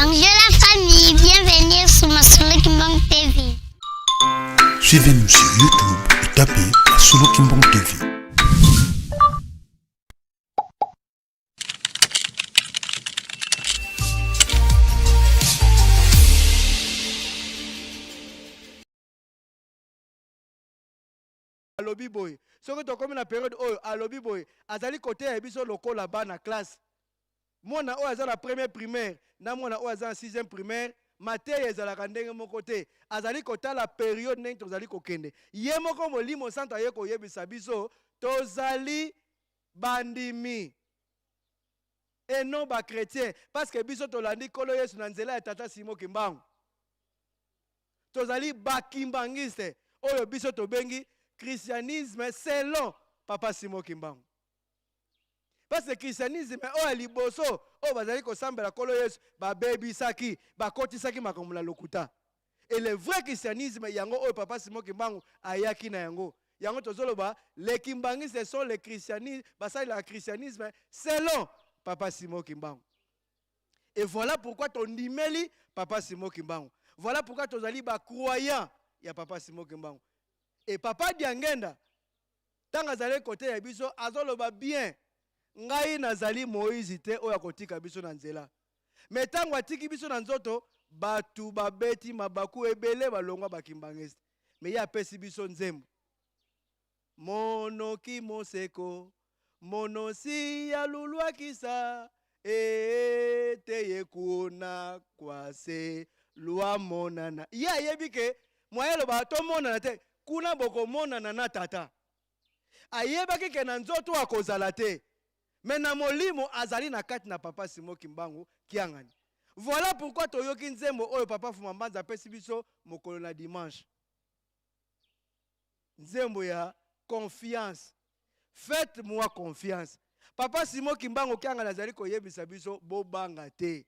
Bonjour la famille, bienvenue sur Masolo Kimbang TV. Suivez-nous sur YouTube et tapez Masolo Kimbang TV. Alobi boye, soki tokomi na periode oyo, alobi boye, azali koteya biso lokola bana classe. Mwana oyo aza na première primaire na mwana oyo aza na sixième primaire, mateya ezalaka ndenge moko te. Azali kotala periode ndenge tozali kokende. Ye moko Molimo Santu aye koyebisa biso tozali bandimi et non ba chretiens, parce que biso tolandi Nkolo Yesu na nzela ya Tata Simon Kimbangu. Tozali ba kimbanguiste oyo biso tobengi christianisme selon Papa Simon Kimbangu. Parce que christianisme oyo ya liboso oyo bazali kosambela Nkolo Yesu babebisaki, bakotisaki makambo na lokuta. Et le vrai christianisme yango oyo Papa Simon Kimbangu ayaki na yango. Yango tozoloba les kimbanguistes sont les christianisme, basalelaka christianisme selon Papa Simon Kimbangu. Et voilà pourquoi tondimeli Papa Simon Kimbangu. Voilà pourquoi tozali ba croyants ya Papa Simon Kimbangu. Et Papa Diangenda ntango azali kote ya biso azoloba bien, ngai nazali Moïse te oyo akotika biso na nzela. Mais ntango atiki biso na nzoto, bato babeti mabaku ebele balongwa bakimbangiste. Mais ye apesi biso nzembo. Monoki moseko, monosi ya lulwakisa, ete ye kuna kwase lwa monana. Ye ayebi ke moyen aloba tomonana te, kuna bokomonana na tata. Ayebaki ke na nzoto akozala te, mais na molimo azali na kati na Papa Simon Kimbangu Kiangani. Voilà pourquoi toyoki nzembo oyo Papa Fuma Mbanza apesi biso mokolo na dimanche. Nzembo ya confiance. Faites-moi confiance. Papa Simon Kimbangu Kiangani azali koyebisa biso bobanga te.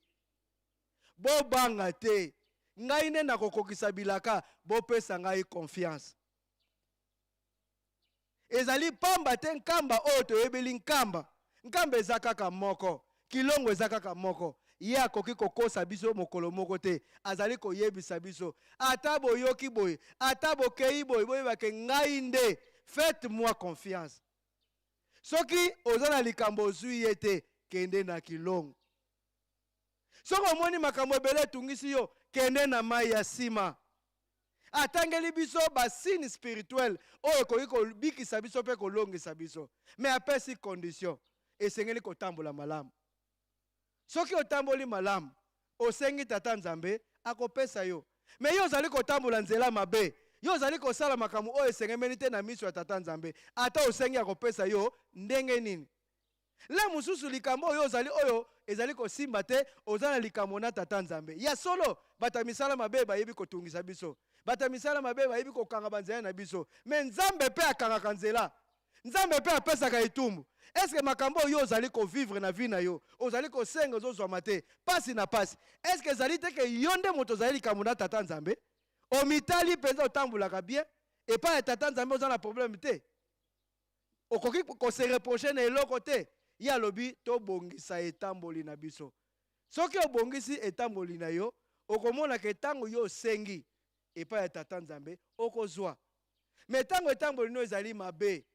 Bobanga te. Ngai nde nakokokisa bilaka, bopesa ngai confiance. Ezali pamba te nkamba oyo toyebeli nkamba. Nkamba eza kaka moko. Kilongo eza kaka moko. Ye akoki kokosa biso mokolo moko te. Azali koyebisa biso, ata boyoki boye, ata bokei boye, boyeba ke ngai nde. Faites-moi confiance. Soki oza na likambo ozwi ye te, kende na Kilongo. Soki omoni makambo ebele etungisi yo, kende na mai ya sima. Atangeli biso ba signes spirituels oyo ekoki kobikisa biso mpe kolongisa biso. Mais apesi condition, esengeli kotambola malamu. Soki otamboli malamu, osengi Tata Nzambe, akopesa yo. Mais yo ozali kotambola nzela mabe, yo ozali kosala makambo oyo esengemeli te na miso ya Tata Nzambe, ata osengi akopesa yo ndenge nini? Le mosusu likambo oyo ozali oyo ezali kosimba te, oza na likambo na Tata Nzambe. Ya solo, bato ya misala mabe bayebi kotungisa biso. Bato ya misala mabe bayebi kokanga banzela na biso. Mais Nzambe mpe akangaka nzela. Nzambe mpe apesaka etumbu. Est-ce que makambo oyo ozali ko vivre na vie na yo, ozali kosenga ozozwama te, pasi na pasi, est-ce que ezali te ke yo nde moto ozali likambo na Tata Nzambe? Omitali mpenza otambolaka bien, epai ya Tata Nzambe oza na problème te. Okoki ko se reprocher na eloko te. Ye alobi tobongisa etamboli na biso. Soki obongisi etamboli na yo, okomona ke tango yo osengi epai ya Tata Nzambe, okozwa. Mais tango etamboli no ezali mabe,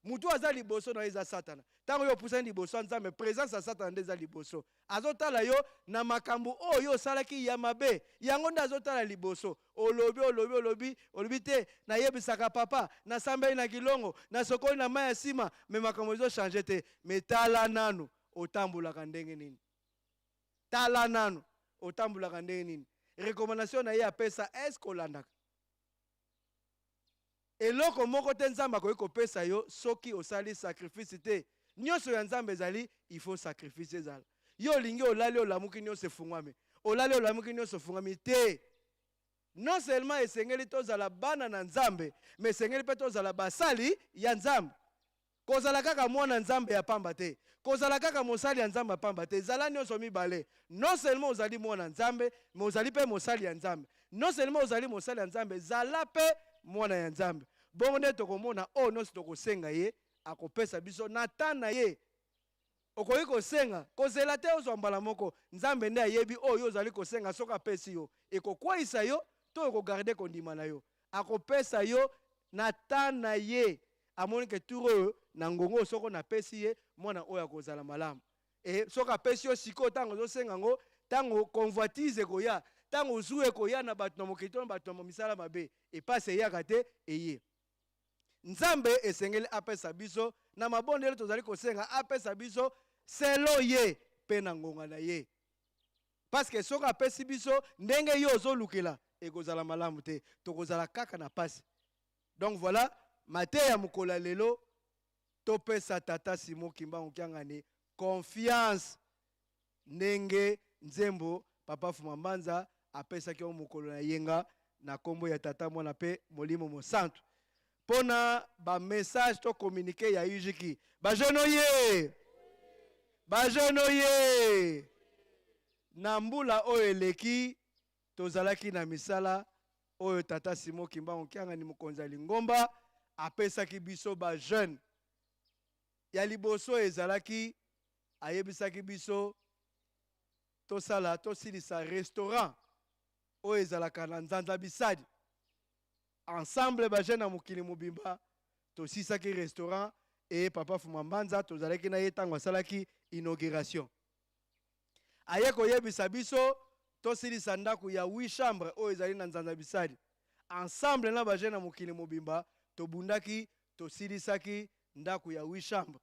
mutu aza liboso na yo eza Satana. Tango yo opusani liboso ya Nzambe, presence ya Satana nde eza liboso. Azotala yo na makambo oyo yo osalaki ya mabe, yango nde azotala liboso. Olobi, olobi, olobi, olobi te, nayebisaka papa, nasambeli na kilongo, nasokoli na mayi ya sima, mais makambo ezo changer te. Mais tala nanu otambolaka ndenge nini? Tala nanu otambolaka ndenge nini? Recommandation na ye apesa, est-ce que olandaka? Eloko moko te Nzambe akoki kopesa yo soki osali sacrifice te. Nionso ya Nzambe ezali il faut sacrifice ezala. Yo olingi olali olamuki nionso efungwami. Olali olamuki nionso efungwami te. Non seulement esengeli tozala bana na Nzambe, mais esengeli pe tozala basali ya Nzambe. Kozala kaka mwana Nzambe ya pamba te. Kozala kaka mosali ya Nzambe ya pamba te. Zala nionso mibale. Non seulement ozali mwana Nzambe, mais ozali pe mosali ya Nzambe. Non seulement ozali mosali ya Nzambe, zala pe mwana ya Nzambe. Bongo nde tokomona oyo nionso tokosenga ye, akopesa biso na temps na ye. Okoki kosenga, kozela te ozwa mbala moko. Nzambe nde ayebi oyo yo ozali kosenga, soki apesi yo, ekokweisa yo to ekogarde kondima na yo. Akopesa yo na temps na ye. Amoni ke tour oyo, na ngonga oyo soko napesi ye, mwana oyo akozala malamu. Et soki apesi yo sikoyo ntango ozosenga yango, ntango convoitise ekoya, ntango zuwa ekoya na bato na mokili to na bato na misala mabe, epasi eyaka te, eye. Nzambe esengeli apesa biso na mabondeli tozali kosenga, apesa biso selon ye mpe na ngonga na ye. Parce que soki apesi biso ndenge yo ozolukela, ekozala malamu te, tokozala kaka na pasi. Donc voilà mateya ya mokolo ya lelo, topesa tata Simon Kimbangu Kiangani confiance ndenge nzembo papa Fuma Mbanza apesaki yango mokolo na yenga na kombo ya Tata, Mwana pe Molimo Mosantu. Pona ba message to communique ya UJK. Ba jeune oye! Ba jeune oye! Na mbula oyo eleki tozalaki na misala oyo tata Simon Kimbangu Kiangani mokonzi ya lingomba apesaki biso ba jeune. Ya liboso ezalaki ayebisaki biso tosala tosilisa restaurant oyo ezalaka na Nzanza Bisadi. Ensemble ba jeunes ya mokili mobimba tosisaki restaurant et papa Fuma Mbanza tozalaki na ye tango asalaki inauguration. Aye koyebisa biso tosilisa ndako ya 8 chambres oyo ezali na Nzanza Bisadi. Ensemble na ba jeunes ya mokili mobimba tobundaki tosilisaki ndako ya 8 chambres.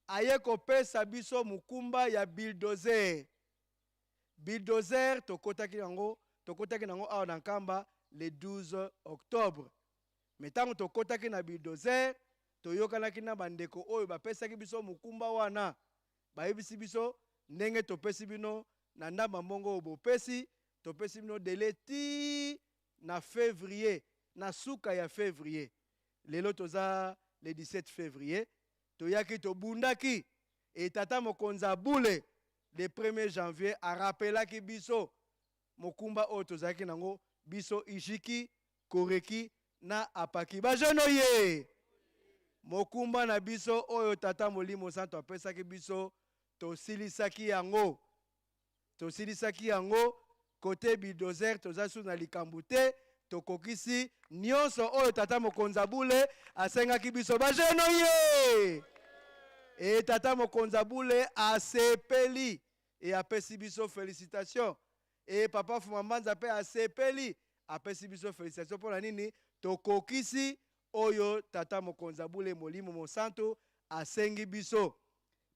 Aye kopesa biso mokumba ya bulldozer. Bulldozer tokotaki yango, tokotaki nango awa na Nkamba le 12 octobre. Mais tango tokotaki na bulldozer, toyokanaki na ba ndeko oyo bapesaki biso mokumba wana. Bayebisi biso ndenge topesi bino na ndambo ya mbongo oyo bopesi, topesi bino delai ti na fevrier, na suka ya fevrier. Lelo toza le 17 fevrier, toyaki tobundaki et tata mokonzi ya bule le premier janvier a rappelaki biso mokumba oyo tozalaki nango biso Ijiki, Koreki na Apaki. Ba jeunes oye! Mokumba na biso oyo tata Molimo Santu apesaki biso tosilisaki yango. Tosilisaki yango cote bulldozer toza lisusu na likambo te tokokisi nionso oyo tata mokonzi ya bule asengaki biso ba jeune oye e tata mokonzi ya bule asepeli e apesi biso felicitation e papa Fuma Mbanza pe asepeli apesi biso felicitation mpo na nini tokokisi oyo tata mokonzi ya bule molimo mosantu asengi biso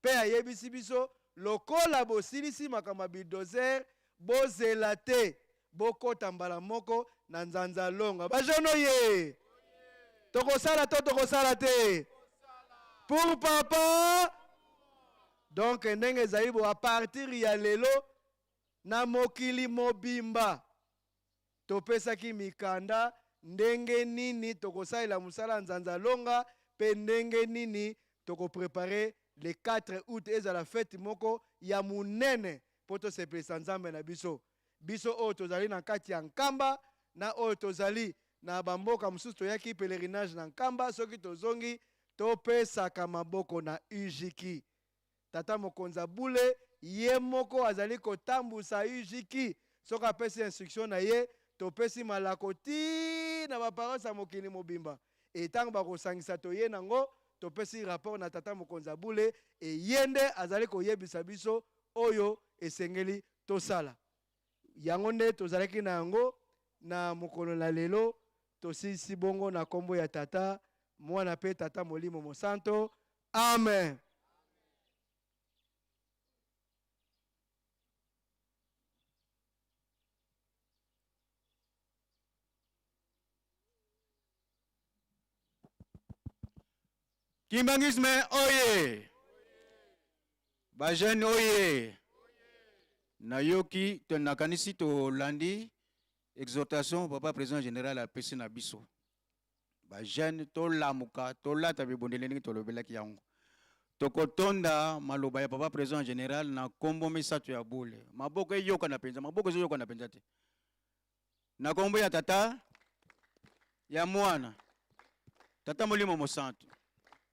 Pe ayebisi biso, Lokola bosilisi makambo ya bulldozer, bozela te, bokota mbala moko na nzanza longa. Ba jeunes oye! Tokosala to tokosala te? Pour papa! Donc ndenge ezali bo, à partir ya lelo, na mokili mobimba, Topesaki mikanda ndenge nini tokosalela mosala ya nzanza longa mpe ndenge nini toko preparer le 4 aout ezala fete moko ya monene mpo tosepelisa Nzambe na biso. Biso oyo tozali na kati ya Nkamba na oyo tozali na ba mboka mosusu toyaki pelerinage na Nkamba soki tozongi topesaka maboko na UJKI. Tata mokonzi ya bule ye moko azali kotambusa UJKI soki apesi instruction na ye topesi malako ti na ba paroisse ya mokili mobimba et tango bakosangisa toye nango topesi rapport na tata mokonzi ya bule et ye nde azali koyebisa biso oyo esengeli tosala. Yango nde tozalaki na yango na mokolo na lelo. Tosilisi bongo na kombo ya Tata, Mwana pe Tata Molimo Mosanto. Amen. Kimbanguisme oye! Ba jeunes oye! Nayoki to nakanisi tolandi exhortation papa president general apesi na biso. Ba jeunes tolamuka, tolata bibundeli ndenge tolobelaki yango. Tokotonda maloba ya papa president general na kombo misato ya bule. Maboko eyokana penza, maboko ezoyokana penza te. Na kombo ya Tata, ya Mwana, Tata Molimo Mosantu.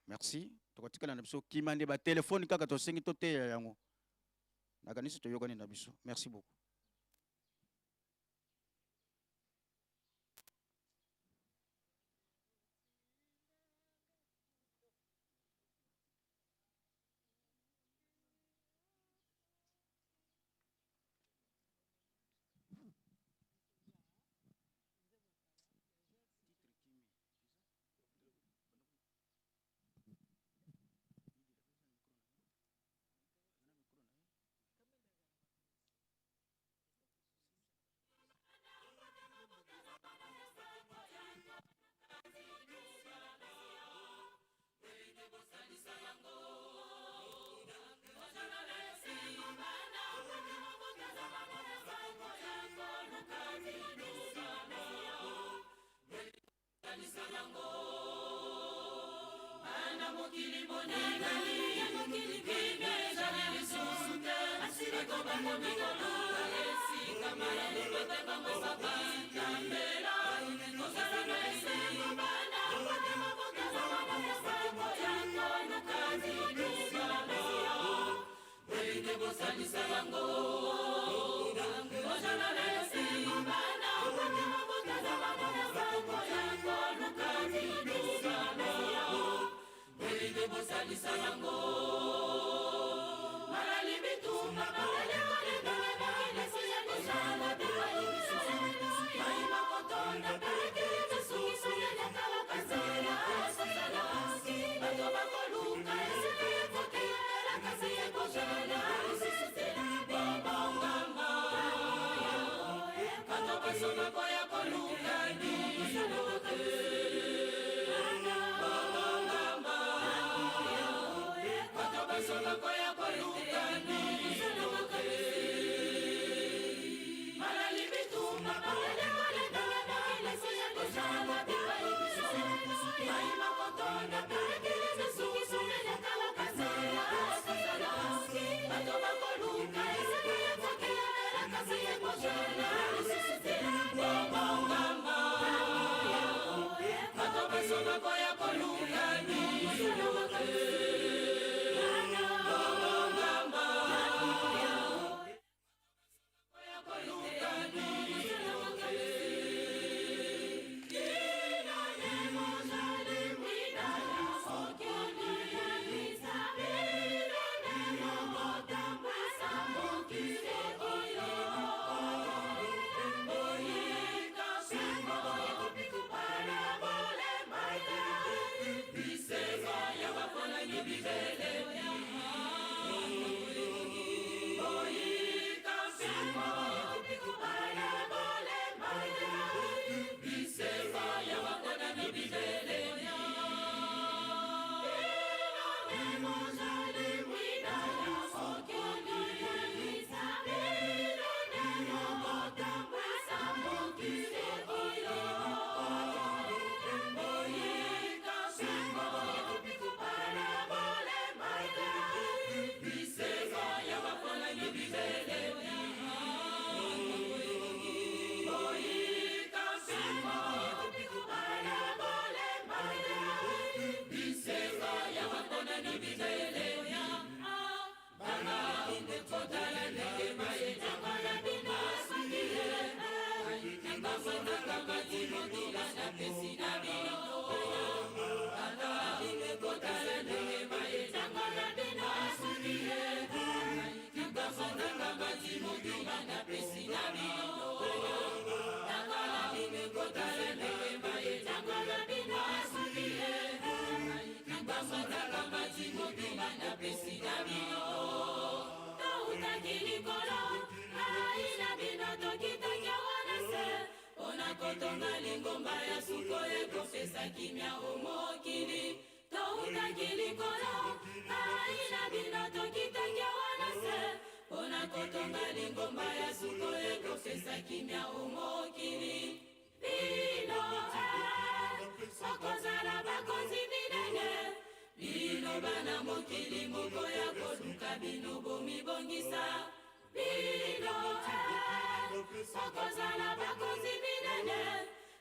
Merci. Tokotikala na biso kima nde ba telephone kaka tosengi toteya yango. Nakanisi toyokani na biso. Merci beaucoup.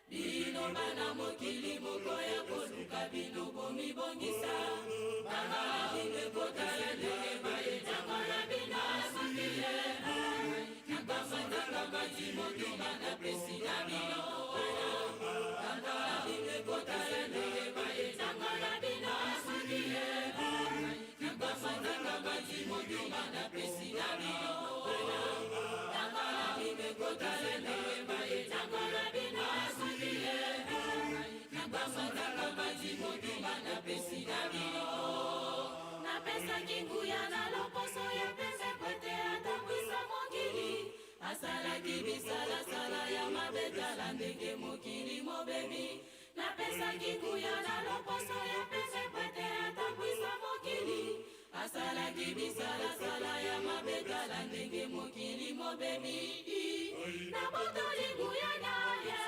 Bino bana mokili moko ya koluka bino bomibongisa. motumba napesi na bino. Tango na bino ekotala ndenge baye, tango na bino esuki ye. Nakamati motumba napesi na bino. Tango na bino ekotala ndenge baye, tango na bino esuki ye. Nakamati motumba napesi na bino. Napesaki nguya na loposo ya pembe po ete atambwisa mokili. Asalaki bisalasala ya mabe, tala ndenge mokili mobebi. Napesaki nguya na loposo ya pembe po ete atambwisa mokili. Asalaki bisalasala ya mabe, tala ndenge mokili mobebi. Nabotoli nguya na ye,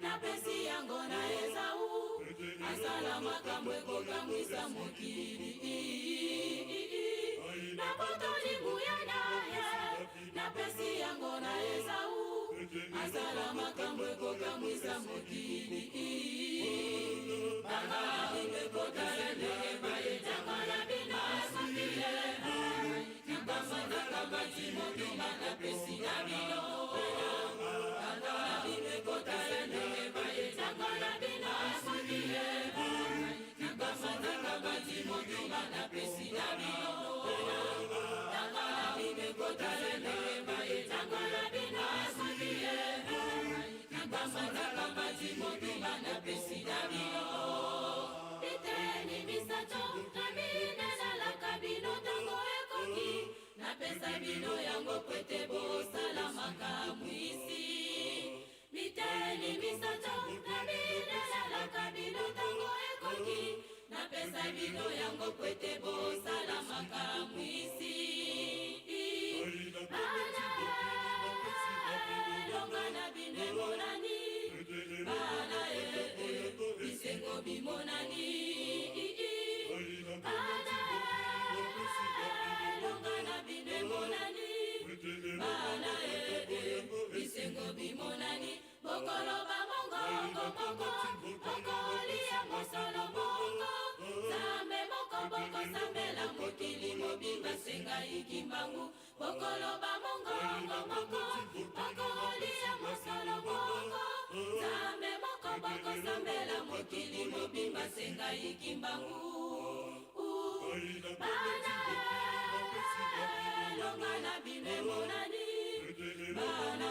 napesi yango na Ezau. Asala makambo ekokamwisa mokili. Nabotoli nguya na ye, napesi yango na Ezau. Asala makambo ekokamwisa mokili. Tango na bino ekotala ndenge baye, tango na bino esuki ye. Nakamati motumba napesi na bino. Tango na bino ekotala ndenge baye, tango na bino esuki ye. Nakamati motumba napesi na bino. Tango na bino ekotala ndenge baye, tango na bino esuki ye. Nakamati motumba napesi na bino. Biteni misato na mine nalaka bino ntango ekoki, napesa bino yango po ete bosala makamwisi. Biteni misato na mine nalaka bino ntango ekoki, napesa bino yango po ete bosala makamwisi. Bana, elonga na bino emonani. Bana, bisengo bimonani. Bana, elonga na bino emonani. Bana, bisengo bimonani. Bokoloba mongongo moko, bokolia mosolo moko, Nzambe moko bokosambela mokili mobimba sengai Kimbangu. Bokoloba mongongo moko, bokolia mosolo moko, Nzambe moko bokosambela mokili mobimba sengai Kimbangu. Bana, elonga na bino emonani. Bana,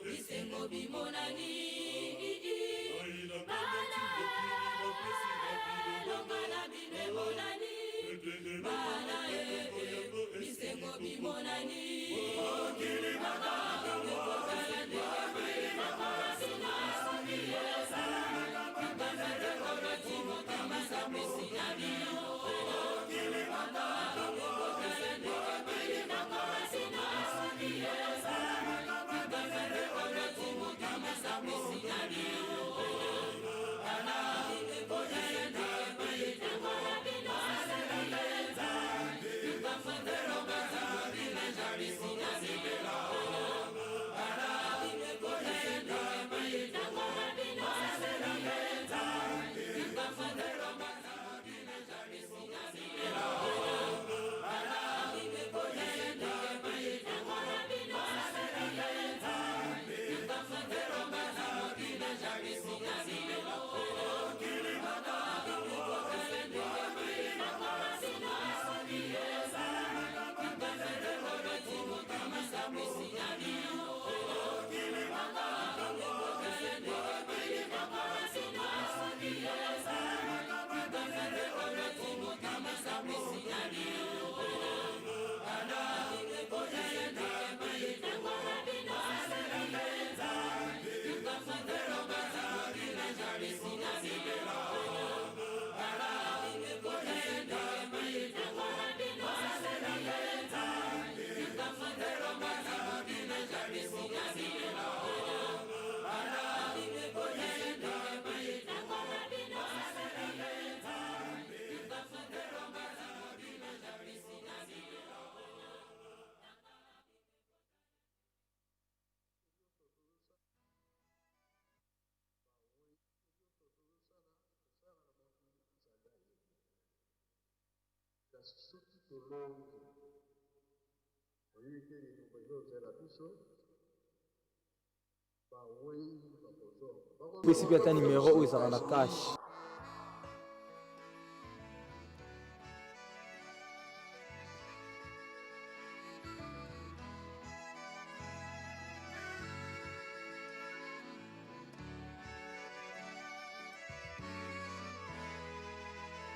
bisengo bimonani. Bana, elonga na bino emonani. Bana, bisengo bimonani. Kasi soki tolongi, toyebi te liloba ezozela biso. Pesi pe ata numero oyo ezalaka na cash.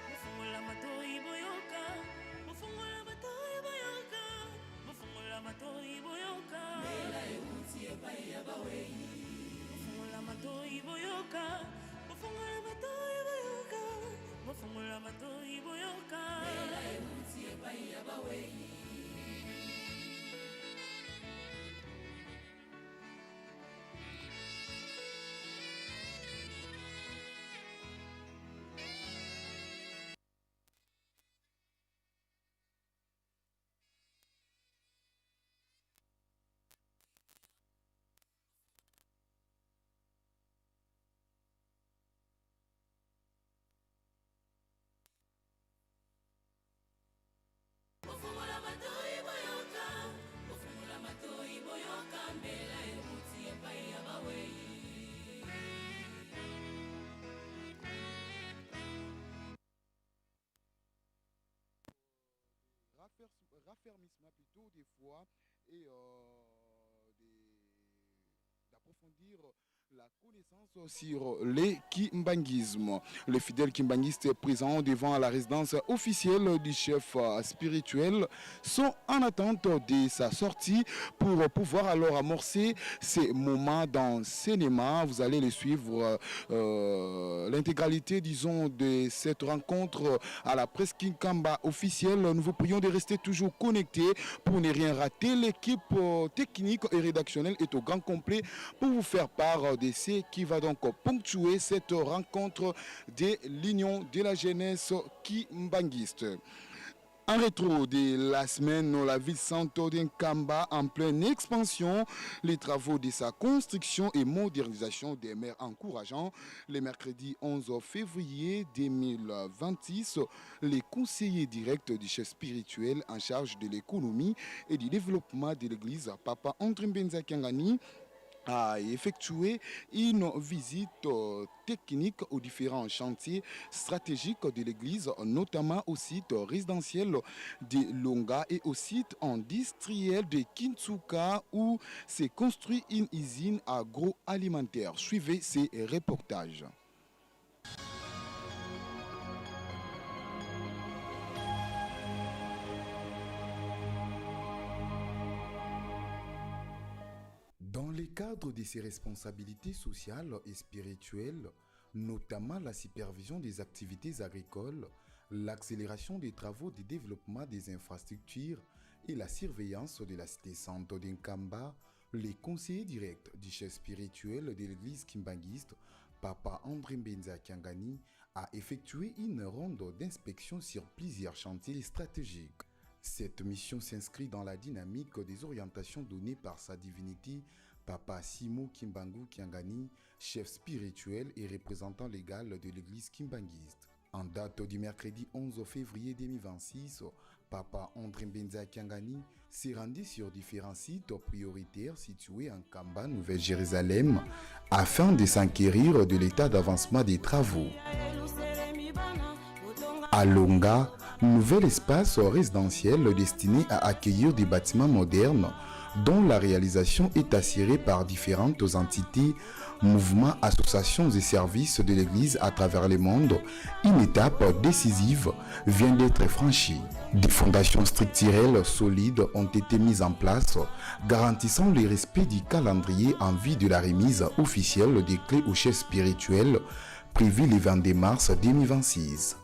Bofungola matoyi boyoka, bofungola matoyi boyoka, bofungola matoyi boyoka. Mbela euti epai ya bawei. Bofungola matoyi boyoka, bofungola matoyi boyoka, bofungola matoyi boyoka. Mbela euti epai ya bawei. Raffermissement plutôt des foi et d'approfondir la connaissance sur les kimbanguismes. Le fidèle kimbanguiste présent devant la résidence officielle du chef spirituel sont en attente de sa sortie pour pouvoir alors amorcer ces moments d'enseignement. Vous allez les suivre l'intégralité, disons, de cette rencontre à la presse Kinkamba officielle. Nous vous prions de rester toujours connectés pour ne rien rater. L'équipe technique et rédactionnelle est au grand complet pour vous faire part de ce qui va donc ponctuer cette rencontre de l'Union de la jeunesse kimbanguiste. En rétro de la semaine, la ville sainte de Nkamba en pleine expansion, les travaux de sa construction et modernisation des maires encourageants. Le mercredi 11 février 2026, les conseillers directs du chef spirituel en charge de l'économie et du développement de l'église, Papa André Mbenza Kiangani, a effectué une visite technique aux différents chantiers stratégiques de l'église, notamment au site résidentiel de Longa et au site industriel de Kinsuka où s'est construit une usine agroalimentaire. Suivez ces reportages. Dans le cadre de ses responsabilités sociales et spirituelles, notamment la supervision des activités agricoles, l'accélération des travaux de développement des infrastructures et la surveillance de la cité sainte de Nkamba, les conseillers directs du chef spirituel de l'église kimbanguiste, Papa André Mbenza Kiangani, a effectué une ronde d'inspection sur plusieurs chantiers stratégiques. Cette mission s'inscrit dans la dynamique des orientations données par sa divinité, Papa Simon Kimbangu Kiangani, chef spirituel et représentant légal de l'église kimbanguiste. En date du mercredi 11 février 2026, Papa André Mbenza Kiangani s'est rendu sur différents sites prioritaires situés en Nkamba, Nouvelle-Jérusalem, afin de s'enquérir de l'état d'avancement des travaux. À Longa, nouvel espace résidentiel destiné à accueillir des bâtiments modernes dont la réalisation est assurée par différentes entités, mouvements, associations et services de l'Église à travers le monde, une étape décisive vient d'être franchie. Des fondations structurelles solides ont été mises en place, garantissant le respect du calendrier en vue de la remise officielle des clés au chef spirituel prévue le 22 mars 2026.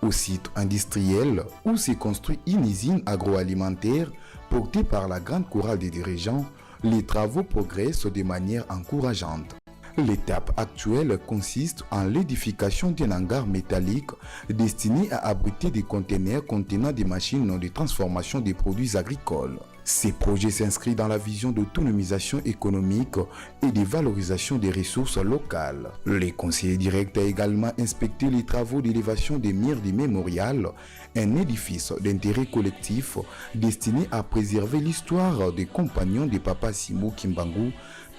Au site industriel où s'est construit une usine agroalimentaire portée par la grande chorale des dirigeants, les travaux progressent de manière encourageante. L'étape actuelle consiste en l'édification d'un hangar métallique destiné à abriter des conteneurs contenant des machines de transformation des produits agricoles. Ces projets s'inscrivent dans la vision d'autonomisation économique et de valorisation des ressources locales. Le conseiller direct a également inspecté les travaux d'élévation des murs du mémorial, un édifice d'intérêt collectif destiné à préserver l'histoire des compagnons de Papa Simon Kimbangu,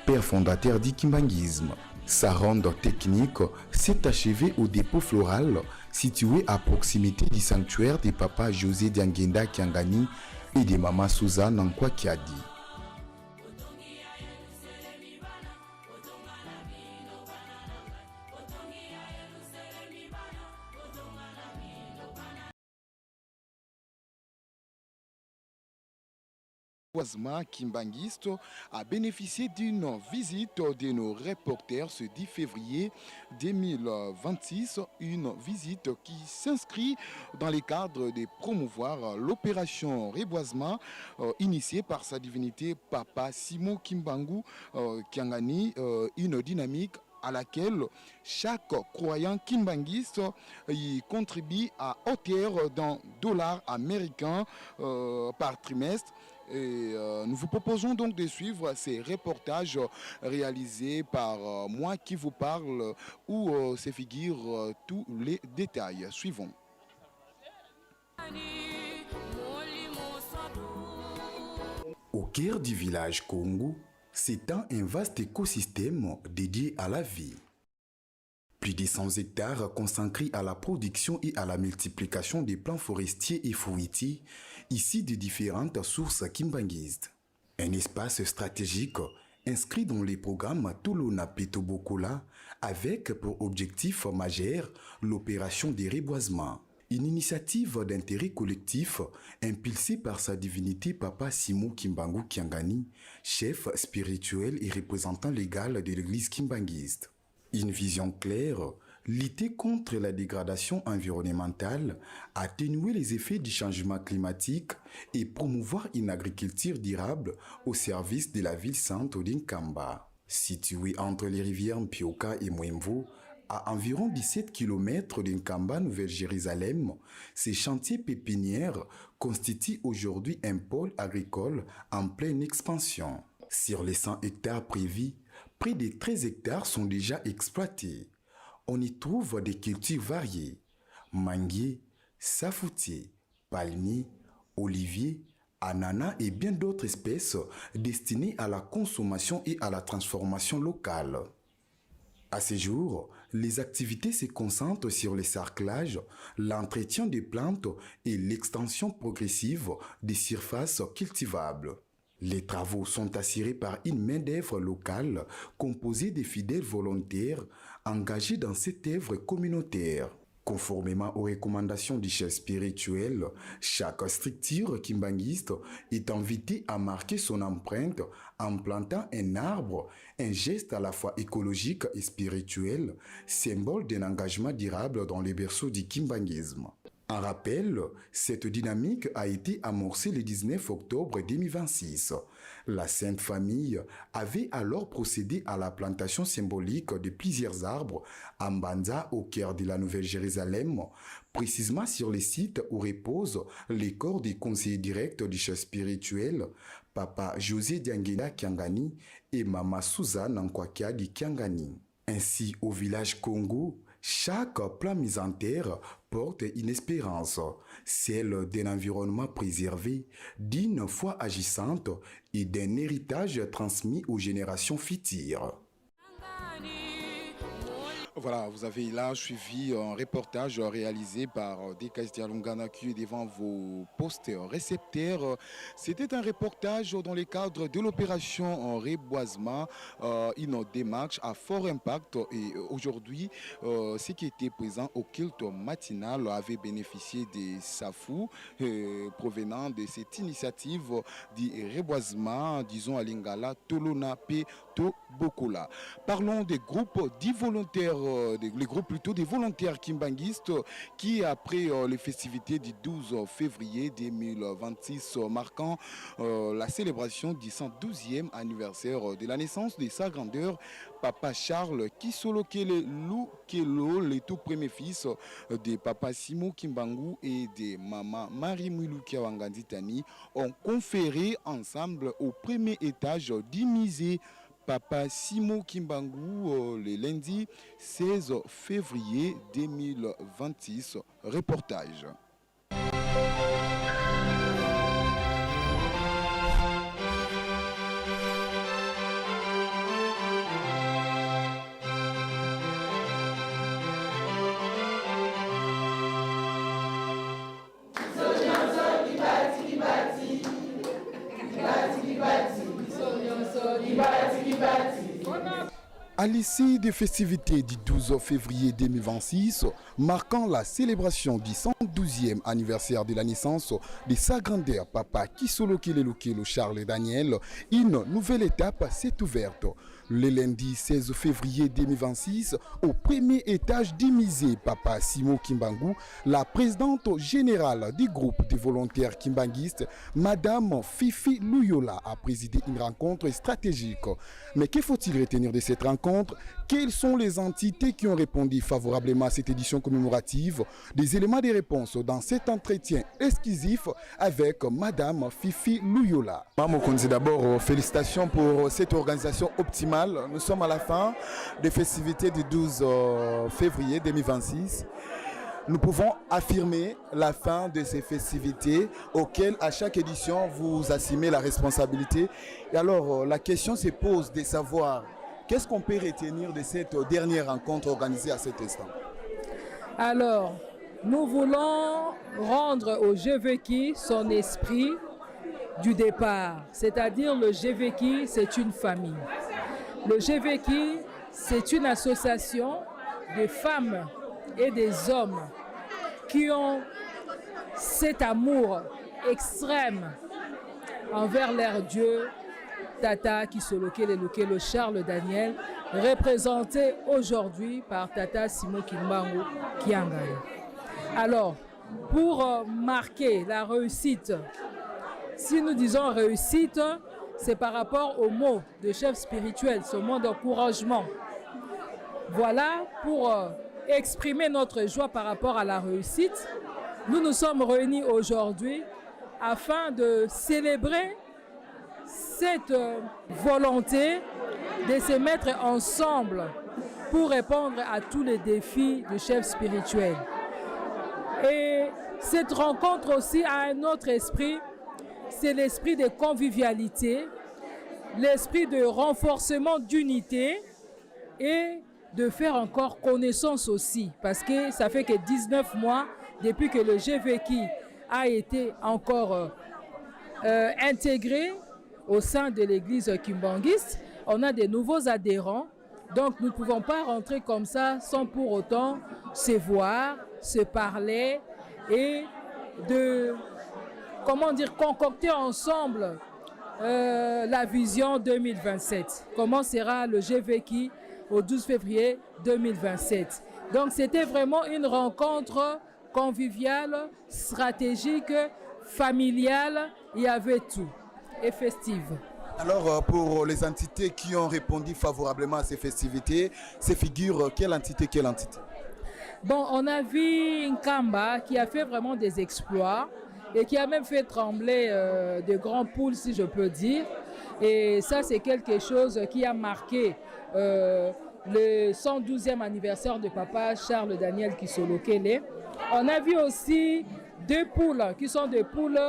père fondateur du kimbanguisme. Sa ronde technique s'est achevée au dépôt floral situé à proximité du sanctuaire de Papa José Diangienda Kiangani et de Maman Suzanne Nkwakiadi. Oisma Kimbanguiste a bénéficié d'une visite de nos reporters ce 10 février 2026, une visite qui s'inscrit dans le cadre de promouvoir l'opération reboisement initiée par sa divinité Papa Simon Kimbangu Kiangani, une dynamique à laquelle chaque croyant kimbanguiste y contribue à hauteur d'un dollar américain par trimestre. Et nous vous proposons donc de suivre ces reportages réalisés par moi qui vous parle, où se figurent tous les détails. Suivons. Au cœur du village Congo s'étend un vaste écosystème dédié à la vie. Plus de 100 hectares consacrés à la production et à la multiplication des plants forestiers et fruitiers, issus de différentes sources kimbanguistes. Un espace stratégique inscrit dans les programmes Tolona pe Tobokola avec pour objectif majeur l'opération des reboisements. Une initiative d'intérêt collectif impulsée par sa divinité Papa Simon Kimbangu Kiangani, chef spirituel et représentant légal de l'église kimbanguiste. Une vision claire, lutter contre la dégradation environnementale, atténuer les effets du changement climatique et promouvoir une agriculture durable au service de la ville sainte de Nkamba. Située entre les rivières Mpioka et Mwemvo, à environ 17 km de Nkamba, Nouvelle-Jérusalem, ces chantiers pépinières constituent aujourd'hui un pôle agricole en pleine expansion. Sur les 100 hectares prévus, près de 13 hectares sont déjà exploités. On y trouve des cultures variées: manguiers, safoutiers, palmiers, oliviers, ananas et bien d'autres espèces destinées à la consommation et à la transformation locale. À ce jour, les activités se concentrent sur le sarclage, l'entretien des plantes et l'extension progressive des surfaces cultivables. Les travaux sont assurés par une main-d'œuvre locale composée de fidèles volontaires engagés dans cette œuvre communautaire. Conformément aux recommandations du chef spirituel, chaque structure kimbanguiste est invitée à marquer son empreinte en plantant un arbre, un geste à la fois écologique et spirituel, symbole d'un engagement durable dans les berceaux du kimbanguisme. En rappel, cette dynamique a été amorcée le 19 octobre 2026. La Sainte Famille avait alors procédé à la plantation symbolique de plusieurs arbres à Mbanza, au cœur de la Nouvelle-Jérusalem, précisément sur le site où reposent les corps des conseillers directs du chef spirituel, Papa José Diangienda Kiangani et Mama Suzanne Nkwakiadi Kiangani. Ainsi, au village Congo, chaque plant mis en terre porte une espérance, celle d'un environnement préservé, d'une foi agissante et d'un héritage transmis aux générations futures. Voilà, vous avez là suivi un reportage réalisé par DKS Dialungana qui est devant vos postes récepteurs. C'était un reportage dans le cadre de l'opération en reboisement, une démarche à fort impact. Et aujourd'hui, ceux qui étaient présents au culte matinal avaient bénéficié des safous provenant de cette initiative du reboisement, disons à Lingala, Tolona Pe Tobokola. Parlons des groupes dits volontaires les groupes plutôt des volontaires kimbanguistes qui, après les festivités du 12 février 2026, marquant la célébration du 112e anniversaire de la naissance de sa grandeur, Papa Charles Kisolokele Lukelo, le tout premier fils de Papa Simon Kimbangu et de Maman Marie Mwilu Kiawangandi Tani, ont conféré ensemble au premier étage du musée Papa Simon Kimbangu le lundi 16 février 2026. Reportage. À l'issue des festivités du 12 février 2026, marquant la célébration du 112e anniversaire de la naissance de sa grandeur Papa Kisolokele Lukelo Charles Daniel, une nouvelle étape s'est ouverte. Le lundi 16 février 2026, au premier étage du musée Papa Simon Kimbangu, la présidente générale du groupe des volontaires kimbanguistes, Madame Fifi Luyola, a présidé une rencontre stratégique. Mais que faut-il retenir de cette rencontre? Quelles sont les entités qui ont répondu favorablement à cette édition commémorative? Des éléments de réponse dans cet entretien exclusif avec Madame Fifi Luyola. Maman Konzi, d'abord, félicitations pour cette organisation optimale. Nous sommes à la fin des festivités du 12 février 2026. Nous pouvons affirmer la fin de ces festivités auxquelles à chaque édition vous assumez la responsabilité. Et alors la question se pose de savoir qu'est-ce qu'on peut retenir de cette dernière rencontre organisée à cet instant. Alors, nous voulons rendre au GVKI son esprit du départ, c'est-à-dire le GVKI, c'est une famille. Le GVKI, c'est une association de femmes et des hommes qui ont cet amour extrême envers leur Dieu, Tata Kisolokele Lukelo Charles Daniel, représenté aujourd'hui par Tata Simon Kimbangu Kiangani. Alors, pour marquer la réussite, si nous disons réussite, c'est par rapport au mot de chef spirituel, ce mot d'encouragement. Voilà, pour exprimer notre joie par rapport à la réussite, nous nous sommes réunis aujourd'hui afin de célébrer cette volonté de se mettre ensemble pour répondre à tous les défis du chef spirituel. Et cette rencontre aussi a un autre esprit, c'est l'esprit de convivialité, l'esprit de renforcement d'unité et de faire encore connaissance aussi, parce que ça fait que 19 mois depuis que le GVKI a été encore intégré au sein de l'église kimbanguiste. On a des nouveaux adhérents, donc nous ne pouvons pas rentrer comme ça sans pour autant se voir, se parler et de, comment dire, concocter ensemble la vision 2027. Comment sera le GVKI au 12 février 2027. Donc c'était vraiment une rencontre conviviale, stratégique, familiale, il y avait tout, et festive. Alors pour les entités qui ont répondu favorablement à ces festivités, ces figures, quelle entité, quelle entité? Bon, on a vu Nkamba qui a fait vraiment des exploits et qui a même fait trembler de grands poules, si je peux dire. Et ça, c'est quelque chose qui a marqué le 112e anniversaire de Papa Charles Daniel Kisolokele. On a vu aussi deux poules qui sont des poules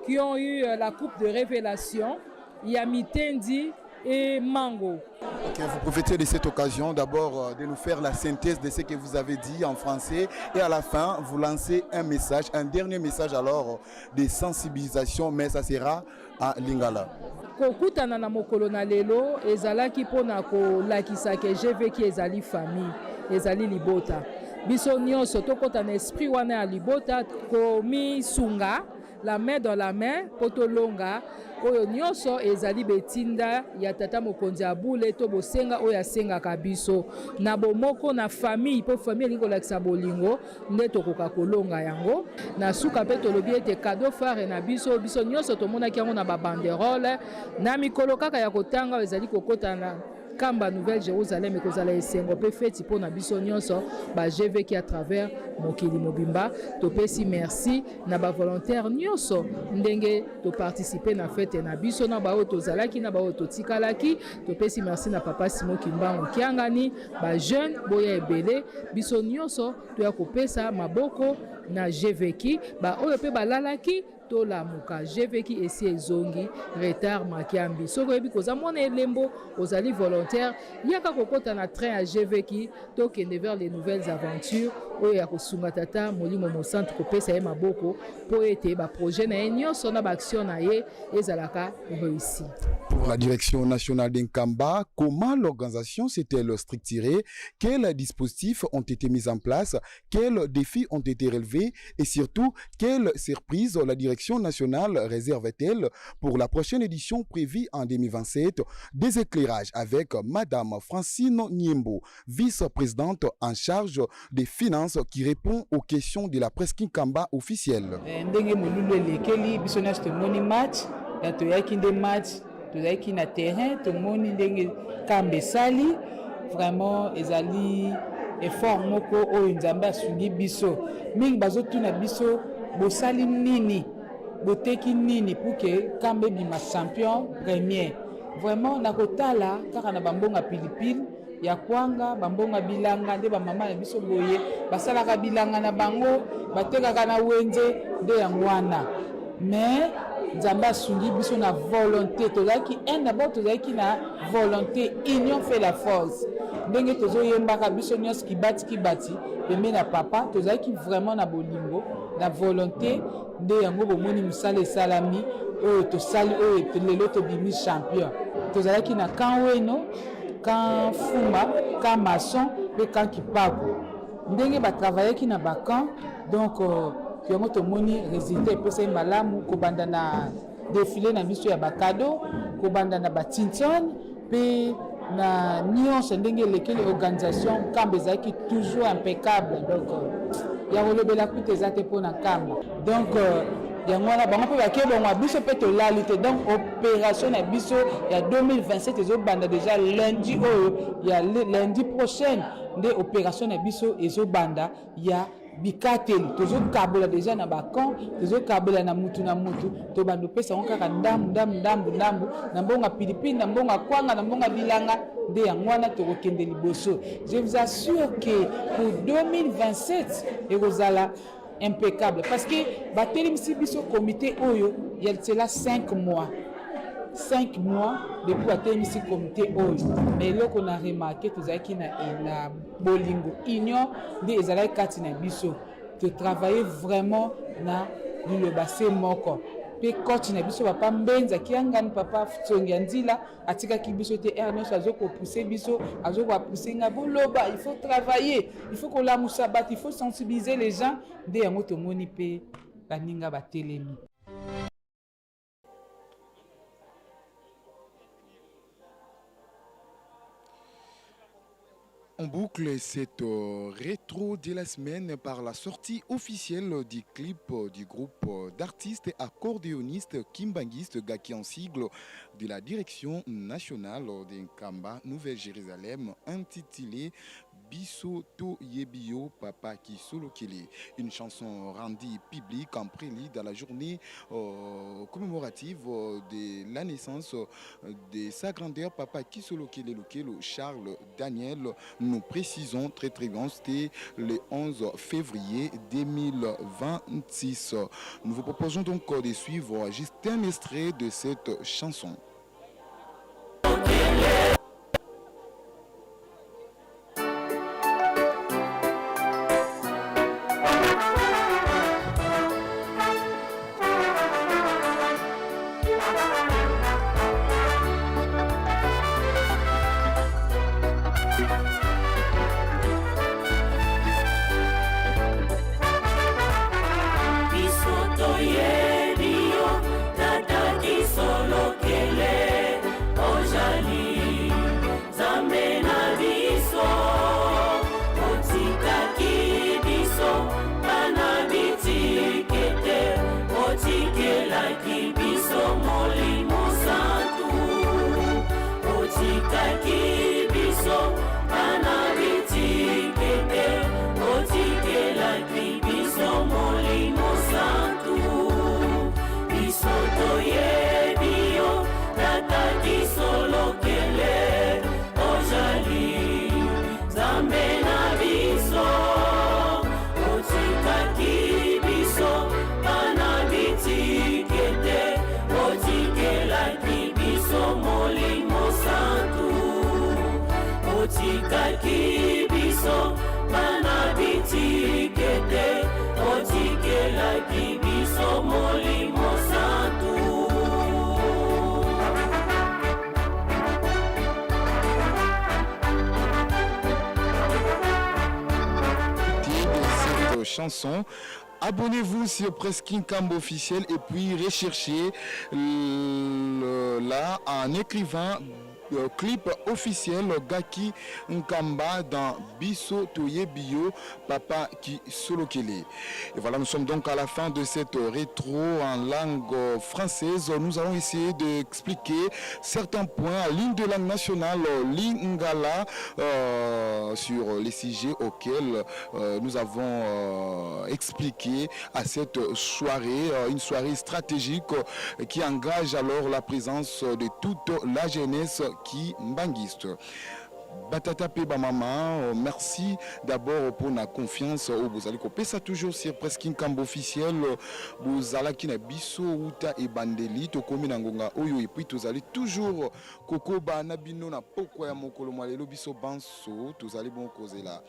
qui ont eu la coupe de révélation. Il y a Mitendi et Mango. Ok, vous profitez de cette occasion d'abord de nous faire la synthèse de ce que vous avez dit en français et à la fin, vous lancez un message, un dernier message alors de sensibilisation, mais ça sera à Lingala. Kokutana na mokolo na lelo ezalaki mpona kolakisa ke GVKI ezali famille, ezali libota. Biso nyonso tokota na esprit wana ya libota, komisunga la main dans la main mpo tolonga oyo nyonso ezali betinda ya tata mokonzi ya bule to bosenga oyo asengaka biso na bomoko na famille, mpo famille elingi kolakisa bolingo nde tokoka kolonga yango. Na suka mpe tolobi ete cadeau phare na biso, biso nyonso tomonaki yango na ba banderole na mikolo kaka ya kotanga oyo ezali kokota na Nkamba Nouvelle Jerusalem, ekozala esengo mpe feti mpo na biso nyonso ba GVK à travers mokili mobimba. Topesi merci na ba volontaires nyonso ndenge toparticipe na fete na biso, na baoyo tozalaki na baoyo totikalaki. Topesi merci na papa Simon Kimbangu Kiangani. Ba jeune boya ebele, biso nyonso toya kopesa maboko na GVK. Baoyo mpe balalaki, tolamuka, GVK esi ezongi retard makiambi. Soki oyebi koza mwana elembo, ozali volontaire, yaka kokota na train ya GVK, tokende vers les nouvelles aventures oyo ya kosunga tata Molimo Mosantu, kopesa ye maboko mpo ete baprojet na ye nyonso na baaction na ye ezalaka réussi. Pour la direction nationale d'Nkamba, comment l'organisation s'est-elle structurée? Quels dispositifs ont été mis en place? Quels défis ont été relevés? Et surtout, quelle surprise la direction nationale réserve-t-elle pour la prochaine édition prévue en 2027? Des éclairages avec Madame Francine Niembo, vice-présidente en charge des finances, qui répond aux questions de la presse Nkamba officielle. Ndenge molulu elekeli, biso nyonso tomoni match ya toyaki nde match, tozalaki na terrain, tomoni ndenge Nkamba esali. Vraiment ezali effort moko oyo Nzambe asungi biso mingi. Bazotuna biso: bosali nini, boteki nini pour que Nkamba ebima champion premier? Vraiment, na kotala kaka na bambongo ya pilipili, ya kwanga, bambongo ya bilanga nde bamama na biso boye basalaka bilanga na bango, batekaka na wenze nde yango wana. Mais Nzambe asungi biso na volonté. Tozalaki un, d'abord tozalaki na volonté. Union fait la force, ndenge tozoyembaka biso nyonso kibati kibati pembe na papa. Tozalaki vraiment na bolingo, na volonté, nde yango bomoni mosala esalami oyo tosali oyo lelo tobimi champion. Tozalaki na camp Weno, camp Fumba, camp Maçon mpe camp Kipaku. Ndenge batravaillaki na bacamp, donc yango tomoni résultat epesaki malamu, kobanda na défilé na biso ya bacadeau, kobanda na batinton mpe na nyonso ndenge elekeli. Organisation Nkamba ezalaki toujours impeccable, donc ya kolobela kuta eza te mpona Nkamba. Donc yango wana bango mpe bakebongwa, biso mpe tolali te. Donc opération na biso ya 2027 ezobanda déjà lundi oyo, ya lundi prochaine nde opération na biso ezobanda ya bikateli. Tozokabola déjà na bacamp, tozokabola na mutu na mutu. Tobanda opesa yango kaka ndambu ndambu ndambu ndambu, na mbongo ya pilipili, na mbongo ya kwanga, na mbongo ya bilanga. Nde yango wana tokokende liboso. Je vous assure que pour 2027 ekozala impeccable, parce que batelemisi biso comité oyo ya cela 5 mois, 5 mois depuis batelemisi comité oyo. Mais eloko na remarquer, tozalaki na bolingo, union nde ezalaki kati na biso. Totravaille vraiment na liloba se moko. Mpe coach na biso, papa Mbenza Kiangani, papa Tsongi ya Nzila, atikaki biso te. Heure nyonso azokopousse biso, azokoapousse ngai: boloba, il faut travailler, il faut kolamusa bato, il faut sensibiliser les gens. Nde yango tomoni mpe baninga batelemi. On boucle cette rétro de la semaine par la sortie officielle du clip du groupe d'artistes accordéonistes kimbanguistes Gaki en sigle de la direction nationale de Nkamba Nouvelle-Jérusalem, intitulé Biso Toyebi Yo Papa Kisolokele. Une chanson rendue publique en prélude à la journée commémorative de la naissance de sa grandeur Papa Kisolokele Lukelo Charles Daniel. Nous précisons très très bien, c'était le 11 février 2026. Nous vous proposons donc de suivre juste un extrait de cette chanson. Biso toye. Otikaki biso bana bitike te, otikelaki biso Molimo Santu. Biso toyebi yo, Tata Kisolokele, ozali Nzambe na biso. Otikaki biso bana bitike te, otikelaki biso Molimo Santu. Otikaki biso bana bitike te, otikelaki biso Molimo Santu. De cette chanson. Abonnez-vous sur Presse Kinkambo officiel et puis recherchez là en écrivant clip officiel Gaki Nkamba dans Biso Toyebi yo Papa Kisolokele. Et voilà, nous sommes donc à la fin de cette rétro en langue française. Nous allons essayer d'expliquer certains points à ligne de langue nationale Lingala sur les sujets auxquels nous avons expliqué à cette soirée, une soirée stratégique qui engage alors la présence de toute la jeunesse kimbanguiste. Batata pe bamama, merci d'abord pour la confiance oyo bozali kopesa toujours sur Presse Kinkambo officiel. Bozalaki na biso uta ebandeli, tokomi na ngonga oyo, et puis tozali toujours kokoba na bino na pokwa ya mokolo mwa lelo. Biso banso tozali bon kozela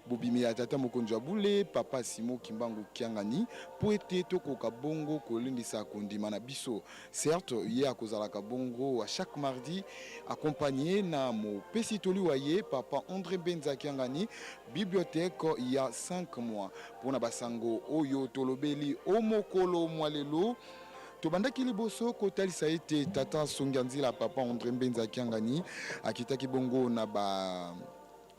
bobimi ya tata mokonzi ya bule, Papa Simo Kimbangu Kiangani, po ete tokoka bongo kolendisa kondima na biso. Certes, ye akozalaka bongo à chaque mardi accompagné na mopesi toli wa ye, Papa André Mbenza Kiangani. Bibliothèque ya 5 mois mpona basango oyo tolobeli o mokolo mwa lelo. Tobandaki liboso kotalisa ete tata Songi ya Nzila, Papa André Mbenza Kiangani, akitaki bongo na ba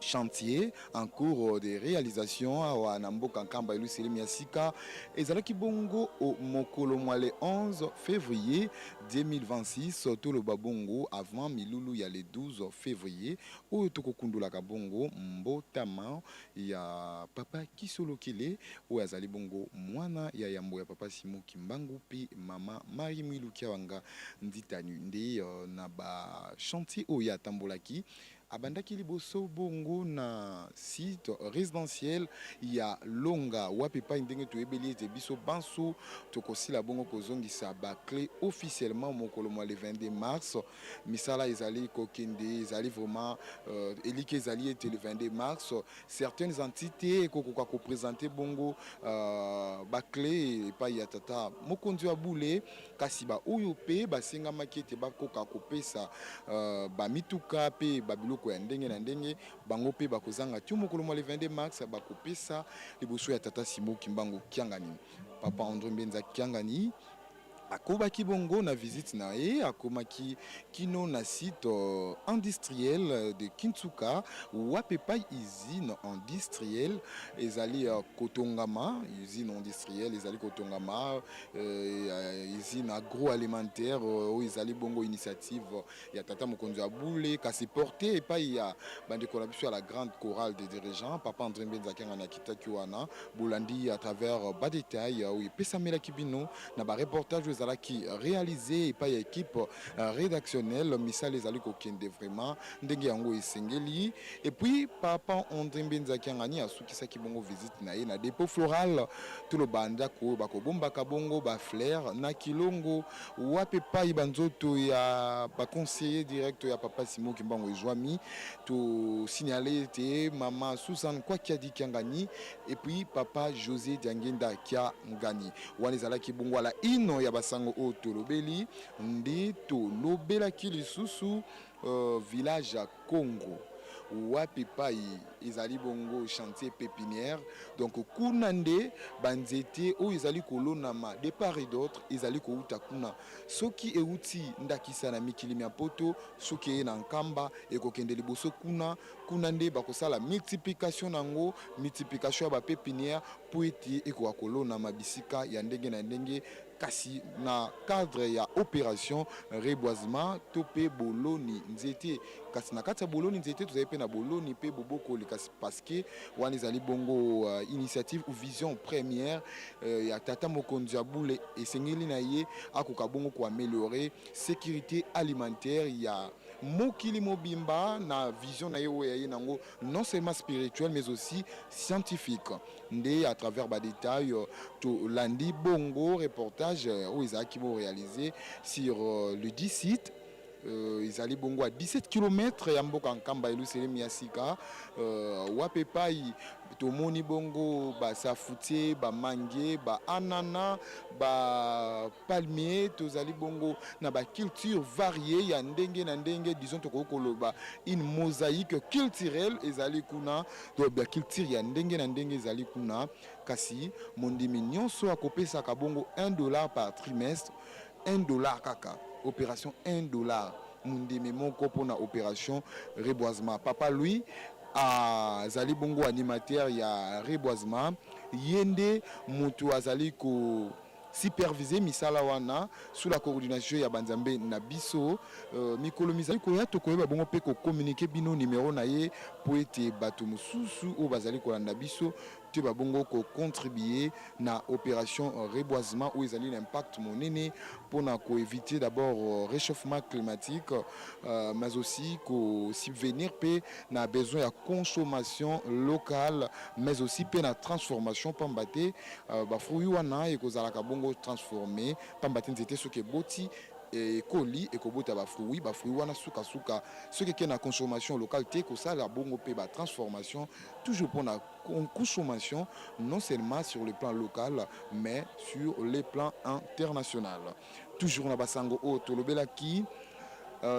chantier en cours de réalisation awa na mboka Nkamba Eluselemi ya sika. Ezalaki bongo o mokolo mwa le 11 février 2026, toloba bongo avant milulu ya le 12 février oyo tokokundolaka bongo mbotama ya Papa Kisolokele, oyo azali bongo mwana ya yambo ya Papa Simo Kimbangu mpe Mama Marie Mwilu Kiawanga Nditanu. Nde na bachantier oyo atambolaki, abandaki liboso bongo na site résidentiel ya Longa, wapi epai ndenge toyebeli ete biso banso tokosila bongo kozongisa baclé officiellement mokolo mwa le 22 mars. Misala ezali kokende, ezali vraiment eliki ezali ete le 22 mars certaines entités ekokoka koprésenter bongo baclé epai ya tata mokonzi wa bule. Kasi baoyo mpe basengamaki ete bakoka kopesa bamituka mpe babiloko ya ndenge na ndenge, bango mpe bakozanga ti mokolo mwa le 22 mars, bakopesa liboso ya tata Simo Kimbangu Kiangani. Papa André Mbenza Kiangani akobaki bongo na visite na ye, akomaki kino na site industriel de Kinsuka, wapi epai usine industrielle ezali kotongama. Usine industrielle ezali kotongama, usine agroalimentaire oyo ezali bongo initiative ya tata mokonzi ya bule, kasi porte epai ya bandeko na biso ya la grande chorale des dirigeants. Papa André Mbenza Kiangani akitaki wana, bolandi à travers badétail oyo epesamelaki bino na bareportage oyo ezalaki réalisé epai ya équipe rédactionnelle. Misala ezali kokende vraiment ndenge yango esengeli. Et puis Papa André Mbenza Kiangani asukisaki bongo visite na ye na dépôt floral, toloba ndako oyo bakobombaka bongo bafleur na Kilongo, wapi epai banzoto ya baconseiller direct ya Papa Simo Kimbangu ezwami. Tosignale ete Mama Susan Kwakiadi Kiangani et puis Papa José Diangenda Kiangani. Wana ezalaki bongo ala ino ya basango oyo tolobeli. Nde tolobelaki lisusu village ya Congo, wapi epai ezali bongo chantier pépinière. Donc kuna nde banzete oyo ezali kolonama de part et d'autre ezali kouta kuna. Soki euti ndakisa na mikili ya Poto, soki eye na Nkamba, ekokende liboso kuna. Kuna nde bakosala multiplication nango, multiplication ya bapépinière, mpo ete ekoka kolonama bisika ya ndenge na ndenge. Kasi na cadre ya operation reboisement to mpe boloni nzete, kasi na kati ya boloni nzete tozali mpe na boloni mpe bobokoli, kasi parce que wana ezali bongo initiative ou vision première ya tata mokonzi ya bule, esengeli na ye akoka bongo ko ameliorer securite alimentaire ya mokili mobimba na vision na ye oyo ya ye nango non seulement spirituel mais aussi scientifique. Nde à travers ba details tolandi bongo reportage oyo ezalaki bo realiser sur le dit site. Ezali bongo à 17 kilomètres ya mboka Nkamba Yelusalemi ya sika, wapi epai tomoni bongo ba safoutier, ba mangue, ba anana, ba palmier. Tozali bongo na ba culture variée ya ndenge na ndenge, disons tokoki koloba une mosaïque culturelle ezali kuna, to ba culture ya ndenge na ndenge ezali kuna. Kasi mondimi nyonso akopesaka bongo un dollar par trimestre, un dollar kaka, opération un dollar mondimi moko mpona opération reboisement. Papa Louis azali bongo animateur ya reboisement, ye nde moto azali ko superviser misala wana sous la coordination ya banzambe na biso. Mikolo mizali koya tokoyeba bongo mpe kocommuniquer bino numero na ye mpo ete bato mosusu oyo bazali kolanda biso toyeba bongo kocontribuer na opération reboisement oyo ezali na impact monene mpona koéviter d'abord réchauffement climatique, mais aussi kosubvenir mpe na besoin ya consommation locale, mais aussi mpe na transformation, pamba te bafruit wana ekozalaka bongo transformé, pamba te nzete soki eboti, ekoli, ekobota bafruit. Bafruit wana sukasuka soki eke na consommation locale te, kosala bongo mpe batransformation toujours mpona consommation non seulement sur le plan local mais sur le plan international. Toujours na basango oyo tolobelaki,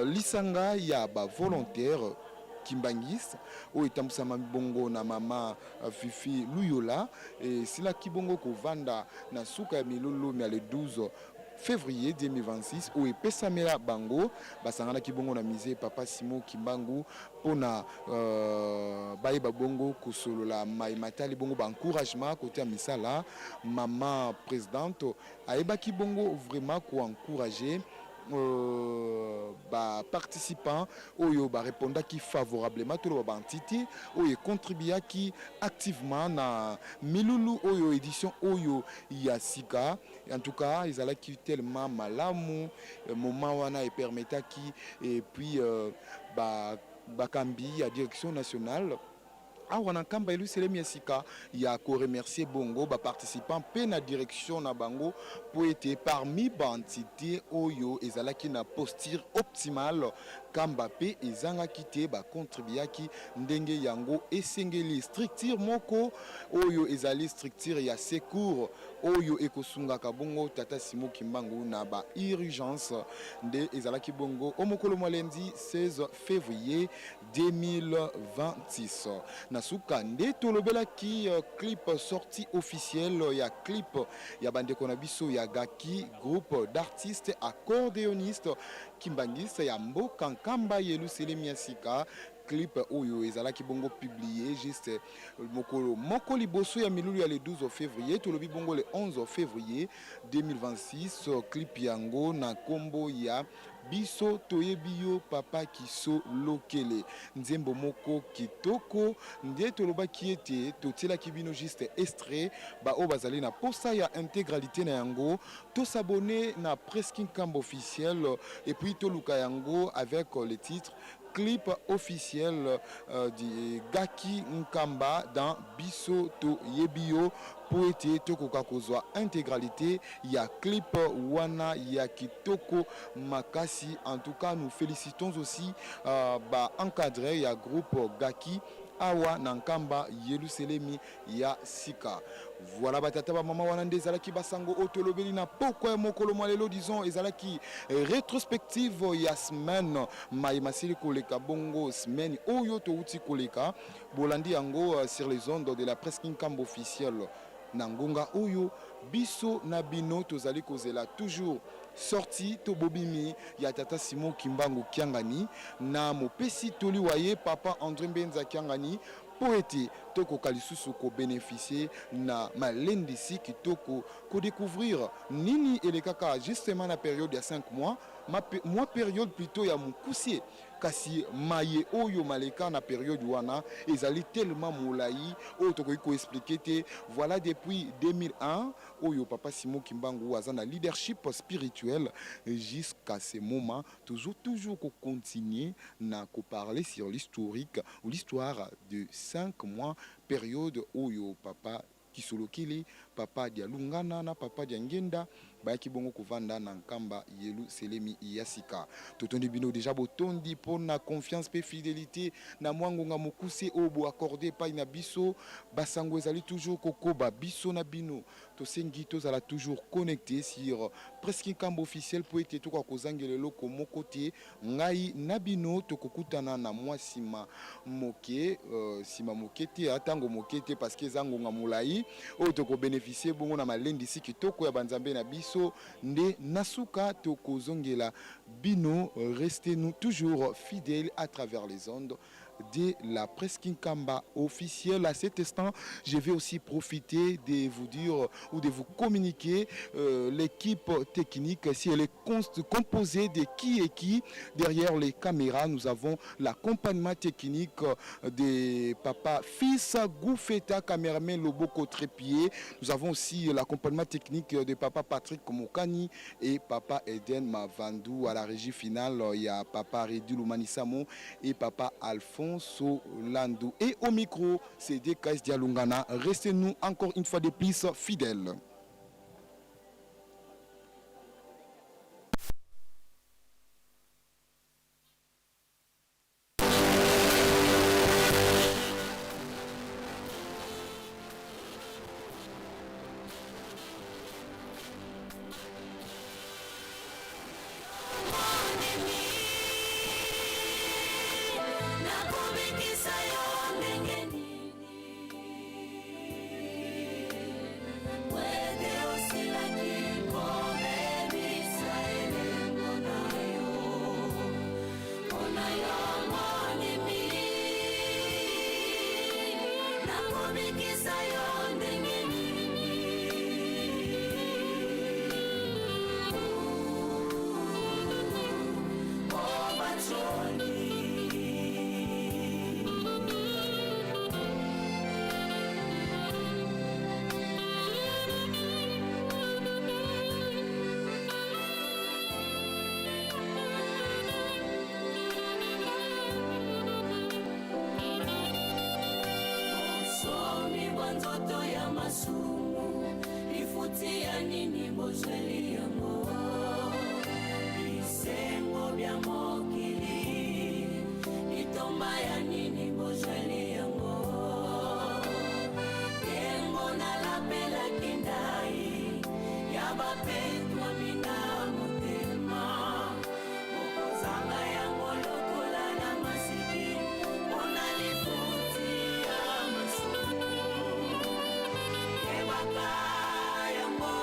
lisanga ya bavolontaire kimbangiste oyo etambwisama bongo na mama Fifi Luyola esilaki bongo kovanda na suka ya milulu ya le 12 février 2026 oyo epesamela bango. Basanganaki bongo na musée Papa Simon Kimbangu mpona bayeba bongo kosolola mai matali bongo baencouragement kote ya misala. Mama présidente ayebaki bongo vraiment koencourager baparticipant oyo barépondaki favorablement, toloba baentité oyo econtribuaki activement na milulu oyo, édition oyo ya sika. En tout cas ezalaki tellement malamu moment wana epermetaki. Et puis bakambi ya direction nationale awa na Nkamba Yelusalemi ya sika ya koremercier bongo baparticipant mpe na direction na bango mpo ete parmi baentité oyo ezalaki na posture optimale, Nkamba mpe ezangaki te, bacontribuaki ndenge yango esengeli. Structure moko oyo ezali structure ya secours oyo ekosungaka bongo tata Simo Kimbangu na ba urgence nde ezalaki bongo o mokolo mwa lundi 16 février 2026. Na suka nde tolobelaki clip, sortie officielle ya clip ya bandeko na biso ya Gaki, groupe d'artistes accordéonistes kimbangiste ya mboka Nkamba Yelusalemi ya sika. Clip oyo ezalaki bongo publié juste mokolo moko liboso ya milulu ya le 12 février, tolobi bongo le 11 février 2026. Clip yango na nkombo ya "Biso toyebi yo papa Kiso Lokele", nzembo moko kitoko nde tolobaki ete totielaki bino juste extrait. Baoyo bazali na posa ya intégralité na yango, tos'abonner na Presque Nkamba officiel et puis toluka yango avec le titre "Clip officiel du Gaki Nkamba dans Biso Toyebi Yo", po ete tokoka kozwa intégralité ya clip wana ya kitoko makasi. En tout cas, nous félicitons aussi ba encadré ya groupe Gaki awa na Nkamba Yelusalemi ya sika. Voilà, batata, bamama, wana nde ezalaki basango oyo tolobeli na pokwa ya mokolo mwa lelo. Disons ezalaki rétrospective ya semaine mai masili koleka, bongo semaine oyo touti koleka. Bolandi yango sur les ondes de la presse Nkamba officielle. Na ngonga oyo biso na bino tozali kozela toujours sortie to bobimi ya tata Simon Kimbangu Kiangani na mopesi toli wa ye papa André Mbenza Kiangani mpo ete Tokoka lisusu ko beneficier na malendisi kitoko, ko decouvrir nini elekaka justement na periode ya 5 mois, mwa periode plutot ya mokuse. Kasi maye oyo maleka na periode wana ezali tellement molayi oyo tokoki ko expliquer te. Voilà depuis 2001 oyo Papa Simon Kimbangu aza na leadership spirituel jusqu'à ce moment tozo toujours ko continuer na ko parler sur l'historique ou l'histoire de 5 mois periode oyo Papa Kisolokele, Papa Dialungana na Papa Diangienda bayaki bongo kovanda na Nkamba Yeluselemi ya sika. Totondi bino dejà botondi mpo na confiance mpe fidelite na mwa ngonga mokuse oyo bo accorder epai na biso. Ba sango ezali toujours kokoba biso na bino. Tosengi tozala toujours connecte sur Presque Nkamba officiel mpo ete tokoka kozangela eloko moko te. Ngai na bino tokokutana na mwa sima moke, sima moke te, tango moke te, parce que eza ngonga molayi oyo toko beneficier bongo na malendisi kitoko ya ba Nzambe na biso, nde na suka tokozongela bino. Restez nous toujours fidèles à travers les ondes de la presse Kinkamba officielle. À cet instant, je vais aussi profiter de vous dire ou de vous communiquer l'équipe technique, si elle est composée de qui et qui. Derrière les caméras, nous avons l'accompagnement technique de Papa Fils Goufeta, caméraman Loboko Trépied. Nous avons aussi l'accompagnement technique de Papa Patrick Mokani et Papa Eden Mavandou. À la régie finale, il y a Papa Redi Loumanisamo et Papa Alfonso Landou. Et au micro, c'est DKS Dialungana. Restez-nous encore une fois de plus fidèles. Nzoto ya masumu lifuti ya nini bozweli yango bisengo bya mokili litomba ya nini bozweli yango ndengo nalapelaki ndai ya bapetwami na motema bokozanga yango lokola na masiki mpona lifuti ya masumu yebaka yango.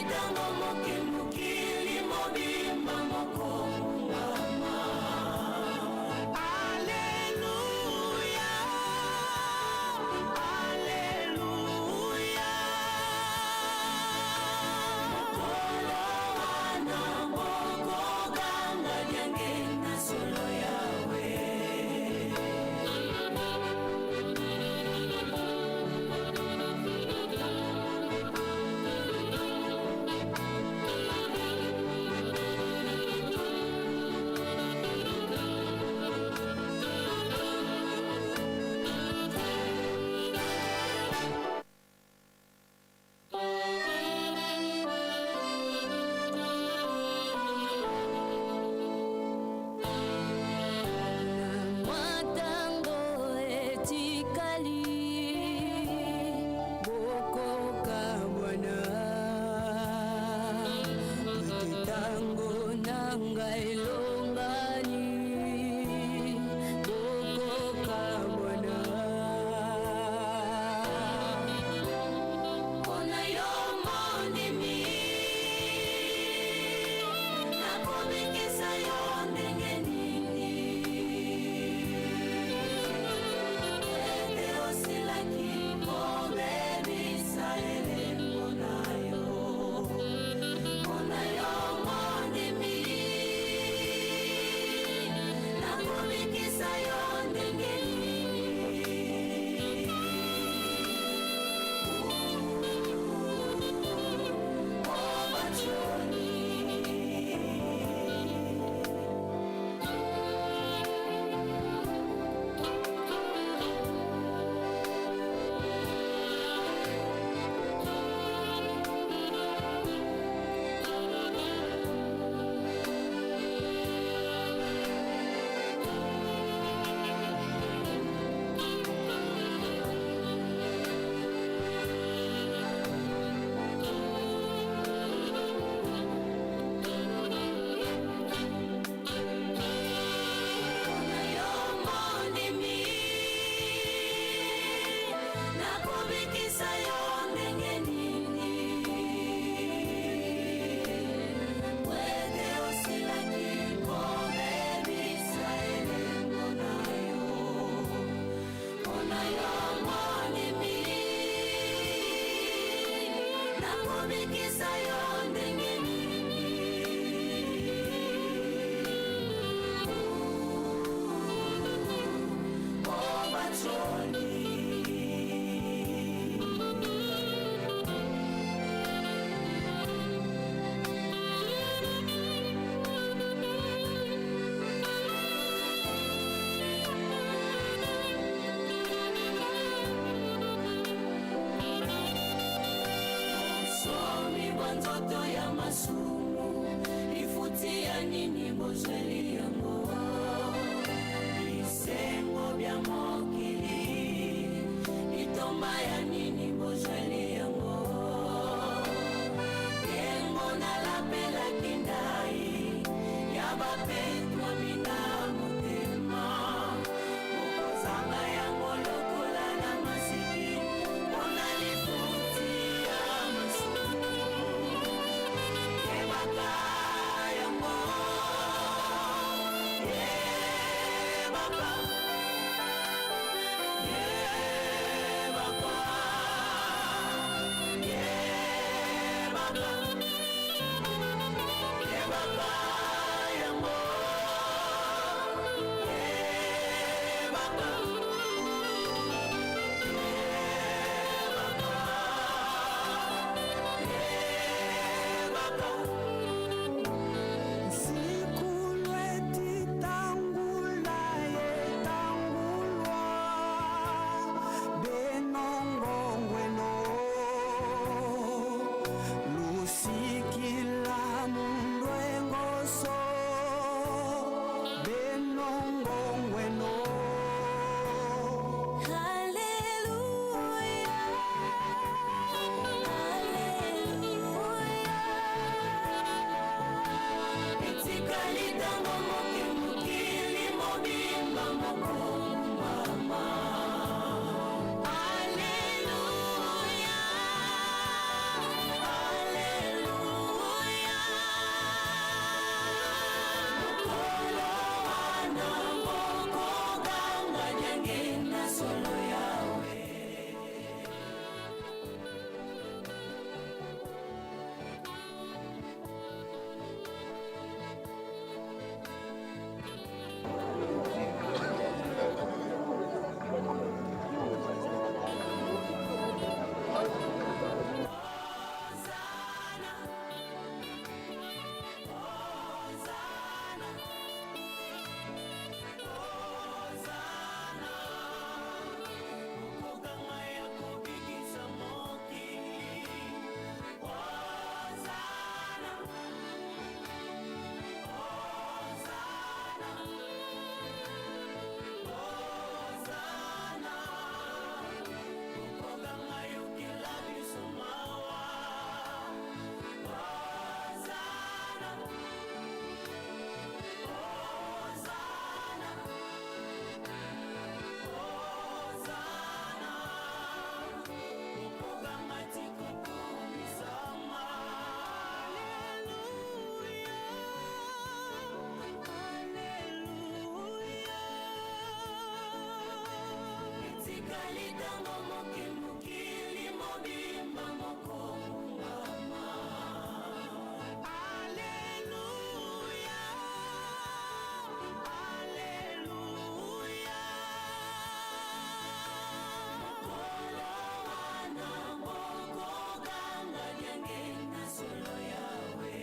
ntango moke mokili mobimba mokogumbama. Aleluya, aleluya. Mokolo wana bokoganga diangenda solo Yawe. Mwa ntango etikali bokokabwana, ete ntango na ngai elongani, bokokabwana. Mpona yo mondimi, nakobikisa yo ndenge nini? Ete osilaki kobebisa elembo na yo. Mpona yo mondimi, nakobikisa yo ndenge nini? Mpona yo mondimi, nakobikisa yo ndenge nini? Po ete osilaki kobebisa elembo na yo. Mpona yo mondimi, nakobikisa yo ndenge nini? Bonsomi bwa nzoto ya masumu, lifuti ya nini bozweli yango? Bisengo bya mokili, litomba ya nini bozweli yango? Ndengo nalapelaki ndai ya bapetwami na motema, mokozanga yango lokola na masiki, mpona lifuti ya masumu. Yebaka yango, yebaka, yebaka, yebaka, yebaka yango. Ezali ntango moke mokili mobimba mokongumbama. Aleluya, aleluya. Mokolo wana bokoganga liange na solo Yawe.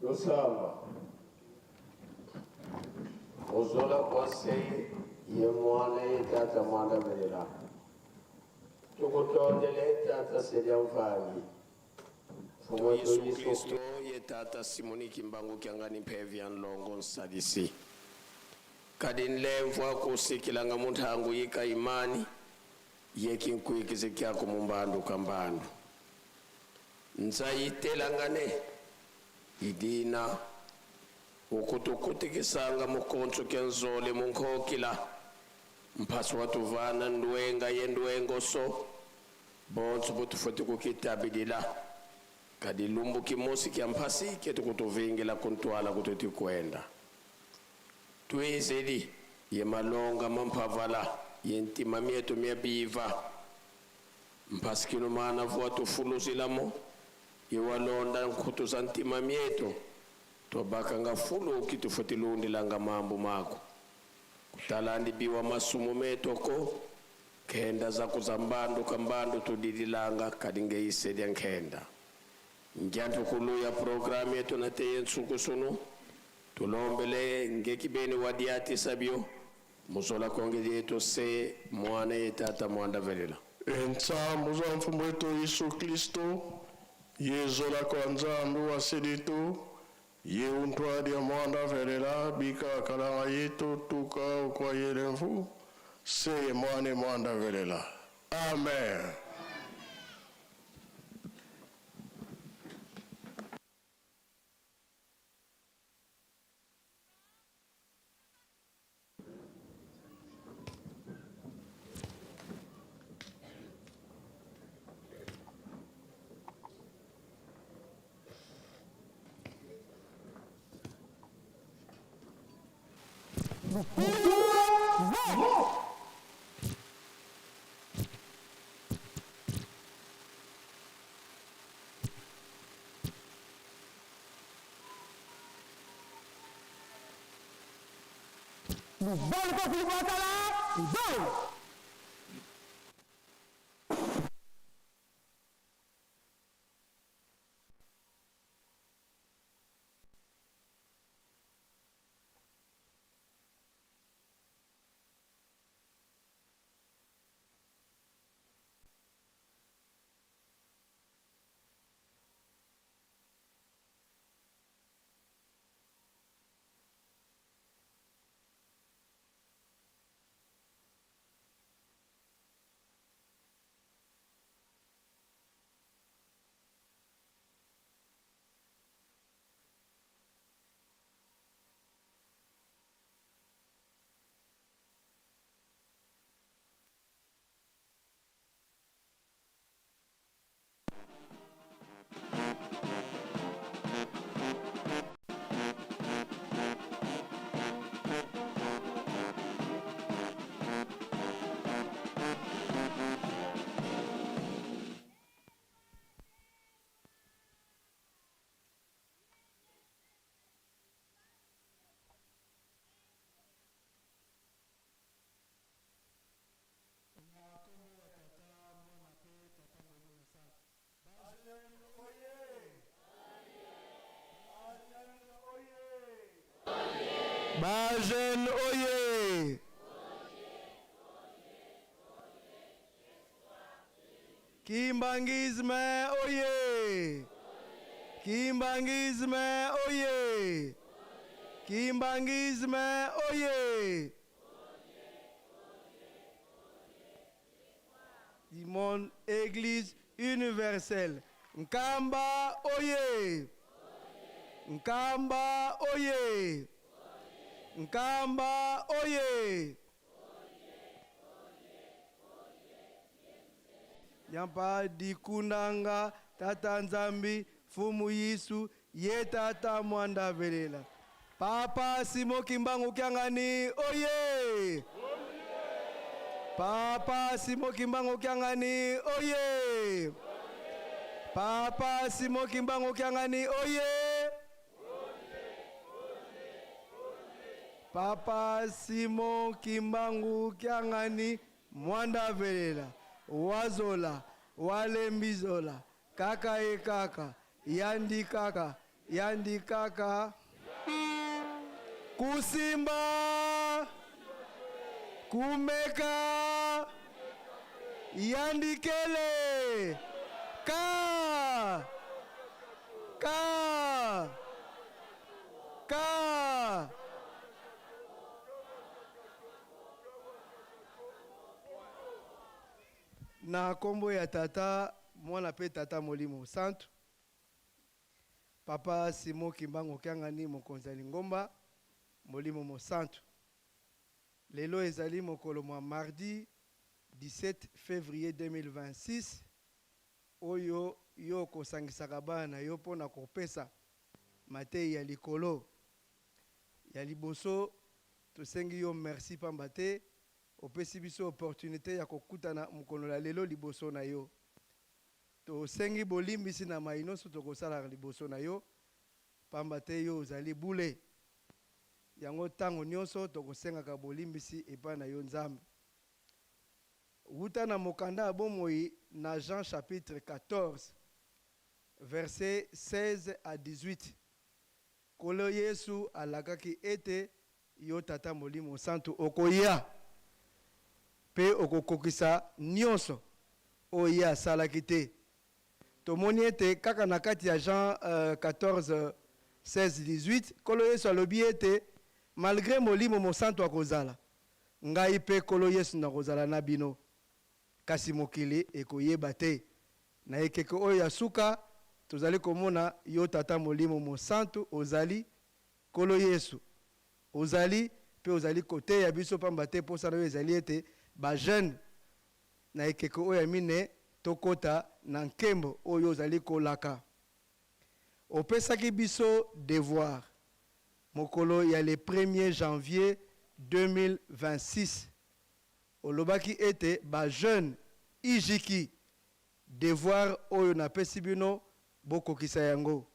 Tosamba. Muzola kwase ye mwana ye tata mwanda velela. Tukutondele tata selia mvangi. Mfumu Yesu wetu Kristo ye tata Simoni Kimbangu Kiangani mpevya nlongo nsadisi. Kadi nlemvwa kusikilanga munthangu yika imani yeki nkuikizi kyako mumbandu kambandu. Nzayitelangane idina ukutukutikisanga mukontso kenzole munkhokila mphasi watuvana ndwenga ye ndwengo so bonso butufoti kukitabilila kadi lumbu kimosi kya mphasi ketu kutuvingila kuntwala kututi kwenda twizeli ye malonga mamphavala ye ntima mietu mia biva mphasi kino mana vuwa tufuluzilamo iwalonda nkhutu za ntima mietu twabakanga fuluki tufuti lundilanga mambo mako kutalandi biwa masumu metoko khenda zaku za mbandu ka mbandu tudidilanga kadi ngeiselya nkhenda njanthu kuluya programu yetu na teye nsuku sunu tulombele ngekibeni wadiatisa byo muzola konge yetu se mwana ye tata mwanda velela Entsambu za mfumu wetu Yesu Kristo yezola kwa nzambi wa seditu ye untwadi ya mwanda velela bika kalanga yetu tuka ukwa yelemfu se mwane mwanda velela. Amen. Bajen oye! Kimbanguisme oye! Kimbanguisme oye! Kimbanguisme oye! Du monde, Église universelle. Nkamba oye! Nkamba oye! Nkamba oye! Yampa dikunanga tata Nzambi fumu Yesu ye tata mwanda velela. Papa Simo Kimbangu Kiangani oye! Papa Simo Kimbangu Kiangani oye! Papa Simo Kimbangu Kiangani oye! Papa Simon Kimbangu Kiangani Mwanda Velela Wazola Walembizola Kaka e kaka Yandi kaka Yandi kaka Kusimba. Kumeka! Yandikele! Ka! Ka! Ka! Na kombo ya Tata, Mwana pe Tata Molimo Santu. Papa Simon Kimbangu Kiangani, mokonzi ya lingomba Molimo Mosantu. Lelo ezali mokolo mwa mardi 17 fevrier 2026 oyo yo okosangisaka bana na yo mpo na kopesa mateyi ya likolo. Ya liboso, tosengi yo merci pamba te opesi biso opportunite ya kokutana mokolo ya lelo liboso na yo. Tosengi bolimbisi na maye nionso tokosalaka liboso na yo, pamba te yo ozali bule. Yango tango nionso tokosengaka bolimbisi epai na yo Nzambe. Wuta na mokanda ya bomoi na Jean chapitre 14 verset 16 à 18, Nkolo Yesu alakaki ete yo Tata Molimo Santu okoya mpe okokokisa nionso oyo ye asalaki te. Tomoni ete kaka na kati ya Jean 14, 16, 18, Nkolo Yesu alobi ete malgre Molimo Mosantu akozala, ngai mpe Nkolo Yesu nakozala na bino, kasi mokili ekoyeba te. Na ekeke oyo ya suka, tozali komona Yo Tata Molimo Mosantu ozali, Nkolo Yesu, ozali mpe ozali koteya biso pamba te posa na Yo ezali ete ba jeunes na ekeke oyo ya mine tokota na nkembo oyo ozali kolaka. Opesaki biso devoir mokolo ya le premier janvier 2026. Olobaki ete ba jeunes ijiki devoir oyo napesi bino bokokisa yango.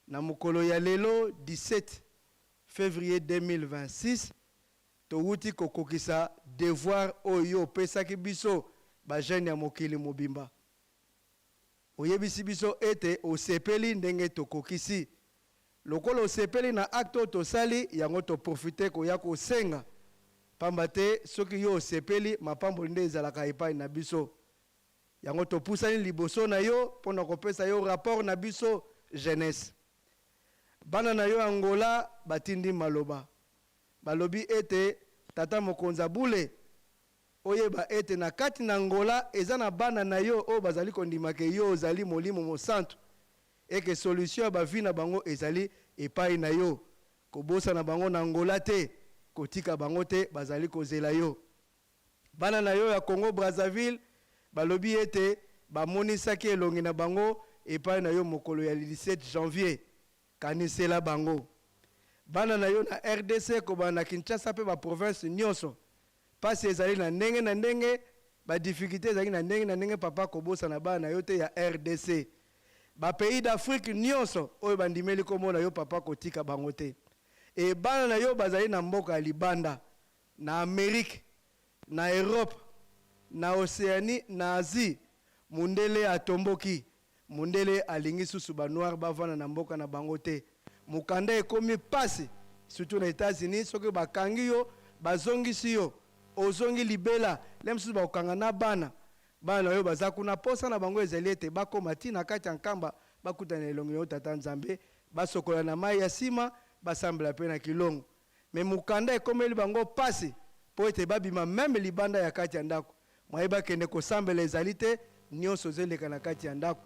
Na mokolo ya lelo 17 fevrier 2026, towuti kokokisa devoir oyo yo opesaki biso ba jeunes ya mokili mobimba. Oyebisi biso ete osepeli ndenge tokokisi. Lokola osepeli na acte oyo tosali, yango to profiter koya kosenga. Pamba te soki yo osepeli, mapamboli nde ezalaka epai na biso. Yango topusani liboso na yo mpo na kopesa yo rapport na biso jeunesse. Bana na yo Angola batindi maloba. Balobi ete tata mokonzi abule oyeba ete na kati na Angola eza na bana na yo oyo bazali kondima ke yo ozali molimo mosantu et que solution ya ba vie na bango ezali epayi na yo. Kobosana bango na Angola te, kotika bango te, bazali kozela yo. Bana na yo ya Congo Brazzaville balobi ete bamonisaki elongi na bango epai na yo mokolo ya 17 janvier. Kanisela bango. Bana na yo na rdc kobanda na Kinshasa mpe ba provinces nionso. Pasi ezali na ndenge na ndenge, ba difficultes ezali na ndenge na ndenge papa kobosana bana na yo te ya rdc. Ba pays d'Afrique nionso oyo bandimeli kombo na yo papa kotika bango te. Et bana na yo bazali na mboka ya libanda na Amerique, na Europe, na Oceanie, na Asie, mundele atomboki, mundele alingi susu ba noirs bavanda na mboka na bango te, mukanda ekomi pasi surtout na Etats Unis, soki bakangi yo bazongisi yo, ozongi libela, le mosusu bakokanga na bana, bana na yo baza kuna, posa na bango ezali ete bakoma ti na kati ya Nkamba bakutana na elongi na yo Tata Nzambe, basokola na mayi ya sima, basambela pe na kilongo. Mais mukanda ekomeli bango pasi po ete babima meme libanda ya kati ya ndaku moyen bakende kosambela ezali te nionso ezo leka na kati ya ndaku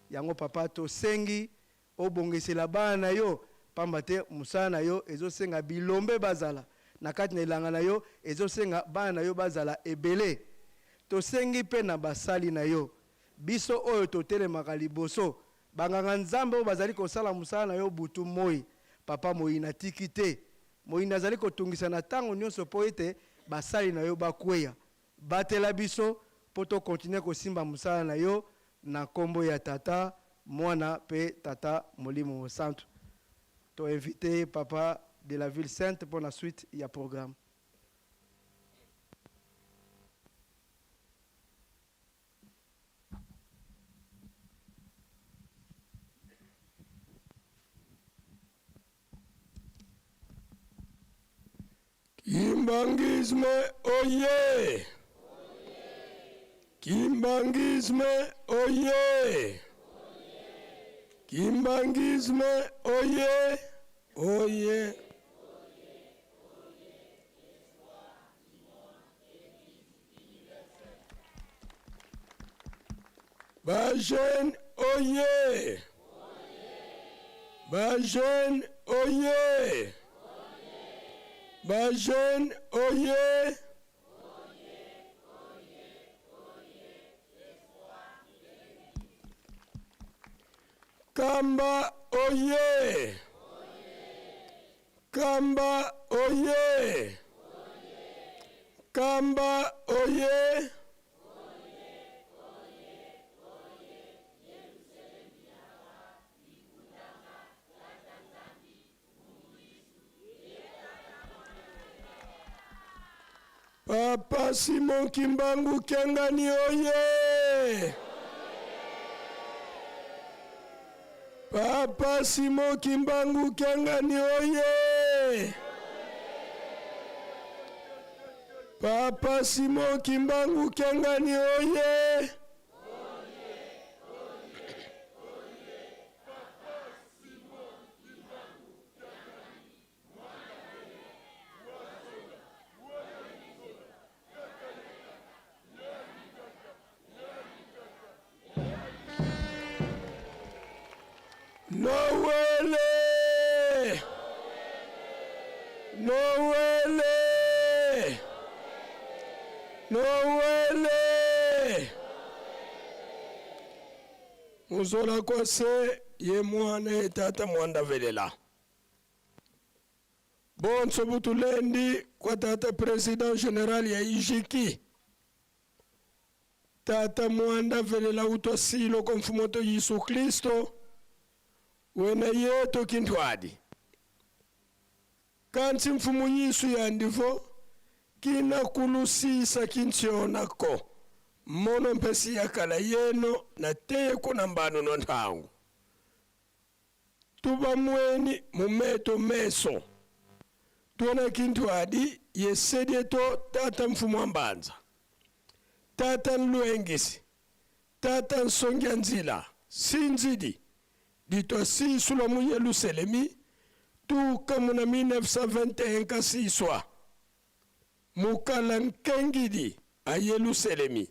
yango papa tosengi obongisela bana na yo pamba te musala na yo ezo senga bilombe bazala na kati na elanga na yo ezo senga bana na yo bazala ebele tosengi pe na basali na yo biso oyo totelemaka liboso Ba nganga nzambe oyo bazali kosala mosala na yo butu moi, papa moyini atiki te. Moyini azali kotungisa na tango nionso po ete basali na yo bakweya. Batela biso po to continuer kosimba mosala na yo na kombo ya Tata, Mwana pe Tata Molimo Mosantu. To inviter papa de la ville sainte pona suite ya programme. Kimbanguisme oye! Kimbanguisme oye! Kimbanguisme oye! Oye! Ba jeune oye! Ba jeune oye! Ba jeune oye! Kamba oye! Kamba oye! Kamba oye! Papa Simon Kimbangu Kiangani oye! Papa Simon Kimbangu Kiangani oye! Papa Simon Kimbangu Kiangani oye! Nowele! Nowele! Nowele! Muzola kwase ye mwana ye tata mwanda velela. Bonso butulendi kwa tata president general ya Ijiki. Tata mwanda velela utwa silo kwa mfumoto Yesu Kristo wena yeto kintwadi. Kansi mfumu Yesu yandivo kina kulusisa kinsionako mono mpesi yakala yeno na teye kuna mbanu no ntangu. Tuba mweni mumeto meso. Tuona kintwadi yesedieto tata mfumu ambanza. Tata nluengisi. Tata nsongia nzila. Sinzidi. Ditwa sisula mu Yerusalemi tuka muna 1921 kasiswa. Mukala nkengidi a Yerusalemi.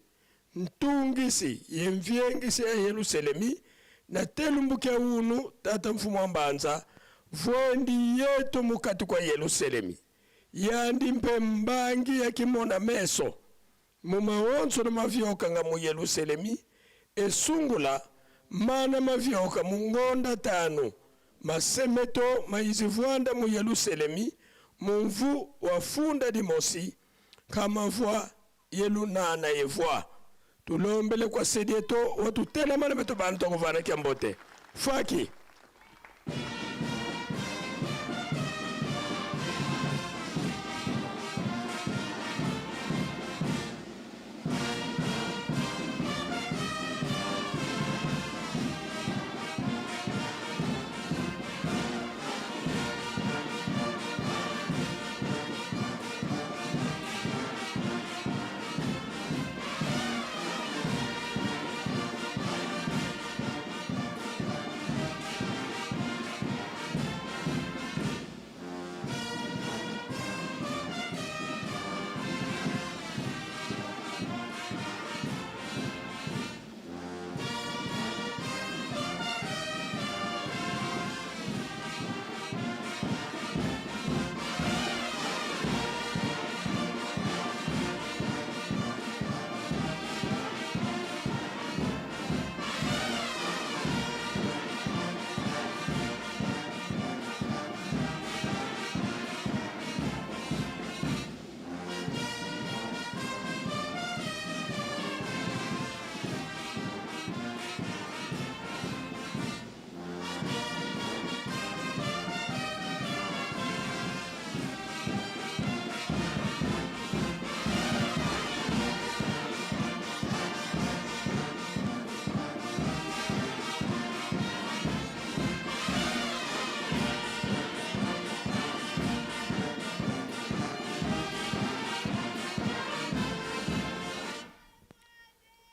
Ntungisi yemviengisi ya Yerusalemi na telumbukia unu tata mfumu ambanza vwendi yetu mukati kwa Yerusalemi. Yandi mpe mbangi ya kimona meso mu maonso na mavyoka nga mu Yerusalemi esungula mana mavyoka mu ngonda tanu masemeto maizivwanda mu Yerusalemi mumvu wa funda limosi kamavwa yelunana yevwa tulombele kwa sedieto watutelemana beto bantu akuvana kyambote faki.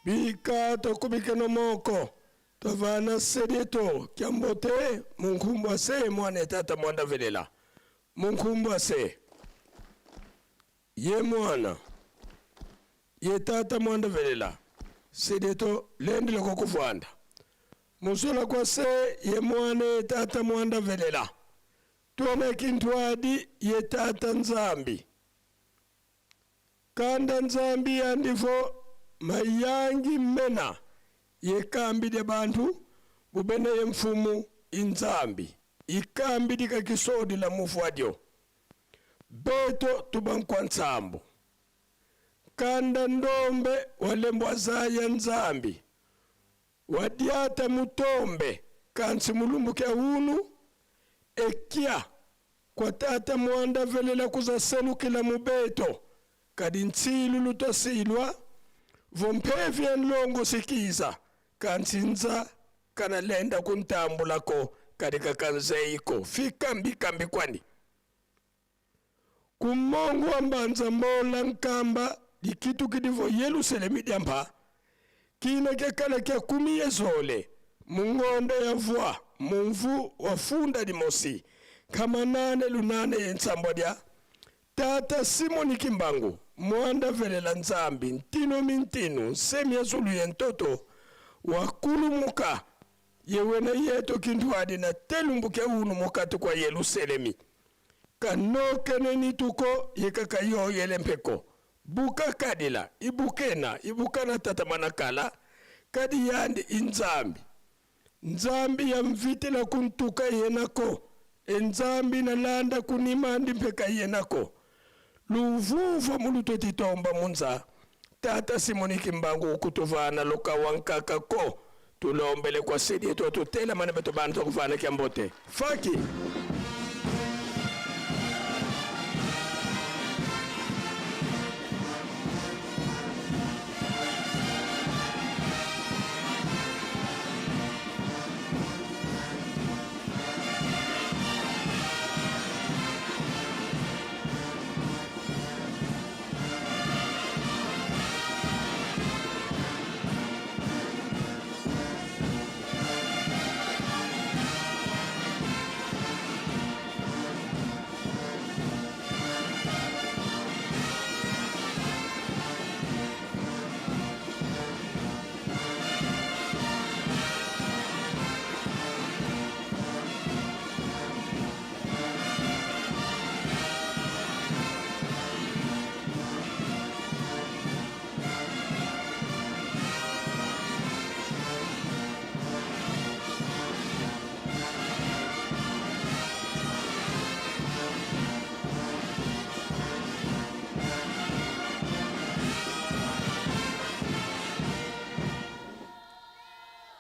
Bika tokubikeno moko tovana sedieto kiambote munkumbu ase mwana etata mwanda velela munkumbu ase ye mwana ye tata mwanda velela sedieto lendile kokuvwanda musola kwa se ye mwana ye tata mwanda velela twene kintwadi ye tata nzambi Kanda Nzambi yandifo mayangi mena yekambi lya bantu bubene ye mfumu inzambi ikambi likakisodi la mufu adyo beto tubankwa nsambu kanda ndombe walembwa zaya nzambi wadiata mutombe kansi mulumbu kya unu ekia kwa tata mwanda velela kuzaselukila mubeto kadi ntsilu lutasilwa vompevi ya nlongo sikiza kansi nza kana lenda kuntambulako kadi kakanzeiko fikambi kambi kwani kumongo wa mbanza mbola nkamba dikitu kidivo yelusalemi diampa kina kyakala kya kumi yezole mungondo ya vwa mumvu wa funda limosi kama nane lunane yensambwa dya tata simoni kimbangu mwanda velela nzambi ntino mintinu nsemi ya zulu ye ntoto wakulumuka yewene yeto kintu adi na telumbuke unu mukati kwa yelusalemi kanokene nituko yekaka yoyele mpeko buka kadila ibukena ibukana tata manakala kadi yandi inzambi nzambi yamvitila kuntuka yenako enzambi nalanda kunimandi mpeka yenako luvuva mulutwe titomba munza tata simoni kimbangu kutuvana lokawankaka ko tulombele kwa sidi yetu atutela mane beto bantu akuvana kyambote faki.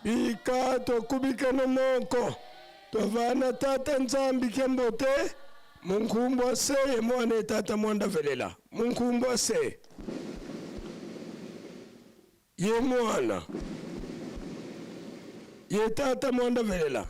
Bika tokubikana moko tovana tata nzambi kembote munkumbu aseye mwana tata mwanda velela munkumbu ase ye mwana ye tata mwanda velela.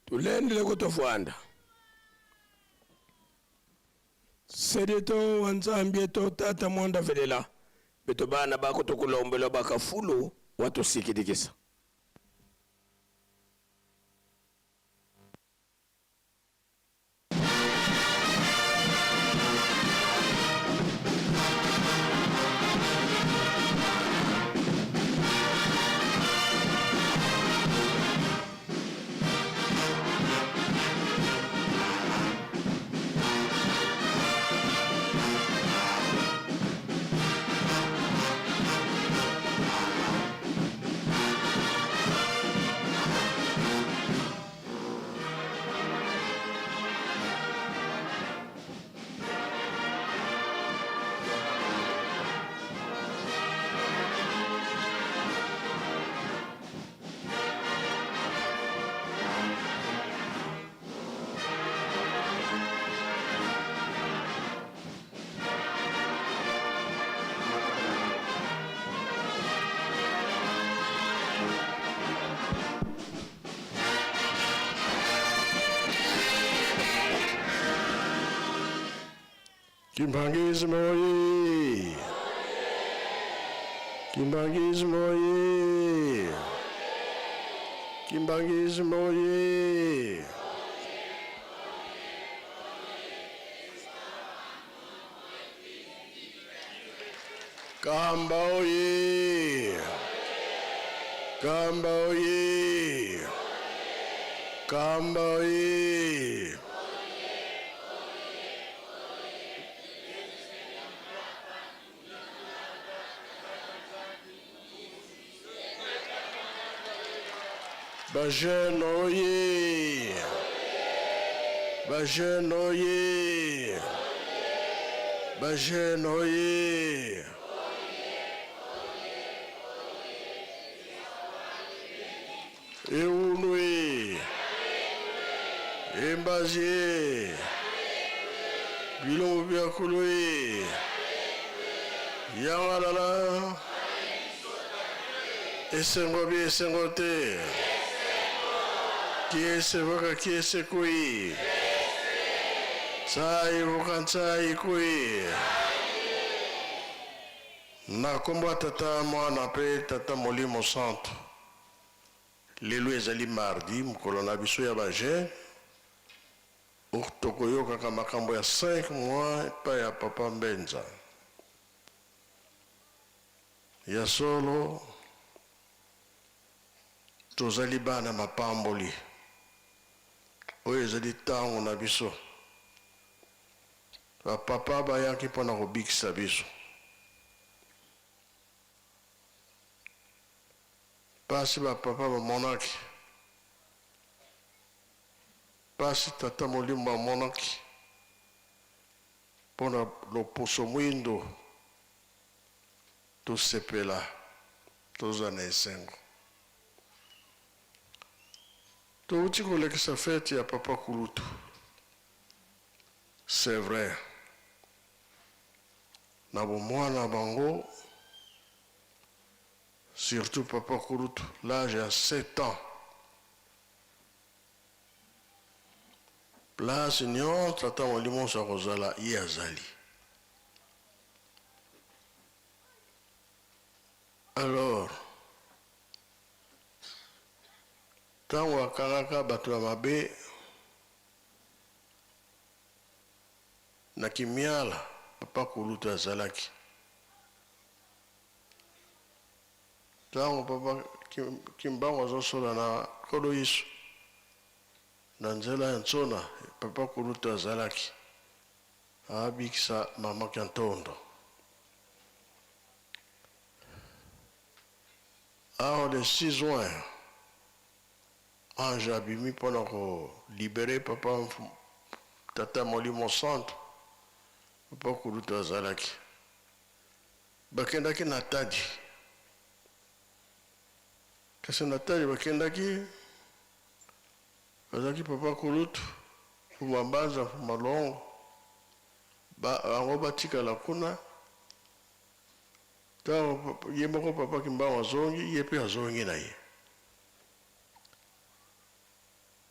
Tulendele kutofwanda Sedito wa Nzambi eto tata mwanda velela beto bana bako tokulombela bakafulu watusikidikisa. Kimbanguisme oye! Kimbanguisme oye! Kimbanguisme oye! Kamba oye! Kamba oye! Kamba oye! Bajeune oye! Bajeune oye! Bajeune oye! Eunwe! Embazie! Bilongo biakulwe! Yangalala! Esengo bi esengo te! Kiese voka kiese kui! Tsai voka tsai kui! Na nkombo ya Tata, Mwana mpe Tata Molimo Santu. Lelo ezali mardi, mokolo na biso ya ba jeunes. Tokoyokaka makambo ya 5 mois epai ya Papa Mbenza. Ya solo, tozali bana mapamboli. Oyo ezali ntango na biso. Ba papa bayaki mpo na kobikisa biso. Pasi ba papa bamonaki, pasi tata molimo amonaki mpo na loposo mwindo, tosepela, tozala na esengo. Towuti kolekisa fete ya papa kulutu. C'est vrai. Na bomwana bango, surtout papa kulutu, l'age ya 7 ans. Place nyonso tata molimo akozala, ye azali. Alors, tango akangaka bato ya mabe na Kimiala, papa kulutu azalaki. Tango papa Kimbangu azosola na Nkolo Yesu na nzela ya Nsona, papa kulutu azalaki. Abikisa mama Kiantondo. Awa le 6 juin, ange abimi mpona ko libérer papa tata molimo santu, papa kulutu azalaki. Bakendaki na Tadi. Kasi na Tadi bakendaki, bazalaki papa kulutu, Mfuma Mbanza, Mfuma Longo. Ba, bango batikala kuna. Ntango ye moko Papa Kimbangu azongi, ye mpe azongi na ye.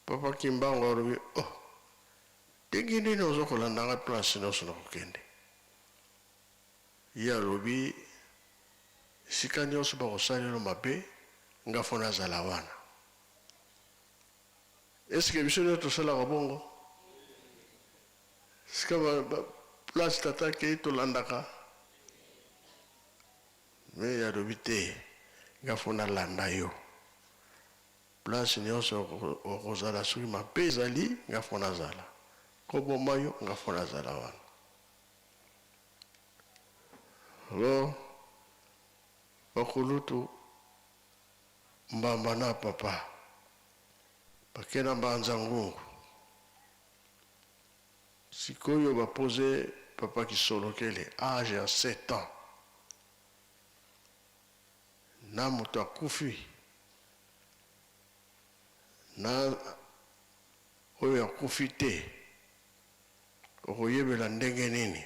Papa Kimbangu alobi, oh, ndenge nini ozo kolanda ngai place nyonso nakokende? Ye alobi, esika nyonso bakosalelo mabe, nga fo nazala wana. Est-ce que biso nyonso tosalaka bongo? Esika ba, ba place tata akei tolandaka? Mais ye alobi te, nga fo nalanda yo. Place nionso okozala soki mabe ezali nga faut nazala. Koboma yo nga faut nazala wana. Alors bakulutu Mbamba na papa bake na Mbanza Ngungu sikoyo ba pose papa Kisolokele age ya 7 ans na moto akufi na oyo akufi te okoyebela ndenge nini?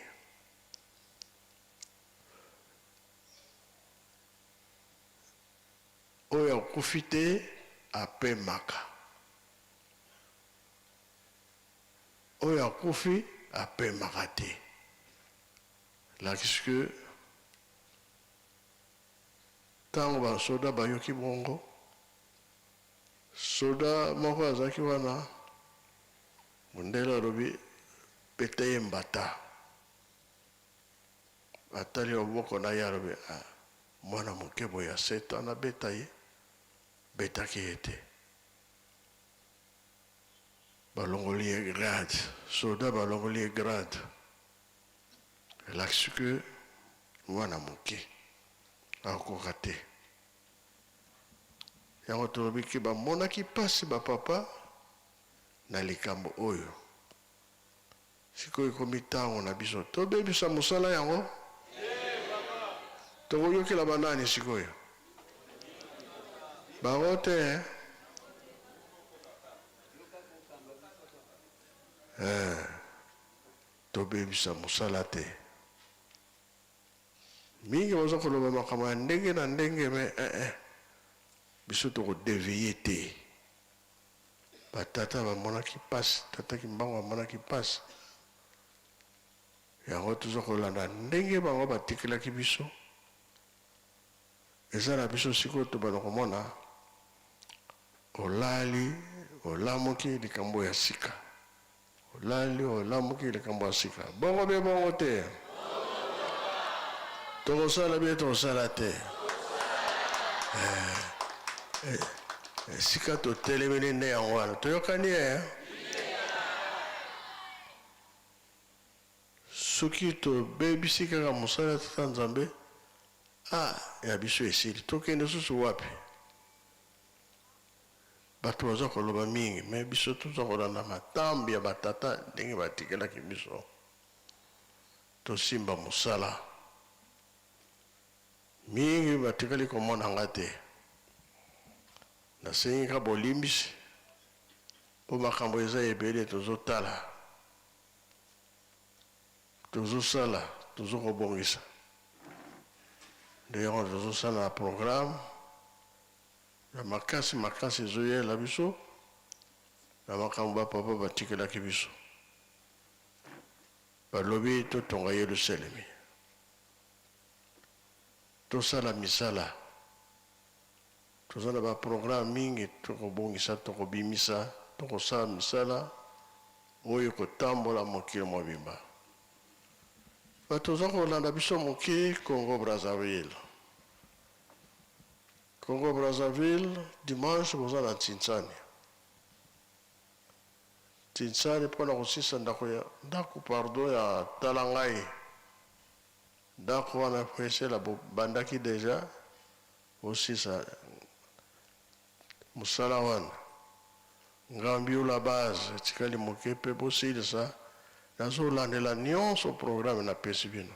Oyo akufi te apemaka. Oyo akufi apemaka te. Elakisi que Tango ba soda bayoki bongo, soda moko azalaki wana, mundele alobi, beta ye mbata. Atali loboko na ye alobi, ah, mwana moke boye ya 7 ans nabeta ye? Betaki ye te. Balongoli ye grade, soda balongoli ye grade. Elakisi que mwana moke akokoka te. Yango tolobi ke bamonaki pasi ba papa na likambo oyo. Sikoyo ekomi tango na biso tobebisa mosala yango? Tokoyokela ba nani sikoyo? Bango te eh? Eh. Tobebisa mosala te. Mingi baza koloba makambo ya ndenge na ndenge mais eh eh biso toko devier te. Ba tata bamonaki pasi, tata Kimbangu amonaki pasi. Yango toza kolanda ndenge bango batikelaki biso. Eza na biso sikoyo tobanda komona olali olamuki likambo ya sika. Olali olamuki likambo ya sika. Bongo be bongo te? Tokosala be tokosala te? Eh, eh, esika totelemeli nde yango wana. Toyokani eh? Soki tobebisi kaka mosala ya Tata Nzambe, ah, ya biso esili. Tokende susu wapi? Batu baza koloba mingi mais biso toza kolanda matambe ya ba tata ndenge batikelaki biso. Tosimba musala. Mingi batikali komona nga te. Nasengi kaka bolimbisi po makambo eza ebele tozotala, tozosala, tozokobongisa. Nde yango tozosala na programme. Ya makasi makasi ezoyela biso na makambo ba papa batikelaki biso. Balobi totonga Yelusalemi. Tosala misala. Toza na ba programme mingi tokobongisa, tokobimisa, tokosala misala oyo ekotambola mokili mobimba. Bato oza kolanda biso moke Congo Brazzaville. Congo Brazzaville dimanche boza na Tsinsani Tsinsani pona kosisa ndako ya ndako pardon ya tala ngai ndako wana faut esila bo bandaki dejà bosisa musala wana Ngambiula base etikali moke pe bosilisa nazo landela nionso programme na pesi bino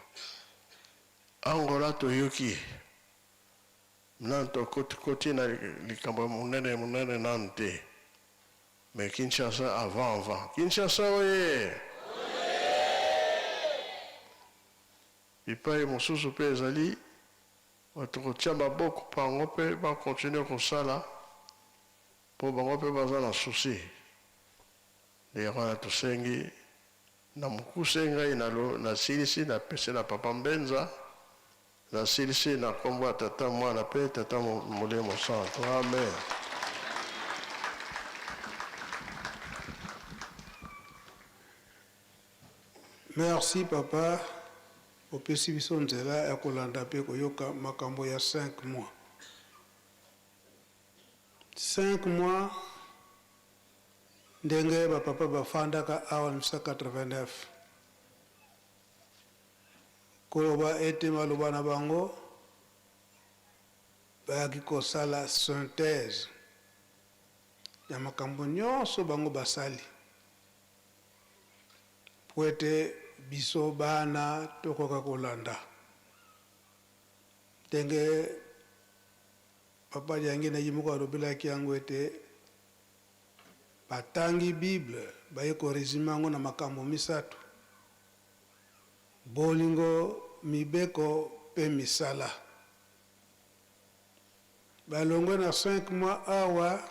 Angola toyoki Nanu tokoti koti na likambo ya munene munene nanu te mais Kinshasa avant avant Kinshasa oyee! Bipai mosusu mpe ezali bato kotia maboko bango mpe ba continuer kosala mpo bango mpe baza na souci. Nde yango wana tosengi na mokuse ngai nasilisi napesi na papa Mbenza, nasilisi na nkombo ya Tata, Mwana mpe Tata Molimo Santu. Amen. Merci papa opesi biso nzela ya kolanda pe koyoka makambo ya 5 mois. 5 mois ndenge ba papa bafandaka awa na 1989 koloba ete maloba na bango bayaki kosala synthèse ya makambo nyonso bango basali mpo ete biso bana tokoka kolanda ndenge Papa Diangienda ye moko alobelaki yango ete batangi Bible baye ko resumer yango na makambo misatu, bolingo, mibeko pe misala. Balongwe na cinq mois awa,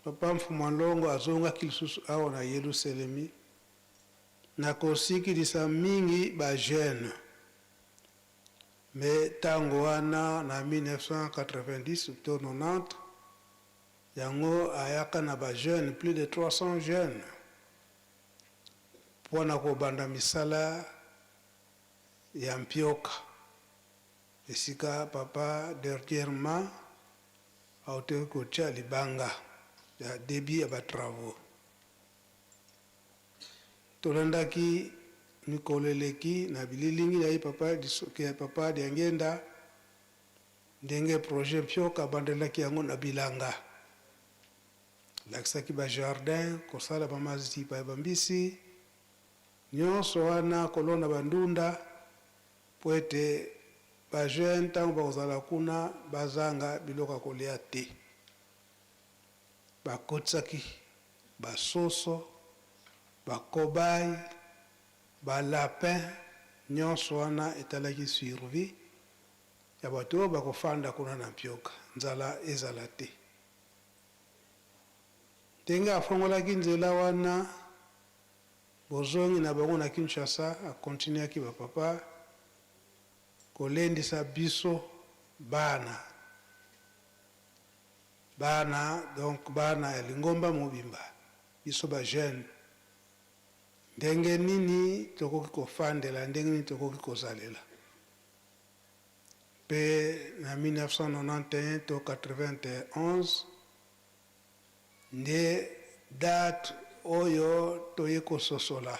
Papa Mfumua Nlongo azongaki lisusu awa na Yeluselemi na kosikilisa mingi ba jeunes. Mais tango wana na 1990 to 90 yango ayaka na ba jeunes, plus de 300 jeunes pona kobanda misala ya mpioka esika papa dernièrement awutaki kotia libanga ya debut ya ba travaux. Tolandaki mikolo eleki na bililingi ya ye papa ya papa Diangienda ndenge projet Mpioka abandelaki yango na bilanga. Alakisaki ba jardins, kosala ba maziba ya ba mbisi, nionso wana kolona ba ndunda mpo ete ba jeunes tango bakozala kuna bazanga biloko ya kolia te. Bakotisaki ba soso, ba cobaye, ba lapin, nionso wana etalaki survie ya batu oyo bakofanda kuna na Mpioka, nzala ezala te. Ndenge afongolaki nzela wana, bozongi na bango na Kinshasa, a continuaki ba papa kolendisa biso bana. Bana donc bana ya lingomba mobimba, biso ba jeunes, ndenge nini tokoki kofandela, ndenge nini tokoki kozalela. Mpe na 1991 to 91 nde date oyo toye kososola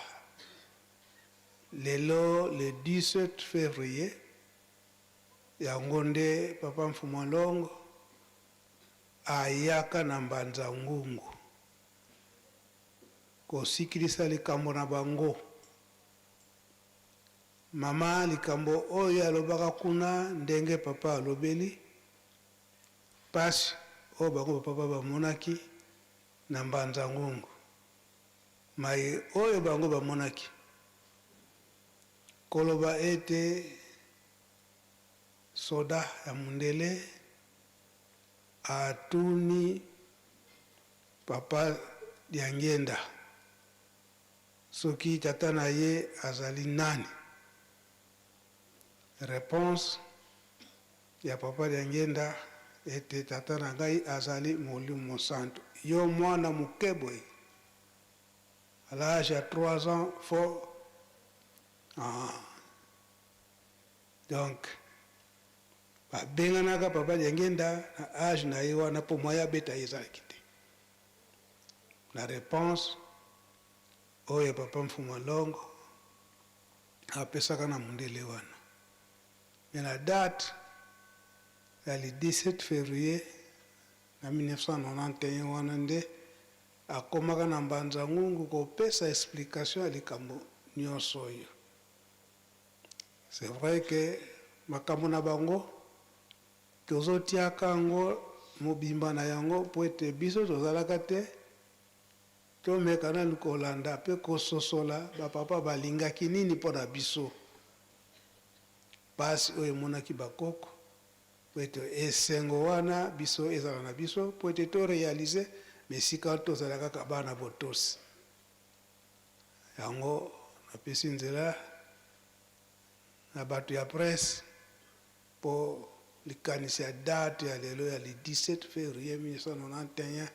lelo le 17 fevrier, yango nde Papa Mfumua Nlongo ayaka na Mbanza Ngungu kosikilisa likambo na bango. Mama likambo oyo alobaka kuna ndenge papa alobeli pasi oyo bango ba papa bamonaki na Mbanza Ngungu. Maye oyo bango bamonaki koloba ete Soda ya mundele atuni papa Diangienda soki tata na ye azali nani? Reponse ya papa Diangienda ete tata na ngai azali Molimo Mosantu. Yo mwana moke boye à l'age ya 3 ans faut ah. Donc ba benganaka papa Diangienda na age na ye wana po moyen abeta ye ezalaki te. Na reponse oyo papa Mfumua Nlongo apesaka na mundele wana. Mais na date ya le 17 fevrier na 1991 wana nde akomaka na Mbanza Ngungu kopesa explication ya likambo nionso oyo. C'est vrai que makambo na bango tozo tiaka yango mobimba na yango po ete biso tozalaka te. Tomeka nanu kolanda pe kososola ba papa balingaki nini mpo na biso. Pasi oyo emonaki ba koko mpo ete esengo wana biso ezala na biso mpo ete to realiser mais esika tozala kaka bana botosi. Yango napesi nzela na batu ya presse mpo likanisi ya date ya lelo ya le 17 fevrier 1991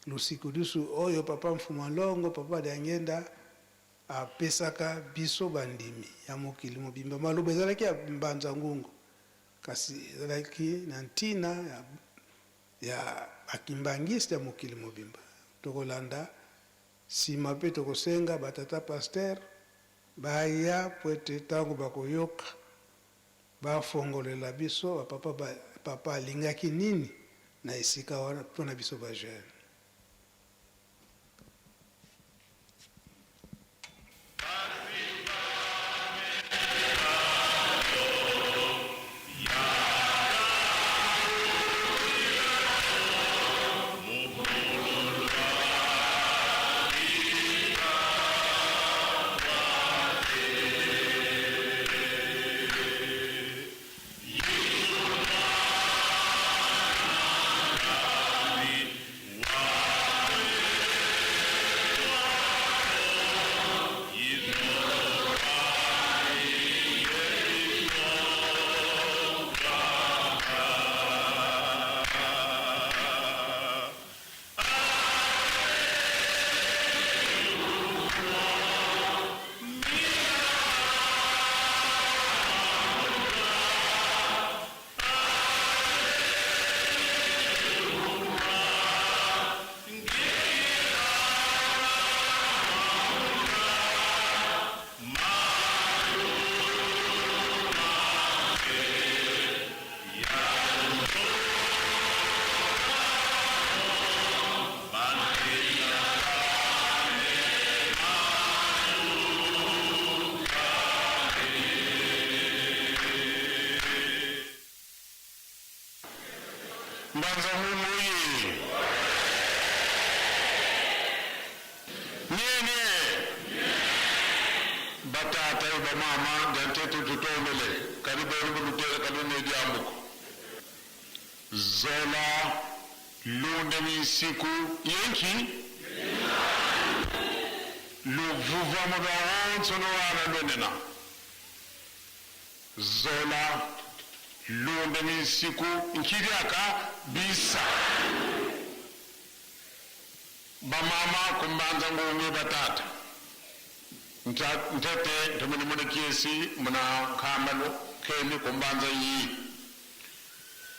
Lusikudusu oyo Papa Mfuma Nlongo, Papa Diangienda, apesaka biso bandimi ya mokili mobimba. Maloba ezalaki ya Mbanza Ngungu, kasi ezalaki na ntina ya, ya ba kimbanguiste ya mokili mobimba. Tokolanda sima mpe tokosenga ba tata pasteurs baya mpo ete tango bakoyoka Bafongolela biso ba papa ba papa alingaki nini na esika wana pona biso ba jeune. Mbanza ngungu oye! Nie nie! Batata e bamama dia ntetu tutombele kadi benu bulutele kadi ne diambuku. Zola lunde minsiku yenki luvuva muba wonso nuwana lunena. Zola lunde minsiku nkidiaka bisa. Bamama kumbanza ngungu e batata ntete ntomene muna kiesi muna nkamalo kemi kumbanza yi.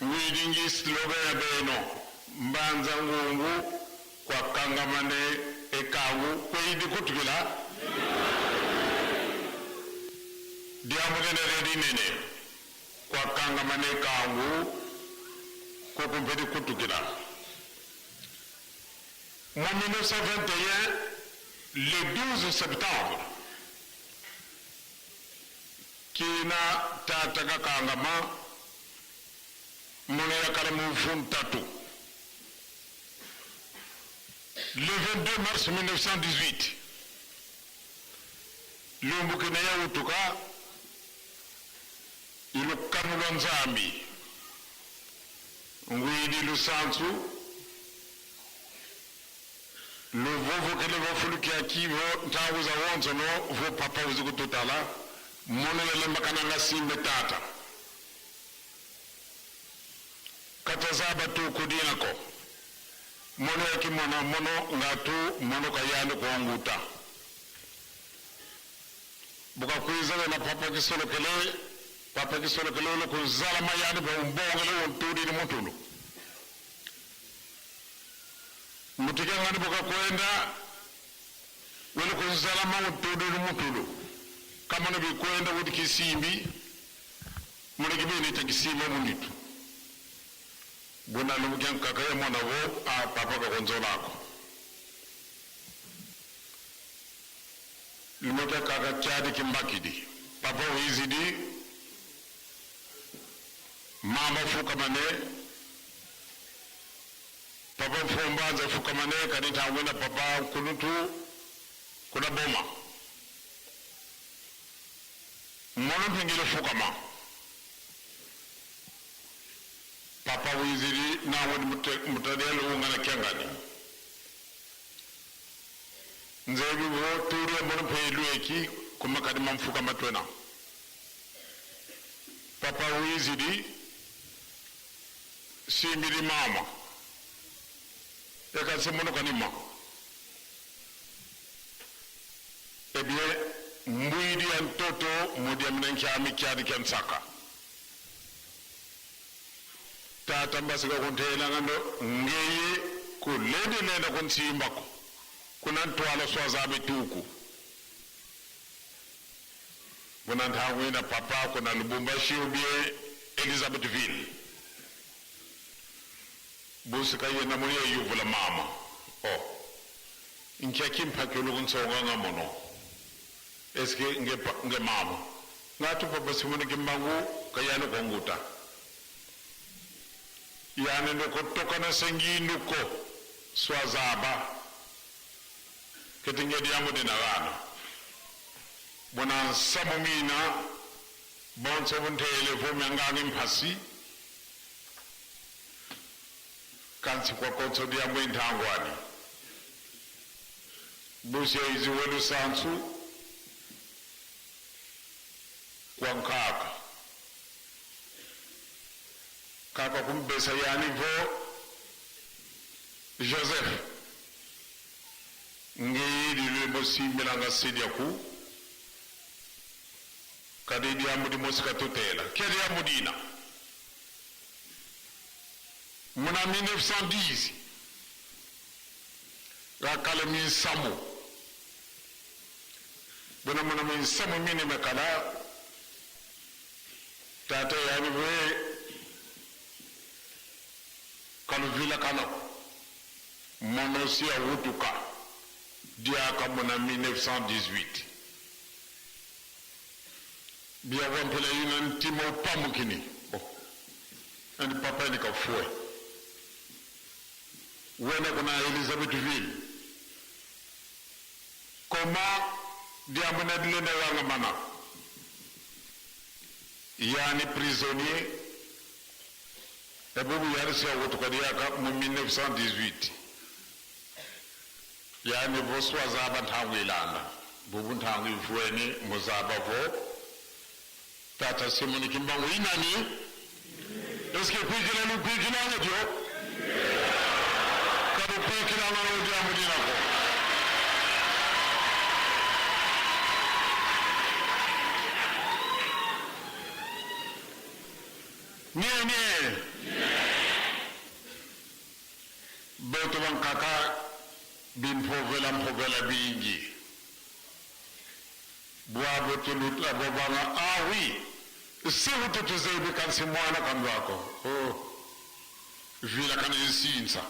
Ngwidingi slogan ya beno mbanza ngungu kwa kangamane ekangu kweidi kutukila diambukene dinene kwa kangamane ekangu kukumpedi kutukila. Mu 1921 le 12 septembre kina tata kakangama mono yakala muvu ntatu. Le 22 mars 1918 lumbu kina yautuka ilukanu lwa Nzambi ngwidi lusansu luvuvukile vafulukia kivo ntangu za wonso no vo papa uzi kututala mono yalembakana nga simbe tata katazaba tu kudinako mono yakimona mono ngatu mono kayande kuonguta bukakwiza wena papa kisolokele papa kisolokele ulo kuzala mayande pa umbongele untudini mutulu mutikangani bukakwenda wele kuzala mautudini mutulu kamano bikwenda kuti kisimbi mulekibene cha kisimbi munitu bunalo bukyankaka ya mwana wo a papa kakonzolako limota kaka kyadi kimbakidi papa wizidi mama fukamane Papa Mfumbanza fukamane kadi ntangwena papa Nkulutu kuna boma. Mono mpingile fukama. Papa wiziri nawe mutadele ungana kyangani. Nzebi bo turi mono mpelu eki kumakadi mamfuka matwena. Papa wiziri simbiri mama. Eka mono kanima. Eh bien, mbwidi ya mtoto mudi ya mnenkyami kyadi kya nsaka. Tata mbasika kuntela ngando ngeye kulende lenda kunsimbako. Kuna ntwala swazabe tuku. Kuna ntangwina papa kuna Lubumbashi ubie Elizabethville. Busika yena muye yuvula mama. Oh. Nkyaki mpakyo lukunsonga ngamono. Eske nge, nge mama. Ngatu papa Simoni Kimbangu kayano konguta. Yani ndoko toka na senginduko swazaba. Ketinge diamu dinagana. Bona nsamu mina bonso buntele vumyangangi mpasi. Kansi kwa konso diamu intangwani. Busia izi welu sansu kwa nkaka. Kaka kumbesa yani vo Joseph. Ngeyidi lwembo simbilanga sidia ku. Kadi diamu di mosika tutela. Kia diamu dina? Muna 1910. Gakale minsamu. Bona muna minsamu mini mekala. Tata yani we kaluvila kano. Monosi ya wutuka. Diaka muna 1918. Bia wampela yina ntima upamukini. Oh. Andi papa ni kafue. Wena kuna Elizabethville. Koma diambu na dilenda wanga mana. Yani prisonnier. Ebubu yari siya wutuka diaka mu 1918. Yani voswa zaba ntangu ilanda. Bubu ntangu ifueni muzaba vo. Tata Simoni Kimbangu inani? Eske kuikila lu kuikila ngotyo? Kadu kuikila ngano diamu dinako. Nie nie. Beto bankaka bin povela povela bingi. Bwabo tuluta bobanga ah oui. Si ututuzebi kansi mwana kandwako. Oh. Vila kana insinsa.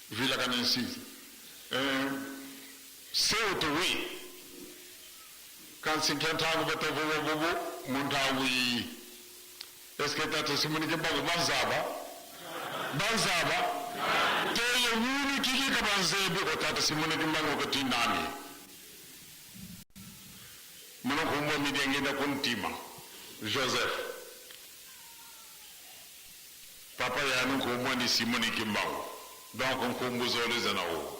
Vila kana insinsa. Se utu oui. Kansi nkentangu betevu bubu muntangu yi. Eske tata Simoni Kimbangu banzaba? Banzaba? Teye wuni kiki ka banzebi ko tata Simoni Kimbangu ko tinani. Muna kumbo midengenda kuntima. Joseph. Papa yani kumbo ni Simoni Kimbangu. Donc nkumbu zole zana wo.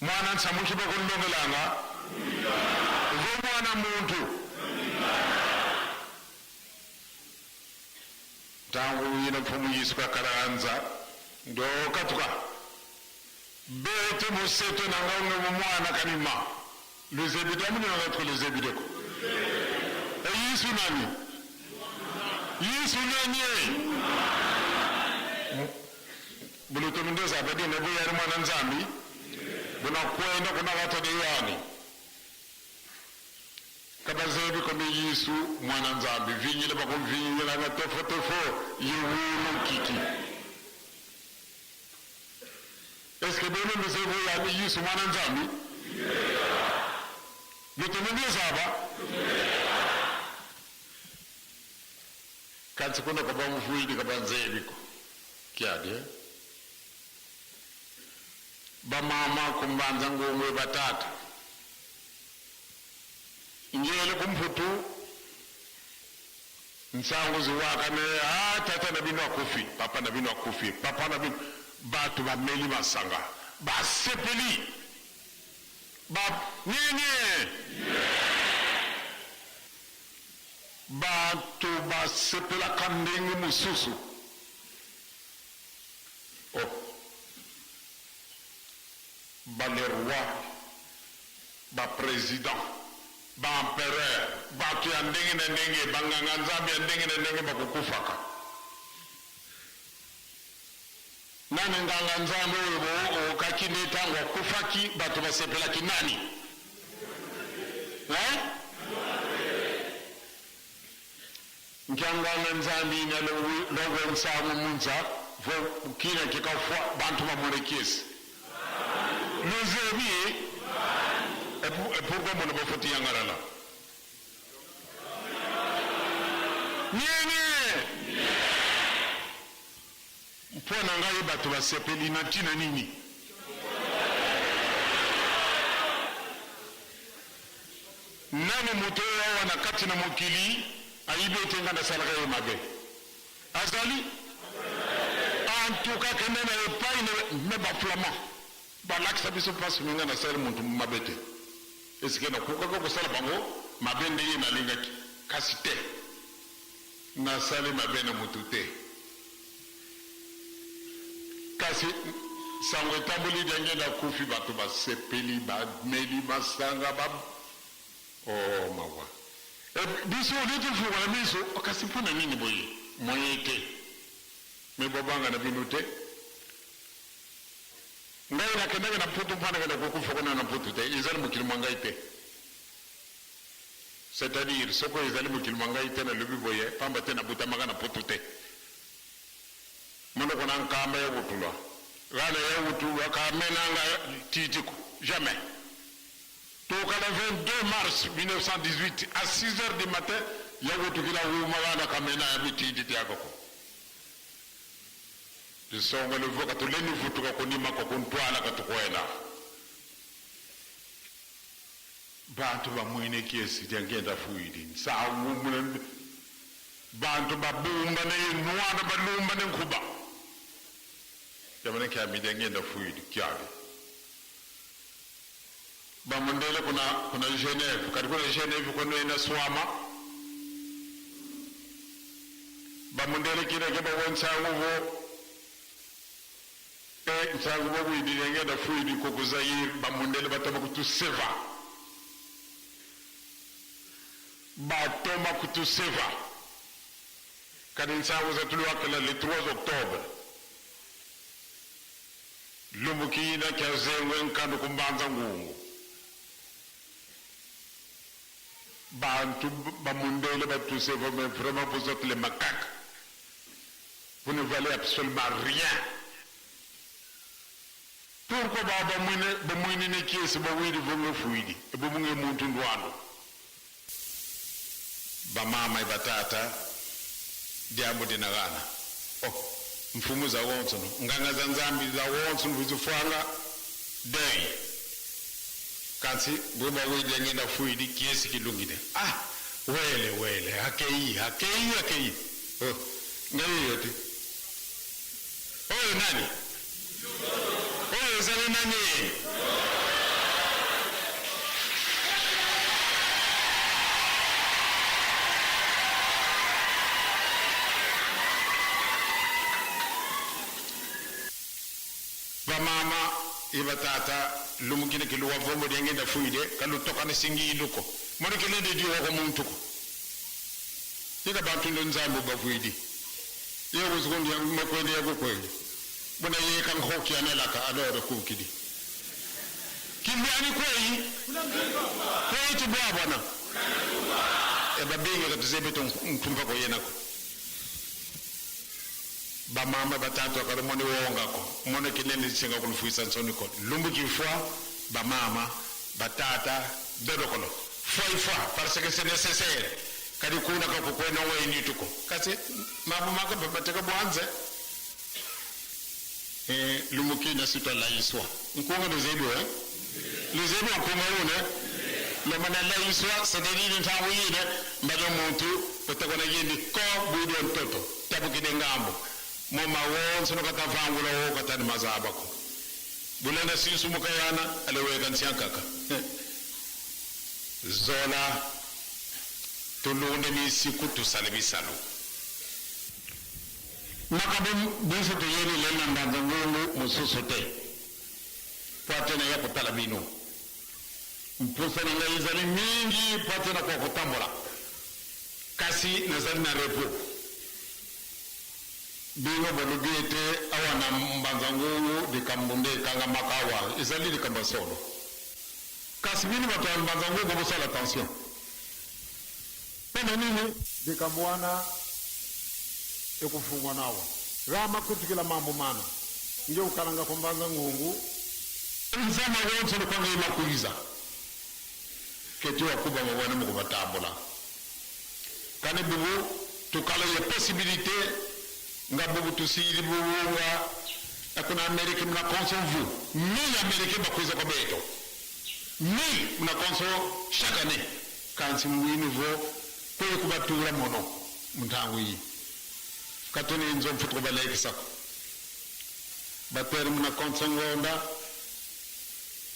Mwana nsamukiba kundongelanga. Uvo mwana muntu. Tangu yina mfumu Yesu kakaranza. Ndo katuka. Bete museto na ngongo mwana kanima. Luzebide amuni na ngatu luzebide ko. E Yesu nani? Yesu nani? Buluto mindoza abadi nebu yari mwana nzambi. Buna kwenda kuna watu de yani. Kabazebi komi Yesu mwana nzambi. Vinyile bakumvinyile na tofo tofo yuwulu kiki. Eske beno luzebu yani Yesu mwana nzambi? Luto mindoza aba? Kasi kuna ka bamufuidi ka banzebiko. Kiadi eh? Bamama kumbanza ngungwe batata. Ngiyele kumphutu nsangu ziwaka ne ah tata na bino akufi, papa na bino akufi, papa na bino bato bameli masanga basepeli ba nini bato basepelaka ndenge mosusu. Oh, ba le roi, ba président, ba empereur, bato ya ndenge na ndenge, banganga nzambe ya ndenge na ndenge bakokufaka. Nani nganga nzambe oyo bookaki nde ntango akufaki bato basepelaki nani? Eh? Nkyanganga nzambi ina longwe nsangu munza vo kina kikafwa bantu bamulekiesi luzebi et pourquoi mona bafoti yangalala nini mpo na ngai bato basepeli na ntina nini? Nani moto oyo awa na kati na mokili ayibi ete ngai nasalaka ye mabe? Azali antuka kende na epai me baflamand balakisa biso mpasi me ngai nasali moto mabe te. Esike nakokaka kosala bango mabe ndenge nalingaki, kasi te nasali mabe na moto te. Kasi sango etamboli ndenge nakufi, bato basepeli, bameli masanga ba oh mawa. E, biso olie tofungola miso, kasi mpo na nini boye? Moyen te. Me bobanga na bino te. Ngai nakendaki na Mputu mpo nakenda kokufa kuna na Mputu te, ezali mokili mwa ngai te. C'est-à-dire soki ezali mokili mwa ngai te, nalobi boye pamba te nabutamaka na Mputu te. Monoko na nkamba ya kutulwa gana ya kutulwa kamenanga titiko jamais. Toka le 22 mars 1918 à 6 heures du matin ya kutukila huma gana kamena ya mititi tiakako. Lisongo livuka tuleni vutuka kunima ko kuntwala katukwela. Bantu bamwine kiesi diangenda fuidi nsangu mune bantu babumba ne nwana balumba ne nkuba yamane kyami diangenda fuidi kyali bamundele kuna kuna Geneve kati kuna Geneve kuna ina swama bamundele kile ke babonsangu bo e nsangu bo bwidile ngenda fuidi ko ku Zaire bamundele batoma kutuseva batoma kutuseva kadi nsangu zatuluwakela le 3 octobre lumbukina kya zengwe nkandu kumbanza ngungu bantu bamundele batuseva mais vraiment vous êtes les macaques, vous ne valez absolument rien. Pourquoi ba bamwine bamwinine kiesi bawili vonge fuidi ebomunge muntu ndwando bamama ibatata diambo dinagana oh mfumu za wonso nganga za nzambi za wonso mvuzifwanga dei kasi bwe bawili ngenda fuidi kiesi kilungile ah wele wele hakei hakei hakei oh ngai yote oyo nani oyo ezali nani? Bamama ibatata lumukine kiluwa vombo lyangenda fuide kalutokana singi iluko mono kilende diwoko muntuko ika bantu ndo nzambo bafuidi ye kuzukundi makwende yakukweli bona yeka nkhoki yanelaka alore kukidi kimbyani kweyi kweyi tibwabona ebabinge katuzebe ntumpa koyenako bamama batatu akalo mone wongako mone kinene singa kulufuisa nsoniko lumbuki fwa bamama batata dodokolo foi foi parce que c'est nécessaire. Kadi kuna kakukwena wenituko kasi mambo makababateka bwanze lumukina sutalaiswa nkunga luzebi eh? Luzebi nkunga lune lomana laiswa sedelili ntangu yine mbado muntu otakona yindi ko budo ntoto tabukide ngambo moma wonse nokatavangula wo katani mazabako bulenda sinsu mukayana aleweka nsiankaka zola tulunde misiku tusale bisalo makambo biso toyeli lelo na mbanza ngungu mosusu te po ate na ya kotala bino mposa na ngai ezali mingi po ate na kwa kotambola kasi nazali na repos. Bino balobi ete awa na mbanza ngungu likambo nde ekangamaka awa ezali likambo ya solo kasi bino bato ya mbanza ngungu bosala attention mpo na nini likambo wana ekufungwa nawa gama kutukila mambo mana nge ukalanga kwa mbanza ngungu nzama wonse lukwanga imakuiza keti wakuba mabwana mukubatambula kane bubu tukala ye possibilité nga bubu tusili bubu nga akuna Amerika mna konso vu 1000 Amerika bakuiza kwa beto 1000 mna konso chaque année kansi mwini vo kwe kubatura mono muntangu iyi katoni nzo mfutu kubalekisako bateri mna konso ngonda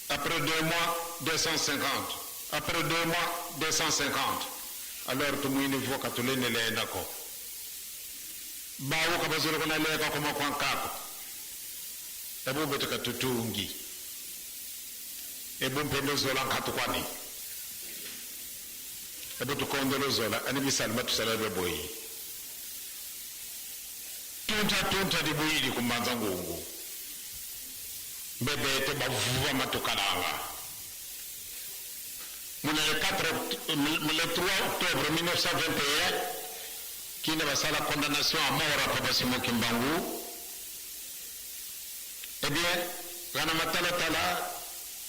après 2 mois 250 après 2 mois 250 alors tumwini vo katulene leendako bawo kabazolo kona leka koma kwankako ebubete katutungi ebumpendo zola nkhatu kwani ebutukondolo zola ani bisali batusala beboyi tunta tunta dibuyili kumbanza ngungu mbebete bavuva matukalanga muna le 4 le 3 octobre 1921 kine basala condamnation à mort à Papa Simon Kimbangu. Eh bien gana matalatala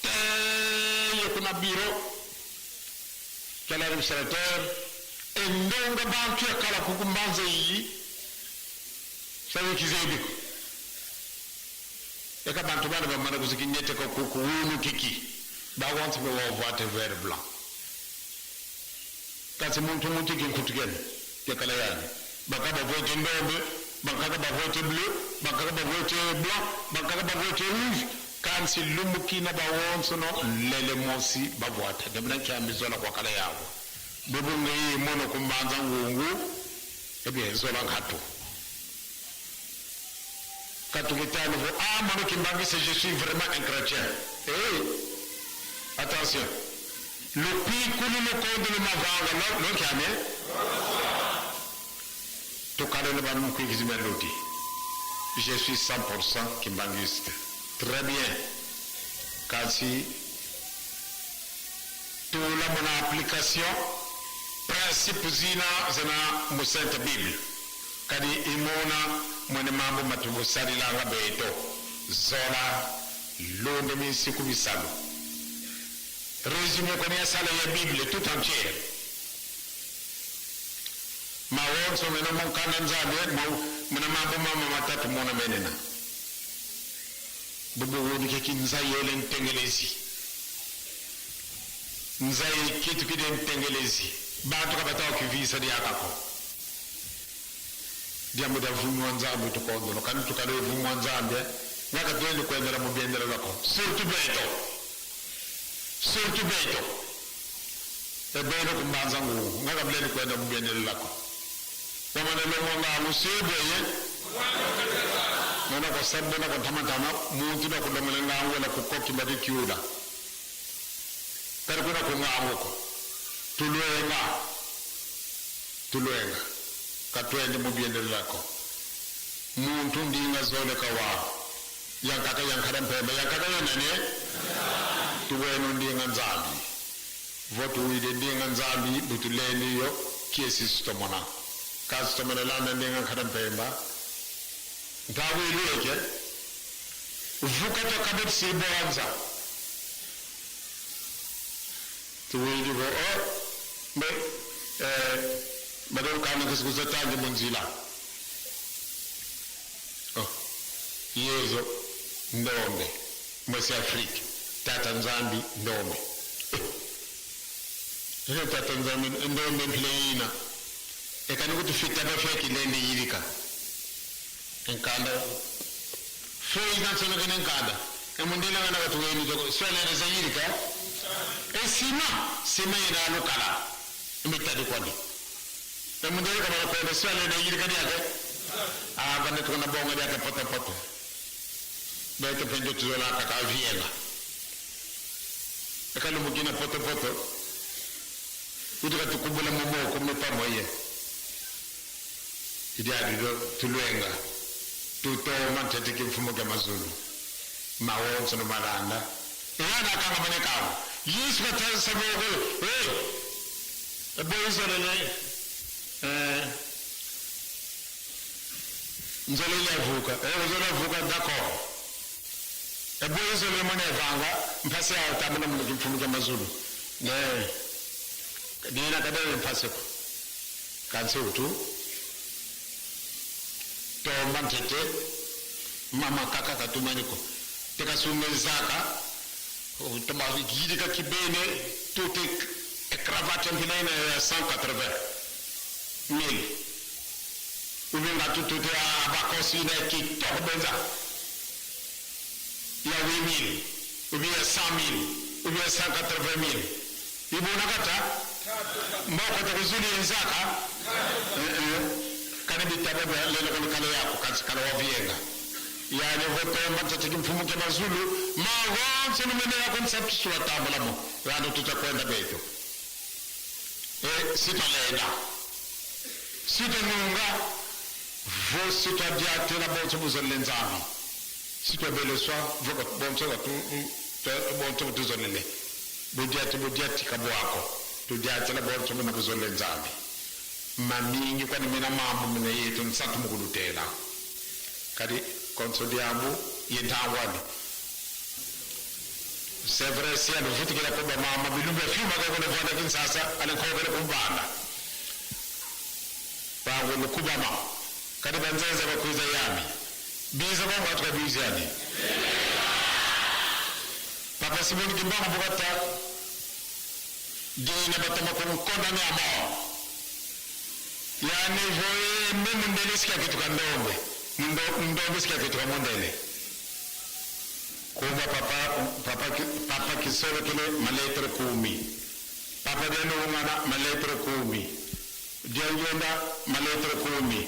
teye kuna bureau kala administrateur endonga bantu ya kala kukumbanza iyi sabe kizebiko eka bantu bana bamana kuzikinyeteka kukuwunu kiki bawansi be wavoate vert blanc kasi muntu muntu kinkutukene yakala yani bakaba vote ndombe bakaka bavote bleu bakaka bavote blanc bakaka bavote rouge kansi lumukina bawonsono lele mosi bavwata demina kyambizola kwakala yawo bebunge yi mono kumbanza ngungu ebye zola nkatu katukitano vo ah mono kimbangise je suis vraiment un chrétien. Eh attention lupikulu lukondo lumavanga lokyame tukalele banumkwikizima ludi je suis 100% kimbangiste. Très bien. Kasi tula mona application principe zina zina mu sainte bible kadi imona mwene mambo matubusalilanga beto zola lunde minsiku bisalo résumé koni ya sala ya bible tout entière mawonso mena munkanda nzambe muna mambo mama matatu mona menena bubu keki nzayele ntengelezi nzaye kitu kide ntengelezi bantu kabatawa kivisa diakako diambo dia vumu wa nzambe tukondolo kani tukalo vumu wa nzambe ngaka tuende kuendela mu biendela lako surtout beto surtout beto ebeno kumbanza ngungu ngaka bileni kuenda mu biendela lako wamane longo ngangu sibweye nona ko sabbe na ko tamatama muntu na ko longole ngangu la ko kokki mbadi kiuda kari kuna ko ngangu ko tulwenga tulwenga katwende mu biendela lako muntu ndinga zole kawa yankaka yankada mpembe yankaka yenane tuweno ndinga nzambi votu wide ndinga nzambi butuleni yo kiesi sitomona kasi tomona landa ndinga nkada mpemba ntabu ilweke vuka to sibonza tuwidi vo oh mais Eh, badokana kisikuzatange munzila. Oh, Yezo ndombe mwesi Afrika tata Nzambi ndombe. Eh, tata Nzambi ndombe mpileyina ekani kuti fita bafyakilende yilika enkanda feyi kansonokene enkanda emundele ngana katuweni toko swalere yilika esima sima yena alukala emitadi kwani emundele kamala kwenda swalere yilika diake abane tukona bonga diake poto poto bete penjo tuzola kaka vienga ekalumukina poto poto utika tukumbula mumoko mepamwe idiadido tulwenga tutoma nthethe mfumo ke mazulu mawonso nomalanda iyana akanga mane kawo yesu kathasaboke hey eboyisolele eh nzole iyavuka eh nzole iyavuka d'accord eboyisolele mone evanga mphasi yawo tamuna mntu mfumo ke mazulu ne dina kadele mphasi ko kansi utu tomba ntete mama kaka katumaniko tekasumezaka tomba yidika kibene tout est cravate mpinene ya 180 mille ubinga tutute abakosi na kitoko benza ya 8000 ou bien 100 000 ou bien 180 000 ibona kata mboko takuzuli enzaka kani bitaba lelo kono kala yako kasi kala wavienga yani votomba ntete mfumo ke mazulu mawonse numene yako nsaptiswa tambulamo rando tutakwenda beto e sitolenda sitonunga vo sitwadiatela bonse buzolele nzambi sitwabeleswa bonse bonse butuzolele budiati budiatika bwako tudiatela bonse buna buzolele nzambi mamingi kwani mina mambo mina yetu nsatu mukulutela kadi konso diambu yentangwani c'est vrai si aluvutikila kuba mama bilumbe fyuma kakuna vanda kinsasa alinkhokele kumbanda bangu lukubama kadi banzenza bakwiza yami biza bangu atuka biza yani papa Simon Kimbangu bukata dina batama kumkondamné à mort yani voye mundele sikia kitu kandombe ndombe sikia kitu kamundele kuba papa papa papa kisolo kile maletre 10 papa deno ungana maletre 10 dianjonda maletre 10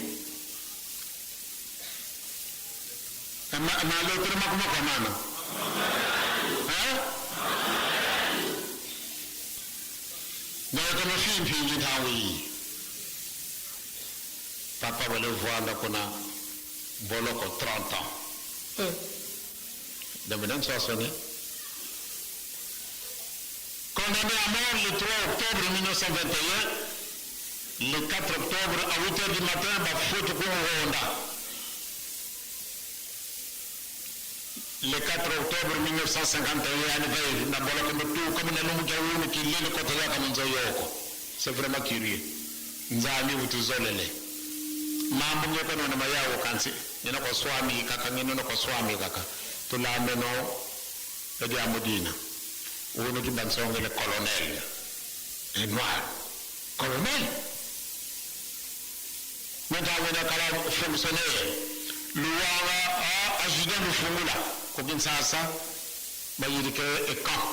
maletre makuma kwa mana eh na kama fimpi ntawi papa wale voila kuna boloko 30 ans. Demande sonné. Condamné à mort le 3 octobre 1921, le 4 octobre à 8 h du matin, bafoto Rwanda. Le 4 octobre 1951, yani na boloko mtu kama na lumu kawuni kilele kote yaka mnzo yoko. C'est vraiment curieux. Nzambi utuzolele. Mambo ngeko na mayawo kansi. Nina kwa swami kaka nina kwa swami kaka. Tulambe no edi amudina. Uno ki bansonge le colonel. E noir. Colonel. Menta wena kala fonctionnaire. Luwanga a adjudant lufungula. Ko Kinshasa bayirike e camp.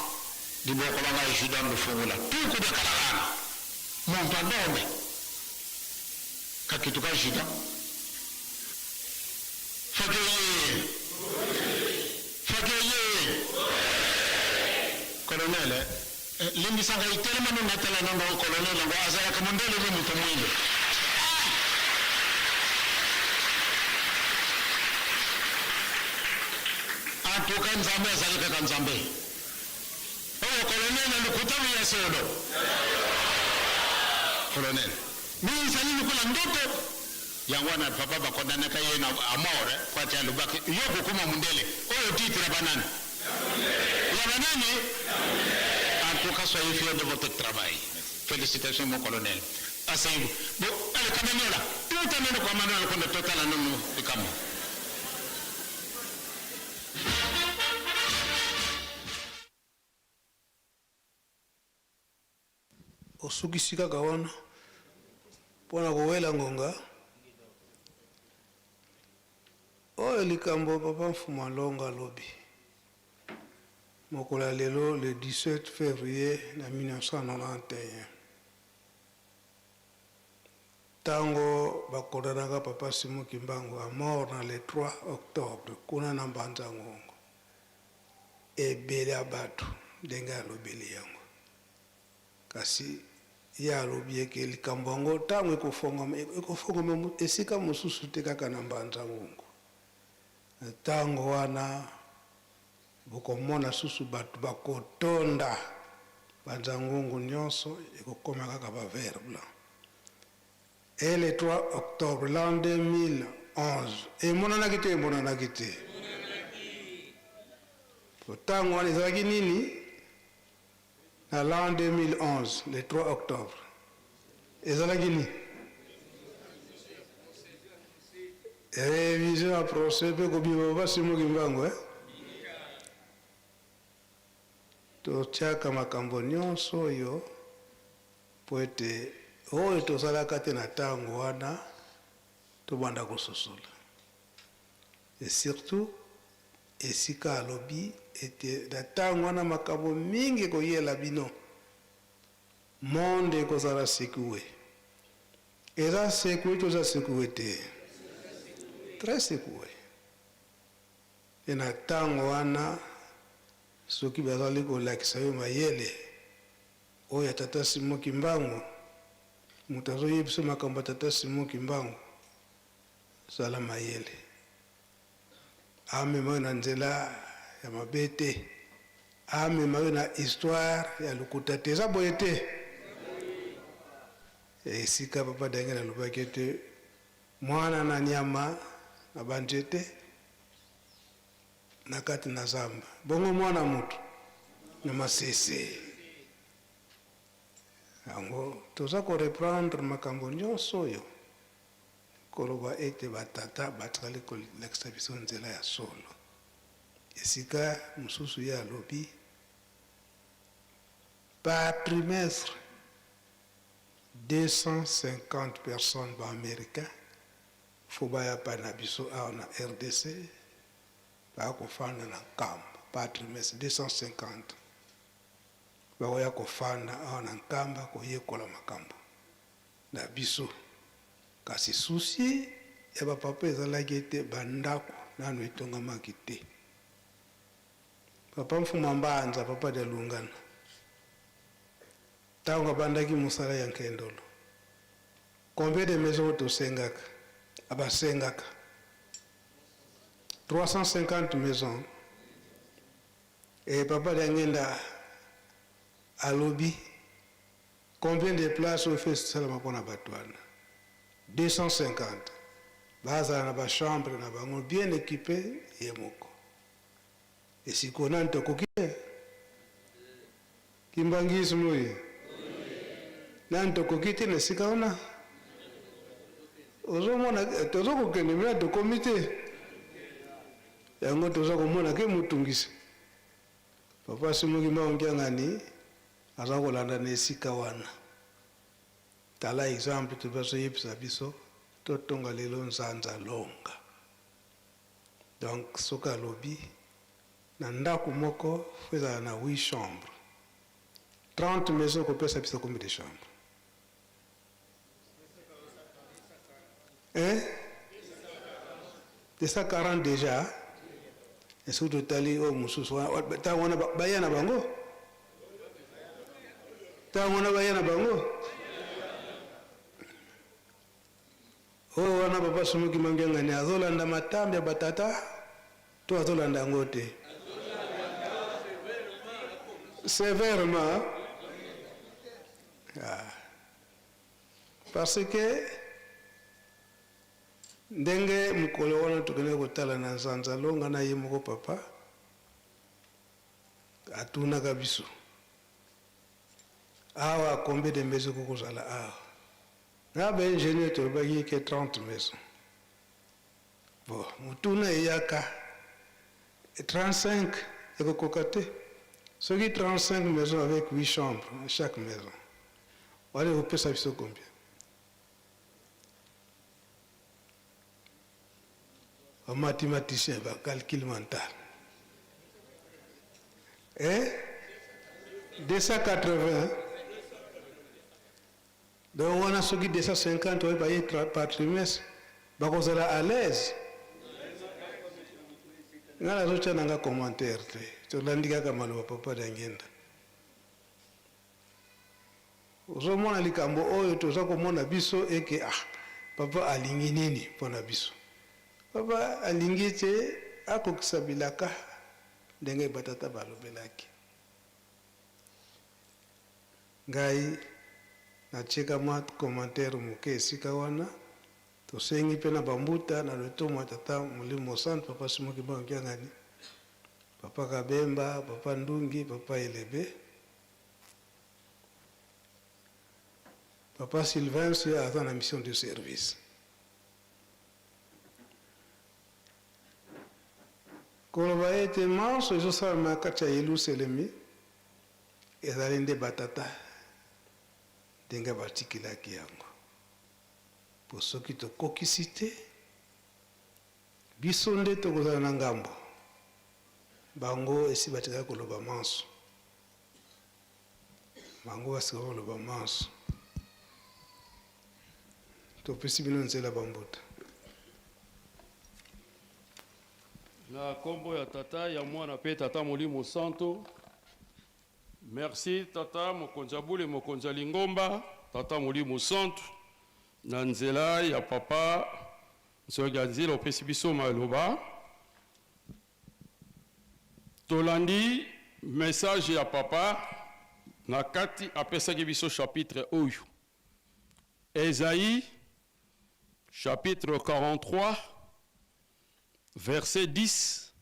Diboko banga adjudant lufungula. Tuku de kalagana. Muntu andome. Kakitu ka adjudant. Fakeye. Fakeye. Colonel, limbisanga itelema no natala nango colonel ngo azalaka mondele ni mutu mwindo. En tout cas, Nzambe azali kaka Nzambe. Oyo colonel na lokuta ya solo. Colonel. Mimi ezali lokola ndoto. Yango wana papa bakondanaka ye na à mort po ati alobaki yo kokoma mondele oyo titre ya banani ya banani. En tout cas, soyez fiers de votre travail. Félicitations mon colonel. Asseyez-vous. Bon, allez, Kamanyola. Tout amene Kamanyola kono totala nono likambo. Osukisi kaka wana mpo na kowela ngonga? Oyo likambo papa Mfumu Alongo alobi mokolo ya lelo le 17 fevrier na 1991 tango ba condanaka papa Simon Kimbangu à mort na le 3 octobre kuna na Mbanza Ngungu ebele ya batu ndenge alobeli yango. Kasi ye alobi eke likambo yango ntango ekofongwama, ekofongwama esika mosusu te kaka na Mbanza-Ngungu. Na ntango wana, bokomona susu bato bakotonda Mbanza-Ngungu nyonso, ekokoma kaka ba vert blanc. Et le 3 octobre l'an 2011, emonanaki to emonanaki te? Po ntango wana ezalaki nini? Na l'an 2011 le 3 octobre ezalaki nini? Revision ya procès mpe kobima papa Simon Kimbangu eh? Totiaka makambo nyonso oyo mpo ete oyo tozalaka te na ntango wana tobanda kososola et surtout Esika alobi ete na tango wana makambo mingi ekoyela bino, monde ekozala secoue. Eza secoue to eza secoue te? Très secoue. Pe na tango wana soki bazali kolakisa yo mayele oyo ya tata Simon Kimbangu, moto azoyebisa yo makambo ya tata Simon Kimbangu, zala mayele. Amema yo na nzela ya mabe te, amema yo na histoire ya lokuta te. Eza boye te? Esika papa Daniel alobaki ete mwana na nyama na ba nzete na kati na zamba, bongo mwana moto na masese. Yango toza ko reprendre makambo nyonso oyo. Koloba ete ba tata batikali kolakisa biso nzela ya solo. Esika mosusu ye alobi, Par trimestre, 250 personnes ba americains faut baya epai na biso awa na rdc baya kofanda na Nkamba. Par trimestre, 250 bakoya kofanda awa na Nkamba koyekola makambo na biso kasi souci ya ba papa ezalaki ete ba ndaku nanu etongamaki te. Papa Mfuma Mbanza, papa Dialungana, tango abandaki mosala ya Nkendolo, combien de maisons tosengaka, abasengaka? 350 maisons. Et papa Diangenda alobi Combien de places oyo fest esalama pona batu wana? 250 bazala na ba chambre na bango bien equipe ye moko. Et sikoyo nanu tokoki te? Kimbanguisme oye? Nanu tokoki te na esika wana? Ozomona tozo kokende mais nanu tokomi te. Yango toza komona ke motungisi. Papa Simon Kimbangu Kiangani Aza kolanda na esika wana. Tala exemple to bazo yebisa biso to tonga lelo nzanza longa. Donc soki alobi na ndaku moko faut ezala na 8 chambres. 30 maisons ekopesa biso combien de chambres? Hein? 240 dejà? Soki totali oyo mosusu wana tango wana baya na bango? Tango wana baya na bango? Oyo wana papa Sumuki Mangiangani azolanda matambe ya batata to azolanda yango te? Severement. Ah. Parce que ndenge mokolo wana tokendaki kotala na Nzanzalonga na ye moko papa atunaka biso. Awa combien de maisons ekoki kozala awa? Na ba ingenieur tolobaki ke 30 maisons. Bon, motuna eyaka 35 ekokoka te? Soki 35 maisons avec 8 chambres chaque maison, wana ekopesa biso combien? Ba mathematiciens ba calcul mental. Eh? 280 Donc wana soki 250 oyo baye par trimestre bakozala à l'aise. Nga nazotya na nga commentaire te, tolandi kaka maloba papa Diangienda. Ozomona likambo oyo toza komona biso eke ah papa alingi nini pona biso? Papa alingi ete akokisa bilaka ndenge ba tata balobelaki. Ngai natie ka mwa commentaire moke esika wana. Tosengi pe na ba mbuta na lotomo ya tata Molimo Mosantu Papa Simon Kimbangu Kiangani, Papa Kabemba, Papa Ndungi, Papa Elebe, Papa Sylvain ye aza na mission de service. Koloba ete manso ezosalama na kati ya Yeluselemi ezali nde batata ndenge batikelaki yango, mpo soki tokokisi te, biso nde tokozala na ngambo, bango esi batikali koloba manso. Bango basika koloba manso. Topesi bino nzela ba mbuta. Na kombo ya Tata, ya Mwana pe Tata Molimo Santo. Merci Tata Mokonzi ya bule, Mokonzi ya lingomba, Tata Molimo Santo, na nzela ya Papa Nsoki ya Nzila opesi biso maloba. Tolandi message ya papa na kati apesaki biso chapitre oyo Esaïe chapitre 43 verset 10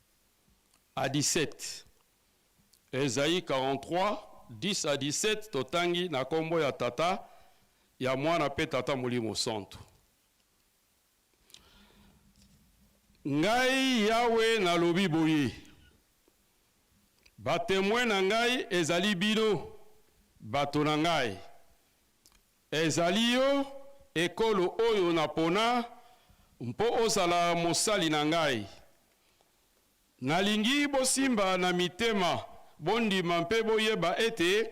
à 17 Esaïe 43 10 à 17 totangi na kombo ya tata ya mwana pe tata molimo santu. Ngai Yawe nalobi boye, Batemwe na ngai ezali bino, bato na ngai. Ezali yo, ekolo oyo napona mpo ozala mosali na ngai. Nalingi bosimba na mitema, bondima mpe boyeba ete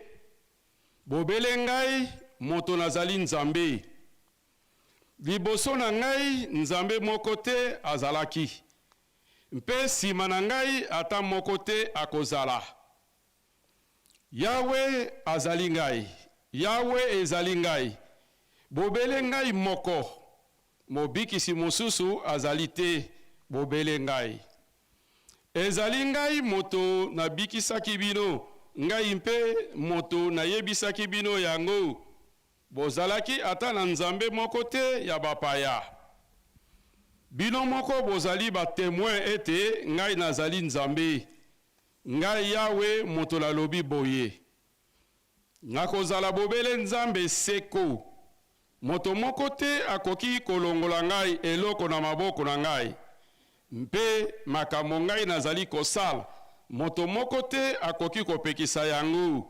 bobele ngai moto nazali Nzambe. Liboso na ngai nzambe moko te azalaki, mpe sima na ngai ata moko te akozala. Yawe azali ngai, Yawe ezali ngai, bobele ngai moko, mobikisi mosusu azali te, bobele ngai. Ezali ngai moto nabikisaki bino, ngai mpe moto nayebisaki bino yango. Bozalaki ata na nzambe moko te ya bapaya. Bino moko bozali ba temoins ete ngai nazali Nzambe. Ngai Yawe moto nalobi boye. Nakozala bobele Nzambe seko. Moto moko te akoki kolongola ngai eloko na maboko na ngai, mpe makambo ngai nazali kosala, moto moko te akoki kopekisa yango.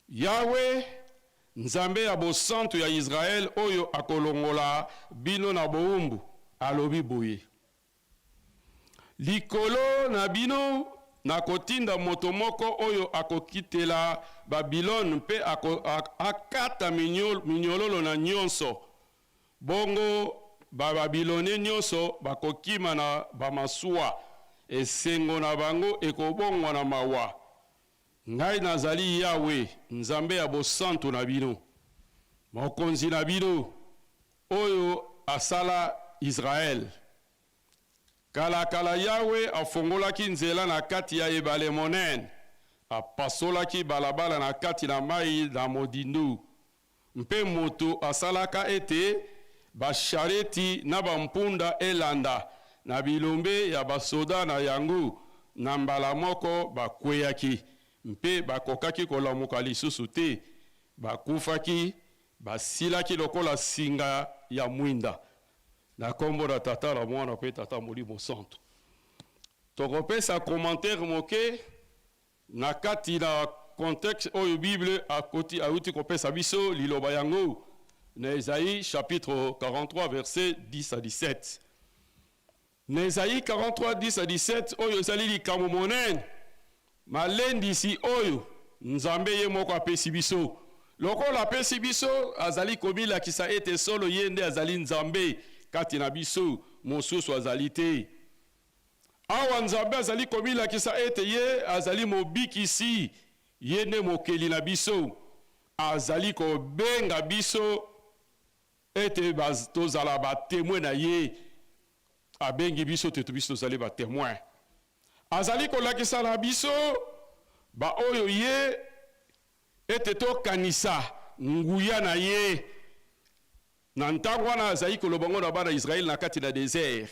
Yawe, Nzambe ya bosantu ya Yisraele oyo akolongola bino na bowumbu, alobi boye, Likolo na bino, nakotinda moto moko oyo akokitela Babilone mpe akata minyololo na nyonso, bongo Bababilonie nyonso bakokima na bamasuwa, esengo na bango ekobongwana mawa. Ngai nazali Yawe, Nzambe ya bosantu na bino, Mokonzi na bino, oyo asala Israele. Kala-kala Yawe afongolaki nzela na kati ya ebale monene, apasolaki balabala na kati na mayi na modindo. Mpe moto asalaka ete bashareti na bampunda elanda na bilombe ya basoda na yango, na mbala moko bakweyaki. mpe bakokaki kolamuka lisusu te. Bakufaki, basilaki lokola singa ya mwinda. Na kombo na Tata, na Mwana mpe Tata Molimo Santu. Tokopesa commentaire moke na kati na contexte oyo Bible akoti auti kopesa biso liloba yango na Esaïe chapitre 43 verset 10 à 17. Na Esaïe 43 10 à 17 oyo ezali likambo monene, malendisi oyo Nzambe ye moko apesi biso. Lokola apesi biso, azali komilakisa ete solo ye nde azali Nzambe kati na biso, mosusu azali te. Awa Nzambe azali komilakisa ete ye azali Mobikisi, ye nde Mokeli na biso. Azali kobenga biso ete tozala ba temoins na ye. Abengi biso te biso tozali ba temoins. Azali kolakisa na biso ba oyo ye ete tokanisa nguya na ye. Na ntango wana azali koloba yango na bana Israël na kati na desert.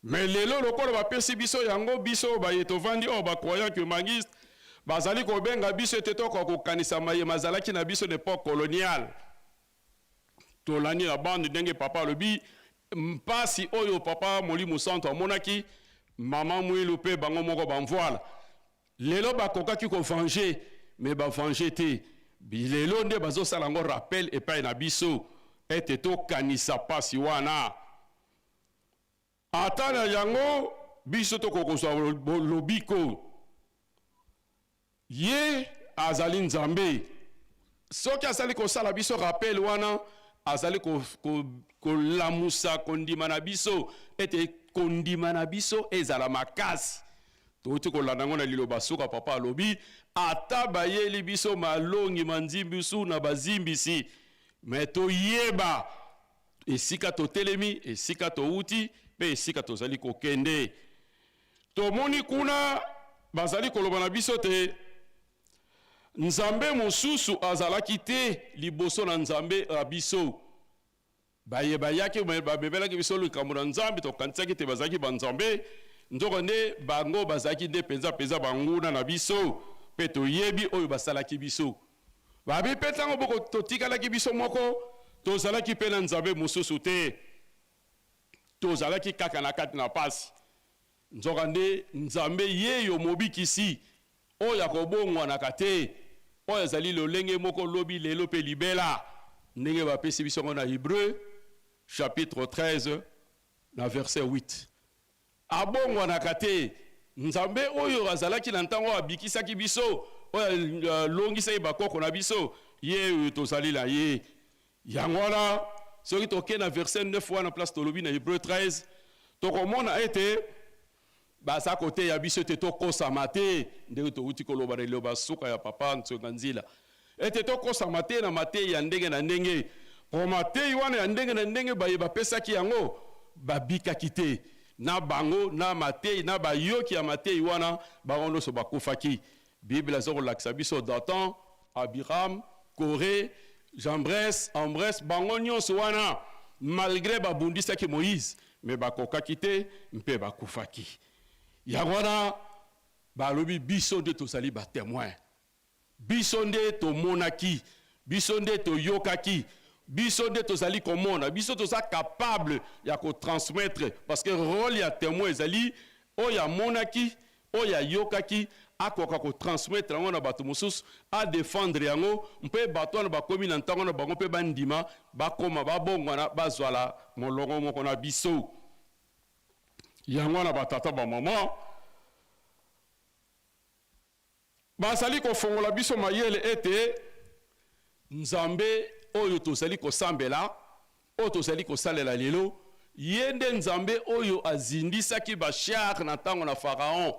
Mais lelo lokola bapesi biso yango, biso baye tovandi oyo ba croyants kimbanguistes bazali kobenga biso ete tokoka kokanisa maye mazalaki na biso na epoque coloniale. Tolandi na bande ndenge papa alobi mpasi oyo papa Molimo Santu amonaki, mama Mwilu mpe bango moko ba mvuala. Lelo bakokaki ko venger mais ba venger te. Lelo nde bazosala yango rappel epai na biso ete tokanisa mpasi wana. Ata na yango, biso tokoki kozwa lobiko. Ye azali Nzambe. Soki azali kosala biso rappel wana, azali kolamusa kondima na biso ete kondima na biso ezala makasi. Touti kolanda yango na liloba suka, papa alobi, ata bayeli biso malongi manzimbisu na bazimbisi, mais toyeba esika totelemi, esika towuti, mpe esika tozali kokende. Tomoni kuna bazali koloba na biso te Nzambe mosusu azalaki te liboso na Nzambe na biso. Baye bayaki bamemelaki biso likambo na Nzambe, tokanisaki te bazalaki banzambe, nzokande nde bango bazalaki nde mpenza mpenza banguna na biso, mpe toyebi oyo basalaki biso. Babi mpe ntango boko totikalaki biso moko, tozalaki mpe na Nzambe mosusu te. Tozalaki kaka na kati na pasi. Nzokande Nzambe yeyo Mobikisi, oyo akobongwanaka te, oyo azali lolenge moko lobi, lelo mpe libela, ndenge bapesi biso yango na Hebreu chapitre 13 na verset 8. Abongwanaka te. Nzambe oyo azalaki na ntango oyo abikisaki biso, oyo alongisaki bakoko na biso, ye oyo tozali na ye. Yango wana, soki tokei na verset 9 wana, place tolobi na Hebreu 13, tokomona ete baza koteya biso ete tokosama te, ndenge towuti koloba na liloba suka ya Papa Nsonga Nzila, ete tokosama te na mateyi ya ndenge na ndenge, mpo mateyi wana ya ndenge na ndenge baye bapesaki yango babikaki te, na bango na mateyi na bayoki ya mateyi wana, bango nyonso bakufaki. Bible aza kolakisa biso Dathan, Abiram, Kore, Jambres, Ambres, bango nyonso wana malgre babundisaki Moïse, mais bakokaki te mpe bakufaki. Yango wana balobi biso nde tozali ba temoins. Biso nde tomonaki, biso nde toyokaki, biso nde tozali komona, biso toza capable ya ko transmettre parce que role ya temoin ezali oyo amonaki, oyo ayokaki, akoka ko transmettre yango na bato mosusu, a defendre yango mpe bato wana bakomi na ntango na bango mpe bandima, bakoma, babongwana, bazwala molongo moko na biso. Yango wana ba tata, ba mama, Bazali kofongola biso mayele ete Nzambe oyo tozali kosambela, oyo tozali kosalela lelo, ye nde Nzambe oyo azindisaki ba chars na tango na Pharaon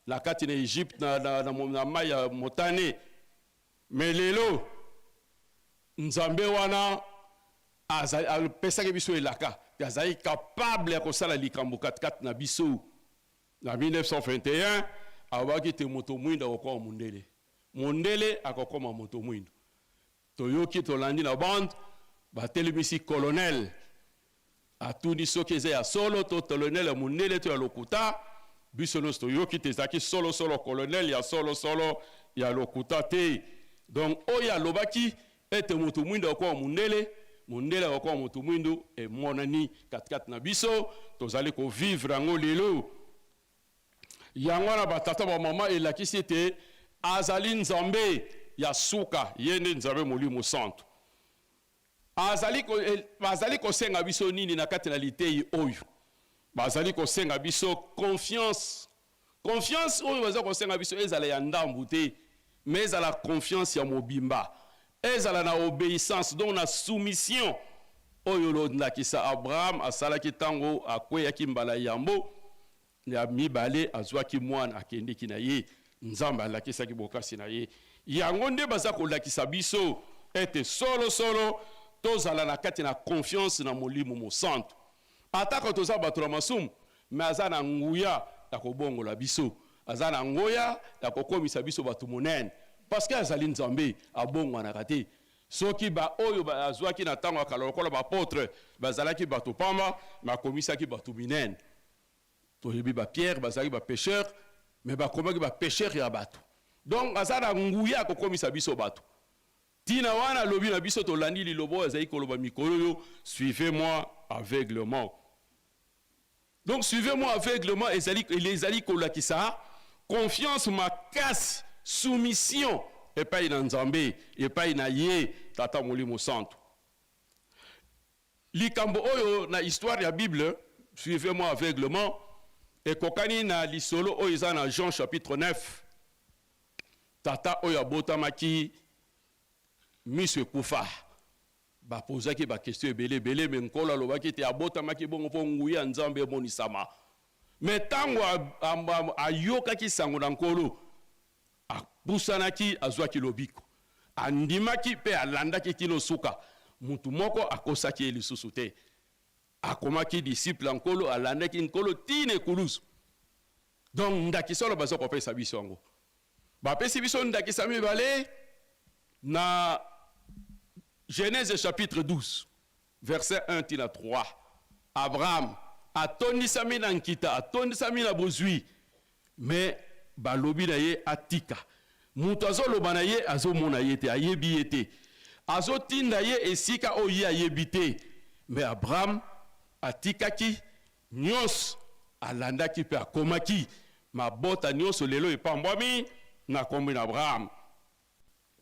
na kati na Egypte, na, na, na, na mai ya Motane. Mais lelo, Nzambe wana azali, apesaki biso elaka te azali capable ya kosala likambo katikati na biso. Na 1921, alobaki te moto mwindo akokoma mondele, mondele akokoma moto mwindo. Toyoki, tolandi na bande, batelemisi colonel, atuni soki eza ya solo to colonel ya mondele to ya lokuta. Biso nionso toyoki te ezalaki solo solo colonel ya solo solo. ya lokuta te. Donc oyo alobaki ete moto mwindo akokoma mondele, mondele akokoma moto mwindo, emonani katikati na biso, tozali ko vivre yango lelo. Yango wana batata ba mama elakisi ete azali Nzambe ya suka, ye nde Nzambe Molimo Santu. Azali ko, bazali kosenga biso nini na kati na liteyi oyo? Bazali kosenga biso confiance. Confiance oyo baza kosenga biso ezala ya ndambu te, mais ezala confiance ya mobimba. Ezala na obeissance, donc na soumission oyo londakisa Abraham asalaki tango akweyaki mbala yambo Ya mibale, azwaki mwana, akendeki na ye. Nzambe alakisaki bokasi na ye. Yango nde baza kolakisa biso ete solo solo tozala na kati na confiance na Molimo Mosantu. Atako toza bato na masumu, mais aza na nguya ya kobongola biso. Aza na ngoya ya kokomisa biso bato monene. Parce que azali Nzambe, abongwanaka te. Soki ba oyo azwaki na tango ya kala lokola ba apotres bazalaki bato pamba, mais akomisaki bato minene. Toyebi ba Pierre bazalaki ba pecheurs mais bakomaki ba pecheurs ya batu. Donc aza na nguya ya kokomisa biso batu. Tina wana alobi na biso tolandi liloba oyo azali koloba mikolo oyo, suivez moi aveuglement. Donc suivez moi aveuglement ezali ezali kolakisa confiance makasi, soumission epai na Nzambe, epai na ye Tata Molimo Santu. Likambo oyo na histoire ya Bible, suivez moi aveuglement, ekokani na lisolo oyo eza na Jean chapitre 9. Tata oyo abotamaki miso ekufa. Ba pozaki ba questions ebele ebele mais Nkolo alobaki ete abotamaki bongo mpo nguya ya Nzambe emonisama. Mais tango ayokaki sango na Nkolo, Apusanaki, azwaki lobiko. Andimaki mpe alandaki kino suka. Moto moko akosaki ye lisusu te. Akomaki disciple ya Nkolo, alandaki Nkolo tii na ekulusu. Donc ndakisa wana baza kopesa biso yango. Bapesi biso ndakisa mibale na Genèse chapitre 12. Verset 1 ti na 3, Abraham atondisami na nkita, atondisami na bozwi, mais balobi na ye atika. Mutu azoloba na ye azomona ye te, ayebi ye te. Azotinda ye esika oyo ye ayebi te. Mais Abraham atikaki nionso, alandaki pe akomaki. Mabota nionso lelo epambwami na kombo na Abraham.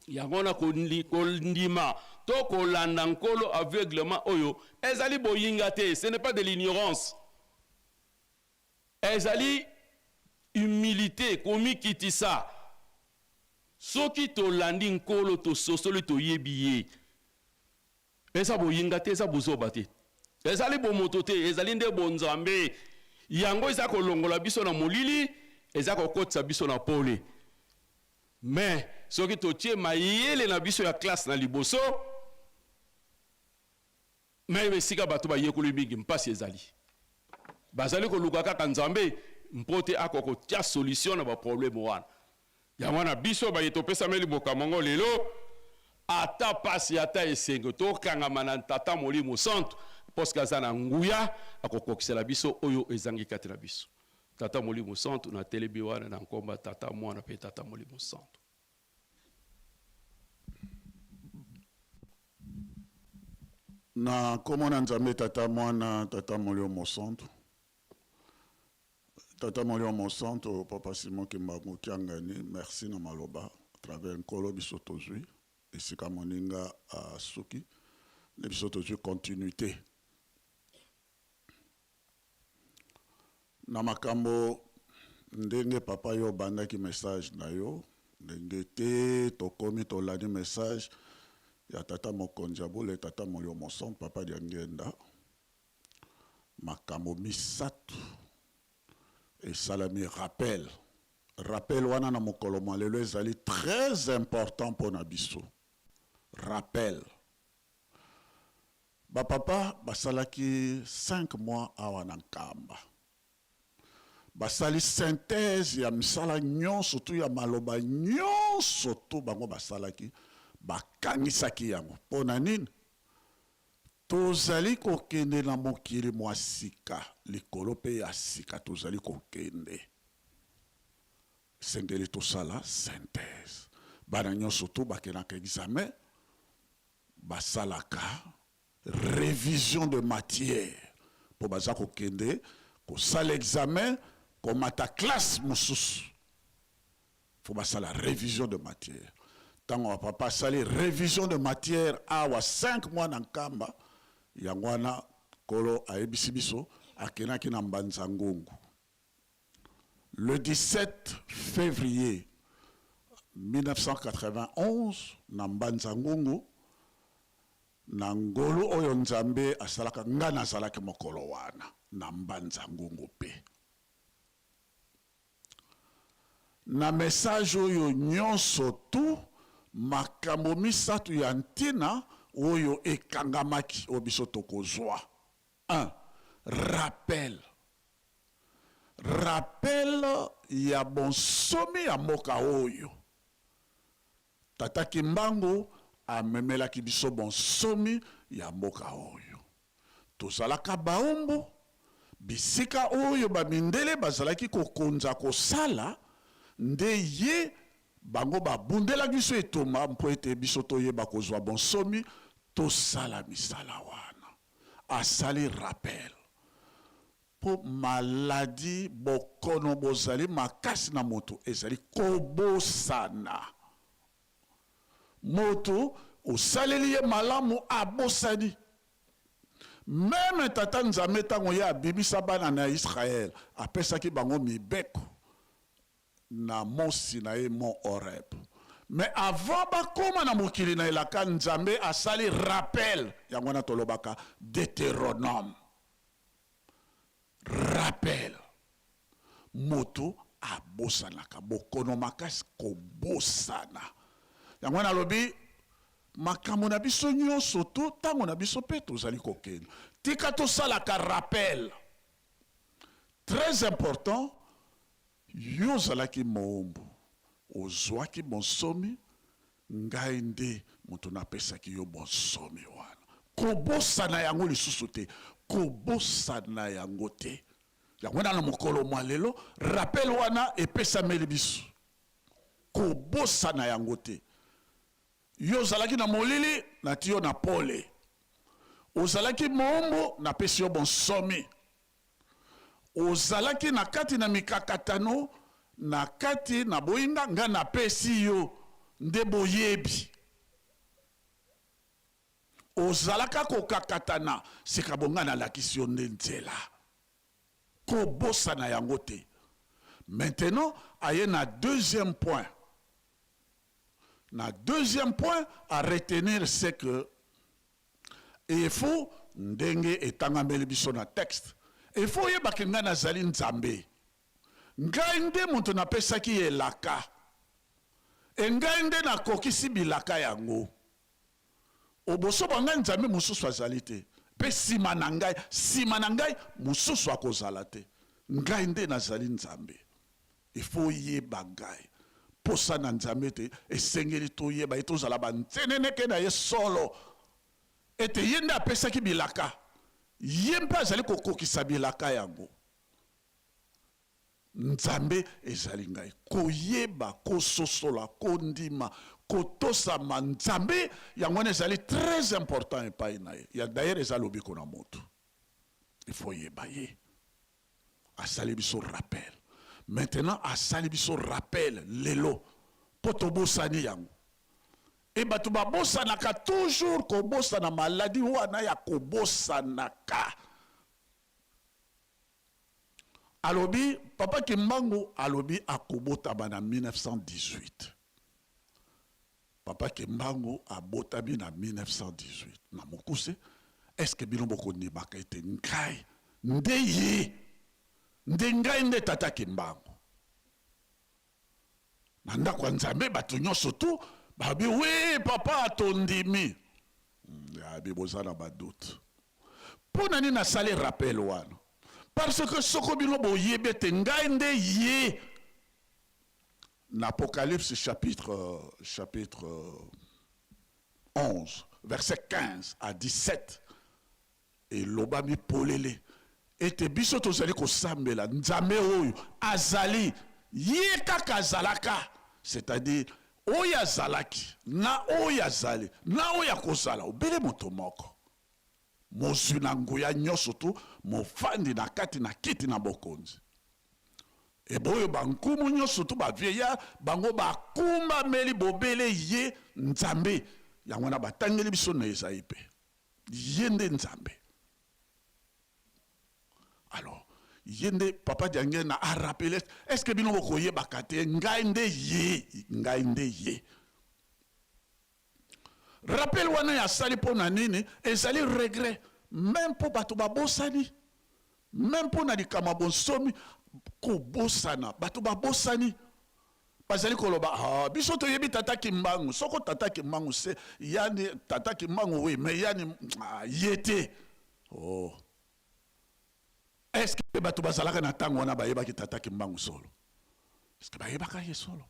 Yango wana kondima to kolanda Nkolo aveuglement oyo ezali boyinga te, ce n'est pas de l'ignorance. Ezali humilite, komikitisa. Soki tolandi Nkolo, tososoli, toyebi ye. Eza boyinga te, eza buzoba te. Ezali bomoto te, ezali nde bonzambe. Yango eza kolongola biso na molili, eza kokotisa biso na pole. Mais soki totie mayele na biso ya classe na liboso, meme esika bato bayekoli mingi, mpasi ezali. Bazali koluka kaka Nzambe mpo te akoka kotia solution na ba problème wana. Yango wana biso baye topesameli bokambo yango lelo, ata pasi ata esengo, tokangama na Tata Molimo Santu, parce que aza na nguya akokokisela biso oyo ezangi kati na biso. Tata Molimo Santu, natelemi wana na nkomba Tata, Mwana mpe Tata Molimo Santu. Na nkombo na Nzambe Tata, Mwana, Tata Molimo Mosantu. Tata Molimo Mosantu, Papa Simon Kimbangu Kiangani, merci na maloba à travers Nkolo biso tozui esika moninga asuki nde biso tozui continuite na makambo ndenge papa yo obandaki message na yo ndenge te tokomi tolandi message ya tata mokonzi ya bule tata Molimo Mosantu papa Diangienda. Makambo misatu esalami rappel. Rappel wana na mokolo mwa lelo ezali très important mpo na biso. Rappel. Ba papa basalaki cinq mois awa na Nkamba. Basali synthèse ya misala nyonso tout ya maloba nyonso tout bango basalaki, bakangisaki yango. Mpo na nini? Tozali kokende na mokili mwa sika, likolo mpe ya sika tozali kokende. Esengeli tosala synthèse. Bana nyonso tout bakendaka examen, basalaka revision de matière mpo baza kokende kosala examen, komata classe mosusu, faut basala revision de matière. Ntango ba papa asali revision de matière awa 5 mois na Nkamba, yango wana Nkolo ayebisi biso akendaki na Mbanza Ngungu le 17 fevrier 1991 na Mbanza Ngungu. Na ngolu oyo Nzambe asalaka, ngai nazalaki mokolo wana na Mbanza Ngungu mpe na message oyo nyonso tout, makambo misatu ya ntina oyo ekangamaki oyo biso tokozwa. Un, rappel. Rappel ya bonsomi ya mboka oyo. Tata Kimbangu amemelaki biso bonsomi ya mboka oyo. Tozalaka baombo, bisika oyo ba mindele bazalaki kokonza kosala, nde ye bango babundelaki biso etumba mpo ete biso toyeba kozwa bonsomi, tosala misala wana. Asali rappel mpo maladi, bokono bozali makasi na moto ezali kobosana. Moto osaleli ye malamu abosani. Meme Tata Nzambe tango ye abimisa bana na Israël apesaki bango mibeko na mont Sinaï, mont Horeb. Mais avant bakoma na mokili na elaka Nzambe asali rappel, yango wana tolobaka Deuteronome. Rappel. Moto abosanaka, bokono makasi kobosana. Yango wana alobi makambo na biso nyonso to tango na biso pe tozali kokende, tika tosalaka rappel. Très important, yo ozalaki moombo, ozuaki bonsomi, ngai nde moto napesaki yo bonsomi wana. Kobosana yango lisusu te, kobosana yango te. Yango wana na mokolo mwa lelo, rappel wana epesameli biso. Kobosana yango te. Yo ozalaki na molili, natii yo na pole. Ozalaki moombo, napesi yo bonsomi. Ozalaki na kati na mikakatano, na kati na boyinga, ngai napesi yo nde boyebi. Ozalaka kokakatana, sika bo ngai nalakisi yo nde nzela. Kobosana yango te. Maintenant, aye na deuxième point. Na deuxième point à retenir c'est que il faut ndenge etangameli biso na texte, il faut oyeba ke ngai nazali Nzambe. Ngai nde moto napesaki elaka et ngai nde nakokisi bilaka yango. Oboso bwa ngai Nzambe mosusu azali te, mpe nsima na ngai, nsima na ngai mosusu akozala te. Ngai nde nazali Nzambe. Il faut oyeba ngai. Mposa na Nzambe ete esengeli toyeba ye, tozala banzeneneke na ye solo, ete ye nde apesaki bilaka, ye mpe azali kokokisa bilaka yango. Nzambe ezali ngai. Koyeba, kososola, kondima, kotosama Nzambe, yango wana ezali très important epai na ye. Ya d'ailleurs eza lobiko na moto. Il faut oyeba ye. Asali biso rappel. Maintenant asali biso rappel lelo po tobosani yango. Et bato babosanaka toujours kobosana maladie wana ya kobosanaka. Alobi papa Kimbangu alobi akobotama na 1918. Papa Kimbangu abotami na 1918 na mokuse. Est-ce que bino bokondimaka ete ngai nde ye nde ngai nde tata Kimbangu? Na ndako ya Nzambe bato nyonso tu babi oui papa tondimi. Abi boza na ba doute. Mpo na nini nasali rappel wana? Parce que soko bino boyebi ete ngai nde ye na Apocalypse chapitre, chapitre 11 verset 15 à 17 elobami polele ete biso tozali kosambela Nzambe oyo azali ye kaka azalaka, c'est-à-dire Oyo azalaki, na oyo azali, na oyo akozala, obele moto moko. Mozwi na nguya nyonso tu, mofandi na kati na kiti na bokonzi. Eboyo bankumu nyonso tu ba vieillard, bango bakumbameli bobele ye Nzambe. Yango wana batangeli biso na Esaïe mpe. Ye nde Nzambe. Alors, ye nde Papa Diangienda a rappeler, est-ce que bino bokoyebaka te, ngai nde ye, ngai nde ye. Rappel wana ya asali mpo na nini? Ezali regret. Meme mpo bato babosani. Meme mpo na likambo ya bonsomi, kobosana. Bato babosani. Bazali koloba, ah, biso toyebi Tata Kimbangu. Soko Tata Kimbangu se, yani Tata Kimbangu oui, mais yani, ah, ye te. Oh. Est-ce que bato bazalaka na tango wana bayebaki Tata Kimbangu solo? Est-ce que bayebaka ye solo?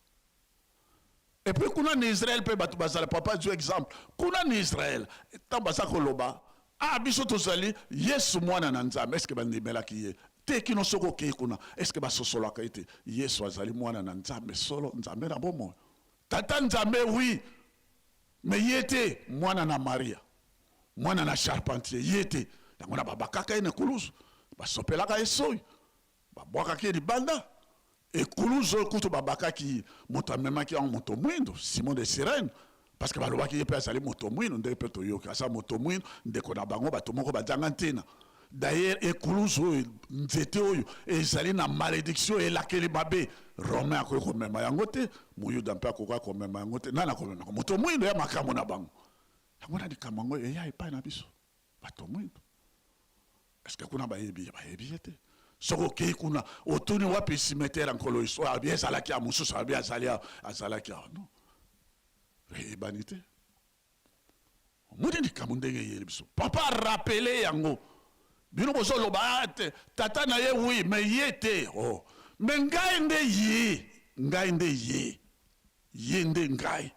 Et puis kuna na Israël pe bato bazala, papa azwi exemple, kuna na Israël tango baza koloba, ah biso tozali Yesu mwana na Nzambe, est-ce que bandimelaki ye? Te kino soki okeyi kuna, est-ce que basosolaka ete Yesu azali mwana na Nzambe solo, Nzambe na bomoi? Tata Nzambe oui, mais ye te mwana na Maria, mwana na charpentier, ye te. Yango wana babakaka ye na ekuluzu, basopelaka ye soyi, babwakaki ye libanda. Ekuluzu oyo kutu babakaki ye, moto amemaki yango moto mwindo, Simon de Cyrène, parce que balobaki ye mpe azali moto mwindo, ndenge mpe toyoki aza moto mwindo, ndeko na bango bato moko bazanga ntina. D'ailleurs ekuluzu oyo, nzete oyo ezali na malediction, elakeli mabe, Romain akoki komema yango te, Moyuda mpe akoka komema yango te, nani akomema yango? Moto mwindo ya makambo na bango. Yango wana likambo yango eya epai na biso bato mwindo. Est-ce que kuna bayebi ye? Bayebi ye te. Soki okei kuna otuni wapi cimetière ya Nkolo Yesu, oyo abi ezalaki awa, mosusu abi azali awa, azalaki awa. Non, eyebani te. Omoni likambo ndenge eyeli biso. Papa rappeler yango. Bino bozoloba ah, te, tata na ye oui, mais ye te. Oh. Mais ngai nde ye, ngai nde ye. Ye nde ngai.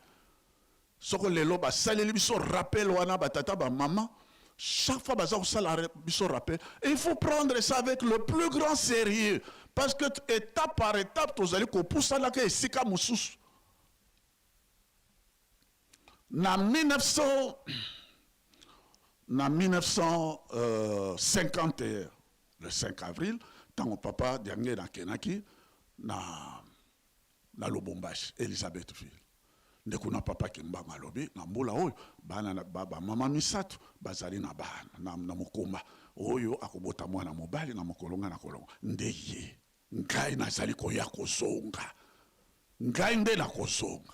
Soko lelo basaleli biso rappel wana ba tata ba maman chaque fois baza kosala biso rappel, il faut prendre ça avec le plus grand sérieux parce que étape par étape tozali kopusanaka esika mosusu. Na 1900 na 1951 le 5 avril tango papa Diangienda akenaki na na Lubumbashi, Elisabethville. Nde kuna papa Kimbangu alobi, na mbula oyo, bana na ba, ba mama misatu bazali na bana, na, na mokumba. Oyo akobota mwana mobali na mokolo ngai nakolongwa, nde ye. Ngai nazali koya kozonga. Ngai nde nakozonga.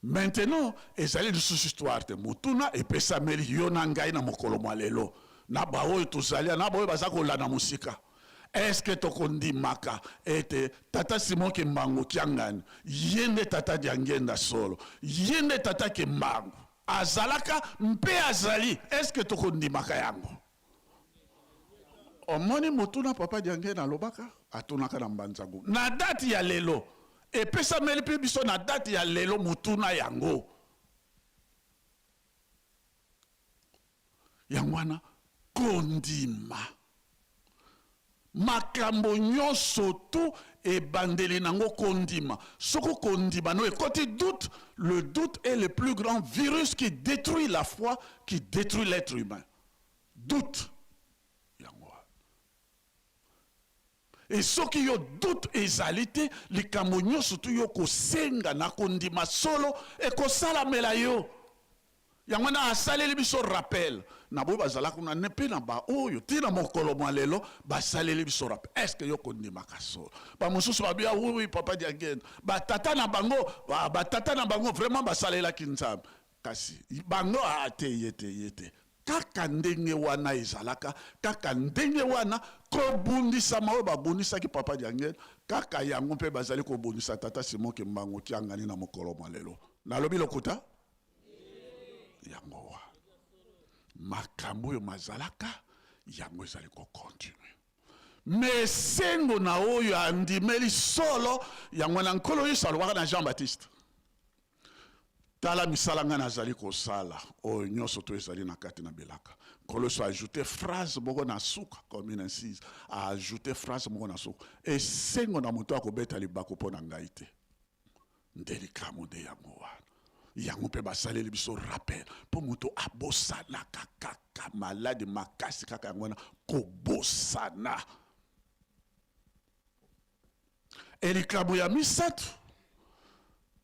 Maintenant, ezali lisusu histoire te. Motuna epesameli yo na ngai na mokolo mwa lelo, na baoyo tozali awa, na baoyo baza kolanda mosika. Est-ce que tokondimaka ete Tata Simon Kimbangu Kiangani ye nde Tata Diangienda solo, ye nde Tata Kimbangu azalaka mpe azali? Est-ce que tokondimaka yango? Omoni motuna papa Diangienda alobaka, atunaka na Mbanza-Ngungu. Na date ya lelo, epesameli mpe biso na date ya lelo motuna yango. Yango wana kondima makambo nyonso tu ebandeli nango kondima. Soko kondima no ekoti doute, le doute est le plus grand virus qui detruit la foi, qui detruit l'etre humain. Doute yango wana. Et soki yo doute ezali te, likambo nyonso tu yo kosenga na kondima solo ekosalamela yo. Yango wana asaleli biso rappel na boyo bazala kuna ne pe na ba oyo ti na mokolo mwa lelo basaleli biso rappel. Est ce que yo kondimaka solo? Ba mosusu babi ah oui oui papa Diangienda, ba tata na bango, ba tata na bango vraiment basalelaki Nzambe. Kasi bango ah te ye te ye te. Kaka ndenge wana ezalaka, kaka ndenge wana kobundisama oyo babundisaki Papa Diangienda, kaka yango mpe bazali kobundisa Tata Simon Kimbangu Kiangani na mokolo mwa lelo. Nalobi lokuta? Yango wana makambo oyo mazalaka, yango ezali ko continuer. Mais esengo na oyo andimeli solo, yango wana Nkolo Yesu alobaka na Jean Baptiste, Tala misala ngai nazali kosala, oyo nyonso to ezali na kati na bilaka. Nkolo Yesu a ajouter phrase moko na suka, comme une incise, a ajouter phrase moko na suka. Esengo na moto akobeta libaku mpo na ngai te. Nde likambo nde yango wana. Yango mpe basaleli biso rappel mpo moto abosanaka kaka maladi makasi kaka yango wana kobosana. E likambo ya misato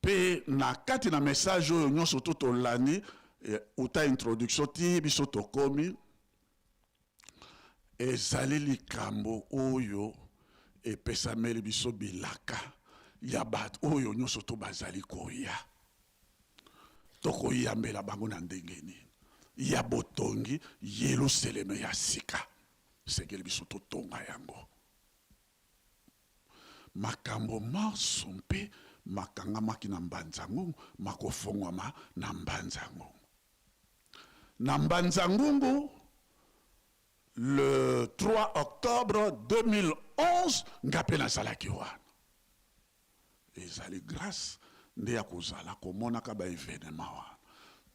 mpe na kati na message oyo nyonso to tolandi eh, uta introduction ti biso tokomi ezali likambo oyo epesameli biso bilaka ya bato oyo nyonso to bazali koya. Tokoyambela bango na ndenge nini ya botongi Yeluseleme ya sika? Esengeli biso totonga yango. Makambo manso mpe makangamaki na Mbanza-Ngungu makofongwama na Mbanza-Ngungu. Na Mbanza-Ngungu, le 3 octobre 2011, nga mpe nazalaki wana. Ezali grace nde ya kozala komonaka ba evenements wana.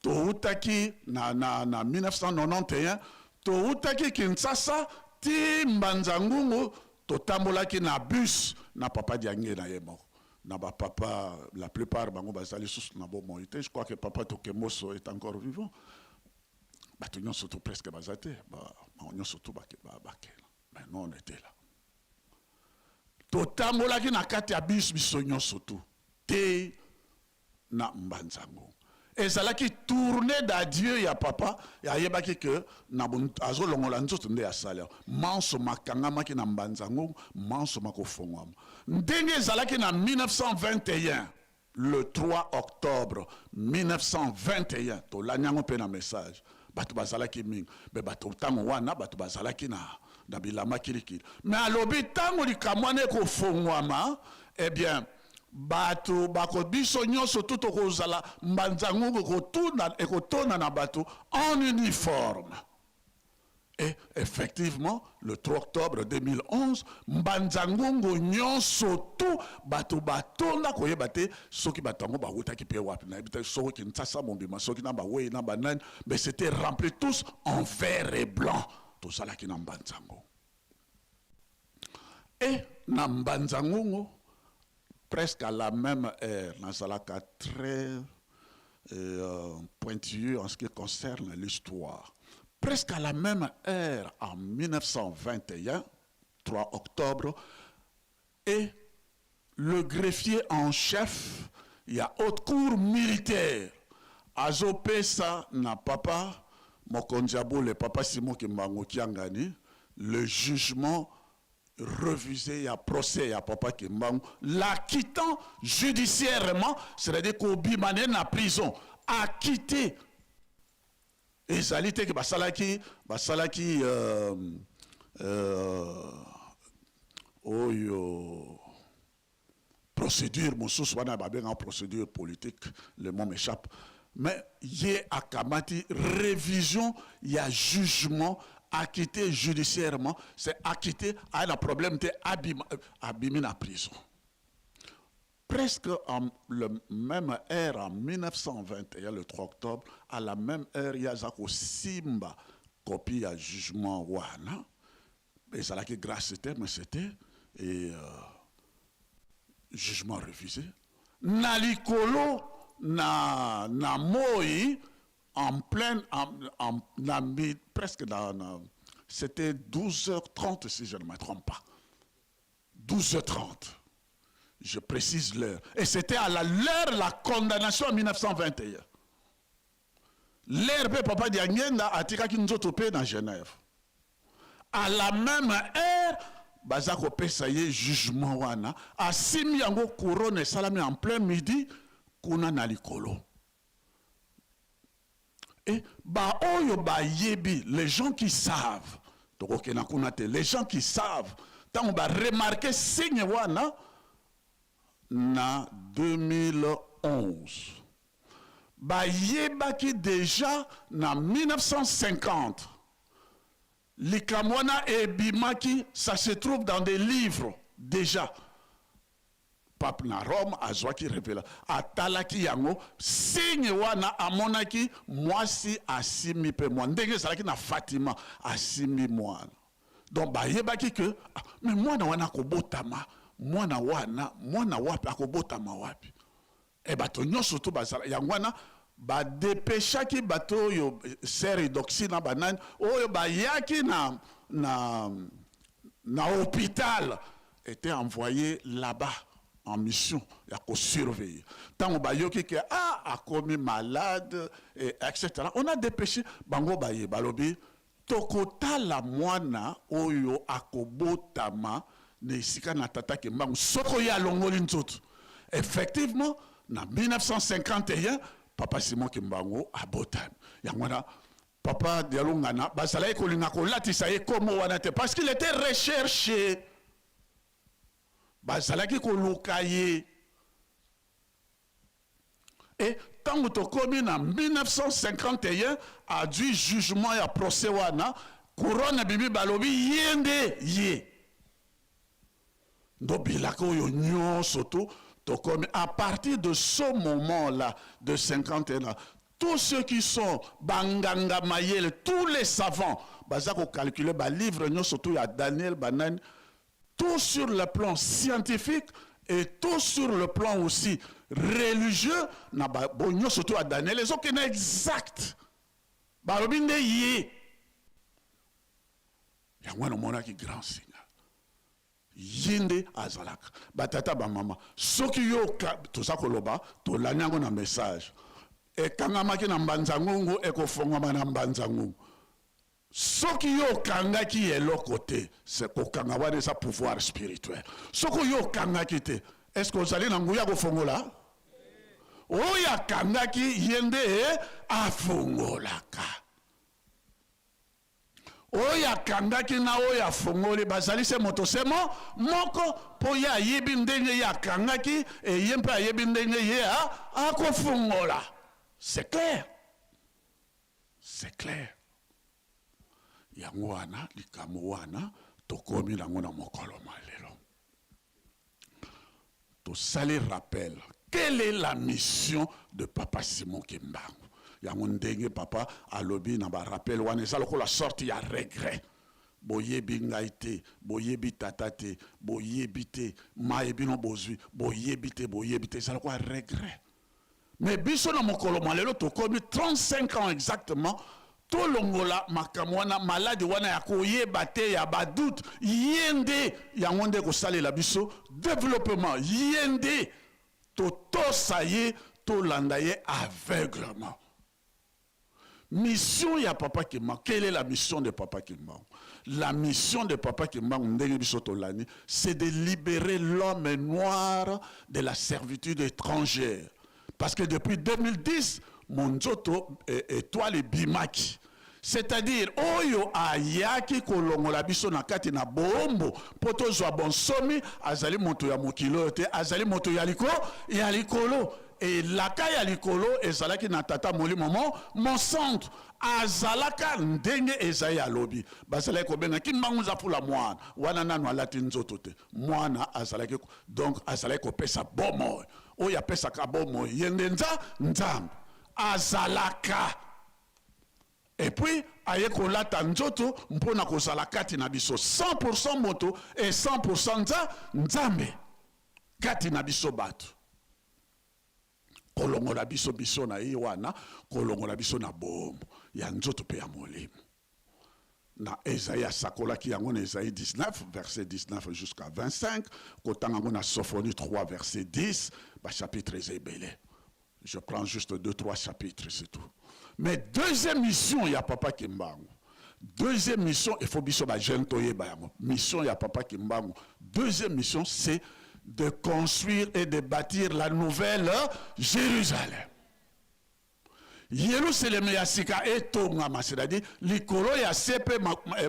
Towutaki na, na, na 1991, towutaki Kinshasa ti Mbanza Ngungu, totambolaki na bus na papa Diangienda ye moko. Na ba papa, la plupart bango baza lisusu na bomoi te. Je crois que papa Tokemboso est encore vivant. Bato nyonso tout presque baza te, ba, bango nyonso tout bakela. Mais nous on était là. Totambolaki na kati ya bus biso nyonso tout te na Mbanza Ngungu. Ezalaki tournee d'adieu ya papa, ayebaki que na azolongola nzoto nde asali yango. Manso makangamaki na Mbanza Ngungu, manso makofongwama. Ndenge ezalaki na 1921, Le 3 octobre 1921, tolandi yango mpe na message, bato bazalaki mingi, mais bato ntango wana bato bazalaki na, na bilamba kilikili. Mais alobi ntango likambo wana ekofongwama, eh bien bato bako biso nyonso tu tokozala mbanza ngungu ekotuna ekotonda na bato en uniforme. Et effectivement, le 3 octobre 2011, Mbanza Ngungu nyonso tout bato batonda koyeba te soki bato yango bawutaki pe wapi. Nayebi te soki Kinshasa mobima, soki na baweyi na banani, mais c'était rempli tous en vert et blanc. Tozalaki na Mbanza Ngungu. Et na Mbanza Ngungu, presque à la même heure, nazalaka très euh, pointilleux en ce qui concerne l'histoire. Presque à la même heure, en 1921, 3 octobre, et le greffier en chef ya haute cour militaire azopesa na papa mokonzi ya bule papa Simon Kimbangu Kiangani le jugement refusé ya procès ya papa Kimbangu l'acquittant judiciairement, c'est-à-dire kobima ne na prison acquitté. Ezali te ke basalaki basalaki euh, euh, oyo procédure mosusu wana babengaka procédure politique, le mot m'échappe, mais ye akamati révision ya jugement, acquitté judiciairement, c'est acquitté, aya na problème te, abima, abimi na prison. Presque en le même heure en 1921 le 3 octobre à la même heure ye aza kosimba copie ya jugement wana. Ezalaki grace te mais c'était et euh, jugement refusé na likolo na na moi en pleine en, en, na, presque na, na c'était 12h30 si je ne me trompe pas. 12h30. Je précise l'heure. Et c'était à la l'heure la condamnation en 1921. L'heure pe papa Diangienda atikaki nzoto pe na Genève. À la même heure baza kopesa ye jugement wana, asimbi yango couronne esalami en plein midi kuna na likolo. Et ba oyo bayebi, les gens qui savent, tokokenda kuna te, les gens qui savent, tango ba remarquer signe wana na 2011, Bayebaki dejà na 1950 likambo wana ebimaki, ça se trouve dans des livres dejà. Pape na Rome azuaki revelation, atalaki yango signe wana, amonaki mwasi asimbi pe mwana ndenge ezalaki na Fatima, asimbi mwana. Donc bayebaki que ah, mais mwana wana akobotama mwana wana mwana wapi, akobotama wapi? E bato nyonso tu bazala yango wana badepeshaki bato oyo sœur Eudoxie na banani oyo bayaki na, na, na hôpital était envoyé là-bas en mission ya kosurveiller. Ntango bayoki ke ah, akomi malade et etc, on a dépêché bango, baye balobi tokotala mwana oyo akobotama na esika na tata Kimbangu soki oye alongoli nzoto. Effectivement, na 1951 papa Simon Kimbangu abotami. Yango wana papa Dialungana bazalaki kolinga kolatisa ye kombo wana te, parce qu'il était recherché, bazalaki koluka ye. E ntango tokomi na 1951, azwi jugement ya procès wana, couronne ebimi, balobi ye nde ye ndo bilaka oyo nyonso tu. Tokomi à partir de ce moment là de 51, tous ceux qui sont banganga mayele, tous les savants baza kocalculer balivre nyonso tu ya Daniel, banani, tout sur le plan scientifique et tout sur le plan aussi religieux, na bo nyonso tu ya Daniel ezokende exact. Balobi nde ye yango wana omonaki grand signal, ye nde azalaka. Batata, bamama, soki yo toza koloba, tolandi yango na message ekangamaki na mbanza ngungu, ekofongwama na mbanza ngungu. Soki yo okangaki eloko te, se kokanga wana eza pouvoir spirituel. Soki yo okangaki te, est ce que ozali na nguya kofongola? Oyo akangaki, ye nde afungolaka. Oyo akangaki na oyo afungoli bazali se moto se mo moko, mpo ye ayebi ndenge ye akangaki e ye mpe ayebi ndenge ye akofungola. C'est clair, c'est clair. Yango wana likambo wana tokomi nango na mokolo ma lelo. Tosali rappel, quelle est la mission de papa Simon Kimbangu? Yango ndenge papa alobi na barappel wana, eza lokola sorte ya regret: boyebi ngai te, boyebi tata te, boyebi te maye bino bozwi, boyebi te, boyebi te. Eza lokola regret. Mais biso na mokolo mwa lelo tokomi 35 ans exactement, tolongola makambo wana, maladi wana ya koyeba te, ya badoute. Ye nde yango nde kosalela biso développement. Ye nde totosa ye, tolanda ye aveuglement. Mission ya papa Kimbangu, quelle est la mission de papa Kimbangu? La mission de papa Kimbangu, ndenge biso tolandi, c'est de libérer l'homme noir de la servitude étrangère, parce que depuis 2010 monzoto étoile ebimaki, c'est-à-dire oyo ayaki kolongola biso na kati na boombo mpo tozwa bonsomi azali moto ya mokili oyo te, azali moto ya liko ya likolo. Elaka ya likolo ezalaki na tata Molimo mo Mosantu azalaka ndenge Ezai alobi, bazalaki kobenga Kimbangu Nzafula mwana wana nano alati nzoto te. Mwana azalaki donc azalaki kopesa bomoi, oyo apesaka bomoi ye nde Nzambe azalaka. Et puis aye kolata nzoto mpona kozala kati na biso, 100 moto et 100 Nzambe kati na biso bato, kolongola biso biso na ye wana, kolongola biso na boombo ya nzoto mpe ya molimo. Na Esaïe asakolaki yango na Esaïe 19 verset 19 jusqu'à 25, kotanga yango na Sophonie 3 verset 10. Bachapitre eza ebele, je prends juste deux trois chapitres, c'est tout. Mais deuxième mission ya papa Kimbangu, deuxième mission, il faut biso bajeune toyeba yango. Mission ya papa Kimbangu, deuxième mission, c'est de construire et de bâtir la nouvelle Jérusalem, Yerusaleme ya sika etongama, c'est-à-dire likolo ya se mpe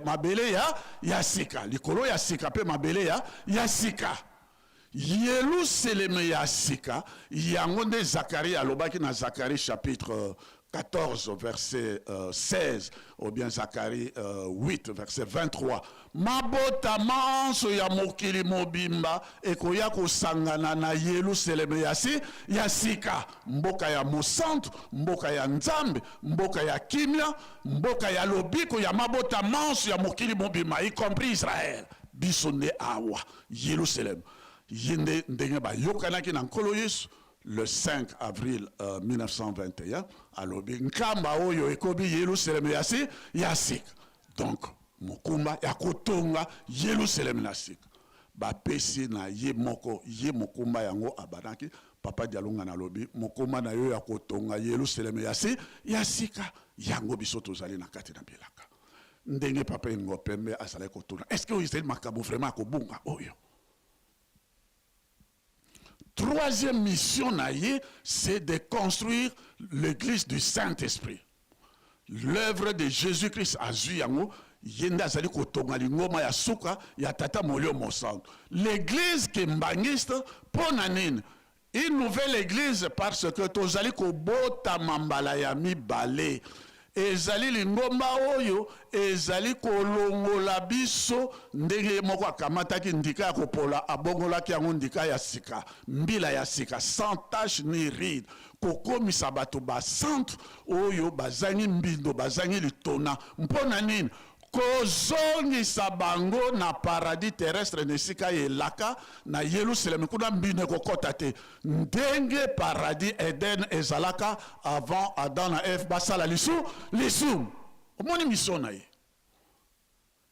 mabele ya sika, likolo ya sika mpe mabele ya sika, Yerusaleme ya sika. Yango nde Zakari alobaki na Zakari chapitre 14 verset 16 ou bien Zakari 8 verset 23: mabota manso ya mokili mobimba ekoya kosangana na Yelusaleme ya sika, mboka ya mosantu, mboka ya Nzambe, mboka ya kimia, mboka ya lobiko ya mabota manso ya mokili mobimba, y compris Israel. Biso nde awa Yelusaleme. Ye nde ndenge bayokanaki na Nkolo Yesu. le 5 avril euh, 1921 alobi nkamba oyo ekomi yelusaleme ya si ya sika donc mokumba ya kotonga yelusaleme na sika bapesi na ye moko ye mokumba yango abandaki papa dialunga nalobi mokumba na yo ya kotonga yelusaleme ya si ya sika yango biso tozali na kati na bilaka ndenge papa engo pembe azalaki kotuna est ce que oyo ezali makambo vraiment ya kobunga oyo Troisième mission na ye, c'est de construire l'église du Saint-Esprit. L'œuvre de Jésus-Christ azui yango, ye nde azali kotonga lingoma ya suka ya Tata Molio Mosantu. L'église kimbanguiste mpo na nini? Une nouvelle église parce que tozali kobotama mbala ya mibale. Ezali lingomba oyo ezali kolongola biso ndenge ye moko akamataki ndika ya kopola, abongolaki yango ndika ya sika, mbila ya sika, sans tache ni ride, kokomisa bato basantu oyo bazangi mbindo, bazangi litona. Mpo na nini? Kozongisa bango na paradis terrestre, na esika ya elaka, na Yelusalemi, kuna mbindo ekokɔta te. Ndenge paradis Eden ezalaka avant Adam na Eve basala lisu lisumu. Omoni mission na ye.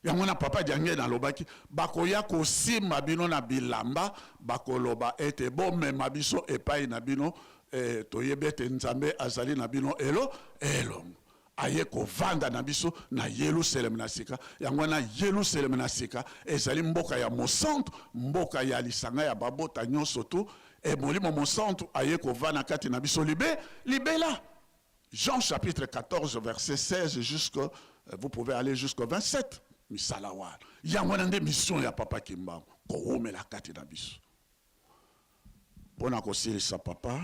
Yango na papa Diangenda alobaki bakoya kosimba bino na bilamba bakoloba ete bomema biso epai na bino eh, toyebi ete Nzambe azali na bino elo elongo. Aye kovanda na biso na Yelusaleme na sika. Yango wana Yelusaleme na sika ezali mboka ya mosantu, mboka ya lisanga ya babota nyonso tu, e Molimo Mosantu aye kovanda kati na biso libe, libela. Jean chapitre 14 verset 16 jusque, vous pouvez aller jusqu'au 27. Misala wana. Yango wana nde mission ya Papa Kimbangu, kowumela kati na biso. Mpo na kosilisa Papa,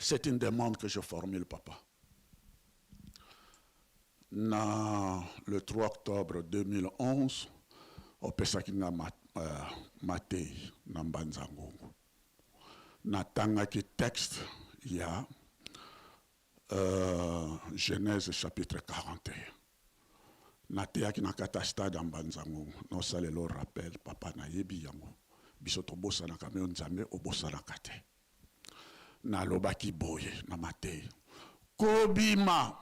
C'est une demande que je formule, papa. Na le 3 octobre 2011, opesaki nga ma, euh, matei na Mbanza Ngungu. Natangaki texte ya euh, Genèse chapitre 41. Nateyaki na kati ya stade ya Mbanza Ngungu. Naosalela yo rappel, papa, nayebi yango. Biso tobosanaka, me yo Nzambe obosanaka te. Nalobaki boye na mateyi. Kobima.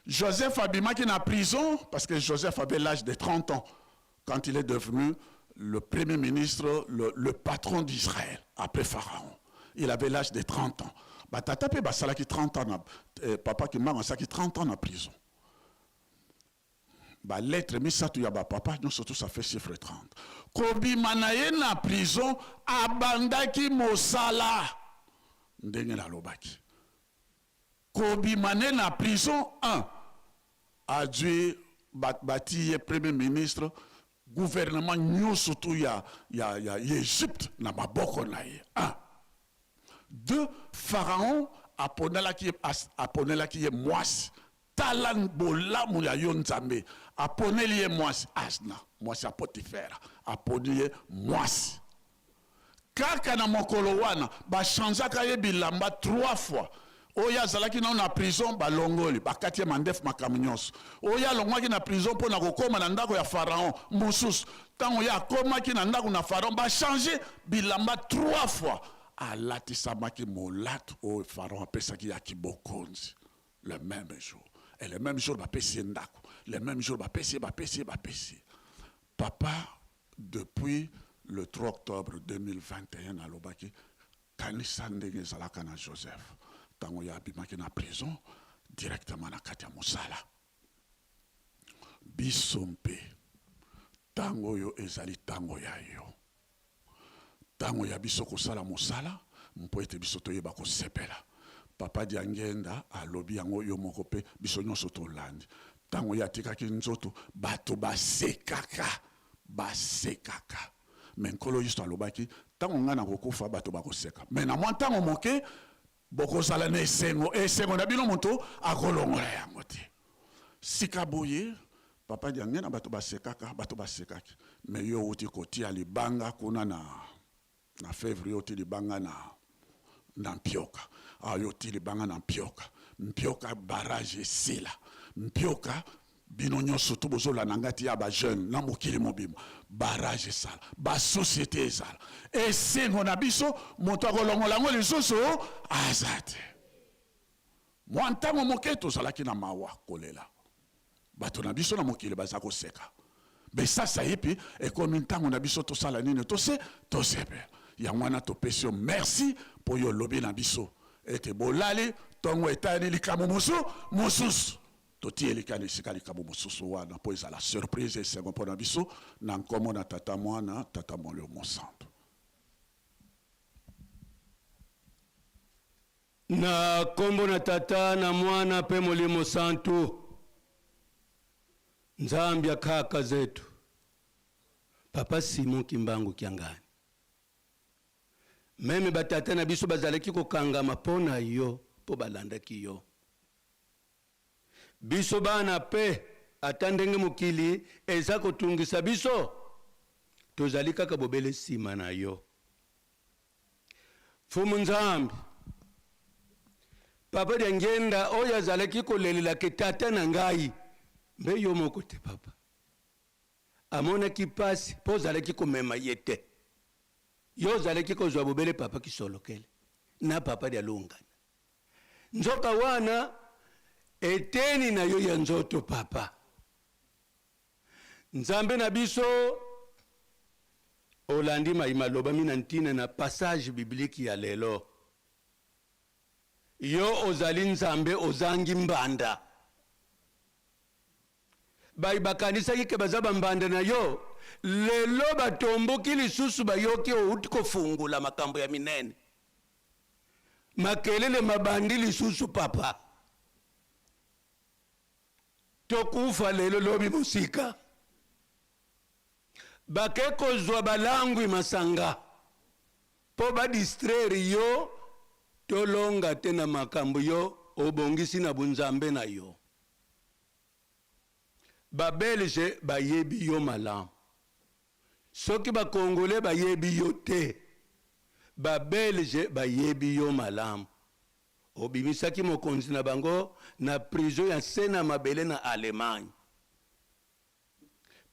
Joseph abimaki na prison parce que Joseph avait l'âge de 30 ans quand il est devenu le premier ministre, le, le patron d'Israël, après Pharaon. Il avait l'âge de 30 ans. Batata pe basalaki 30 ans na, eh, papa Kimbangu asalaki 30 ans na prison. Ba lettres misatu ya ba papa nionso tout ça fait chiffre 30. Kobima na ye na prison abandaki mosala ndenge nalobaki. Kobima ne na prison 1 azui bati ye premier ministre gouvernement nionso tout ya ya ya Egypte na maboko na ye 1. 2 pharaon aponelaki aponelaki ye mwasi Tala bolamu ya yo Nzambe, aponeli ye mwasi, Asna, mwasi ya Potifera, aponi ye mwasi. Kaka na mokolo wana, ba changeaka ye bilamba trois fois. Oyo azalaki nano na prison, balongoli, bakati ye mandefu, makambo nyonso. Oyo alongwaki na prison mpo na kokoma na ndako ya Pharaon, mosusu. Tango ye akomaki na ndako na Pharaon, ba changer bilamba trois fois. Alatisamaki molato oyo Pharaon apesaki ya kibokonzi. Le meme jour. Et le meme jour bapesi ye ndako. Le meme jour bapesi ye, bapesi ye, bapesi ye. Papa, depuis le 3 octobre 2021 nalobaki, kanisa ndenge ezalaka na Joseph. Tango ye abimaki na prison, directement na kati ya mosala. Biso mpe, tango oyo ezali tango ya yo. Tango ya biso kosala mosala mpo ete biso toyeba kosepela. Papa Diangienda alobi yango yo moko pe biso nionso tolandi. Tango ye atikaki nzoto bato basekaka, basekaka. Mais Nkolo Yesu alobaki tango ngai nakokufa bato bakoseka mais na mwa tango moke bokozala na esengo, esengo na bino moto akolongola yango te. Sika boye papa Diangienda bato basekaka, bato basekaki mais yo owuti kotia libanga kuna na na fevrier oti libanga na na mpioka awa yo oti libanga na mpioka mpioka barrage esila mpioka. Bino nyonso tu bozolanda ngai ti ya ba jeune na mokili mobimba, barrage esala, ba societe ezala, esengo na biso moto akolongola yango lisusu aza te. Mwa ntango moke tozalaki na mawa kolela, bato na biso na mokili baza koseka, me sasaipi ekomi ntango na biso tosala nini? Tose tosepela. Yango wana topesi yo merci mpo yo olobi na biso ete bolali ntongo etani likambo mosusu mosusu. Totii elikya na esika likambo mosusu wana mpo ezala surprise, esengo mpo na biso, na nkombo na Tata, Mwana, Tata Molimo Mosantu. Na kombo na Tata na Mwana pe Molimo Santu, Nzambe ya kaka zetu, Papa Simon Kimbangu Kiangani. Meme ba tata na biso bazalaki kokangama po na yo, po balandaki yo. Biso bana pe ata ndenge mokili eza kotungisa biso, tozali kaka bobele sima na yo. Mfumu Nzambi, Papa Diangienda oyo azalaki kolelela ke tata na ngai, mbe yo moko te papa. Amonaki pasi po ozalaki komema ye te. Yo ozalaki kozwa bobele papa Kisolokele na papa Dialungana. Nzoka wana eteni na yo ya nzoto papa. Nzambe na biso olandi mayi malobami na ntina na passage biblique ya lelo. Yo ozali Nzambe ozangi mbanda. Bayi bakanisaki ke baza ba mbanda na yo, lelo batomboki lisusu bayoki owuti kofungola makambo ya minene. Makelele mabandi lisusu papa. Tokufa lelo lobi mosika. Bake kozwa balangwi masanga po ba distraire yo tolonga te na makambo yo obongisi na bunzambe na yo. Ba belge bayebi yo malamu. Soki ba congolais bayebi yo te, ba belge bayebi yo malamu. Obimisaki mokonzi na bango na prison ya nse na mabele na Allemagne.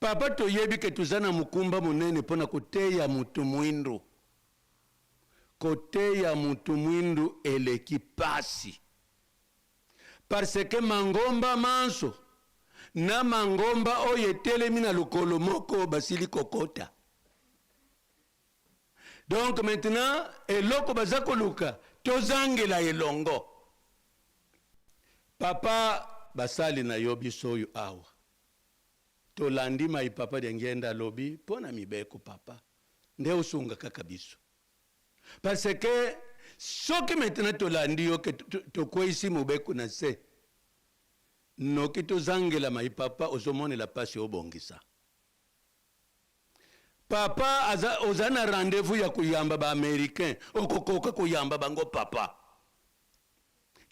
Papa toyebi ke toza na mokumba monene mpo na koteya moto mwindu. Koteya moto mwindu eleki pasi. Parce que mangomba manso na mangomba oyo etelemi na lokolo moko basili kokota. Donc maintenant eloko baza koluka tozangela elongo. Papa basali na yo biso oyo awa tolandi mayi papa Diangienda alobi mpo na mibeko papa nde osunga kaka biso. Parce que soki maintenant tolandi yo ke tokweyisi mobeko na se noki tozangela mayi papa ozomonela pasi obongisa. Papa aza oza na rendez-vous ya koyamba ba americain okokoka koyamba bango papa?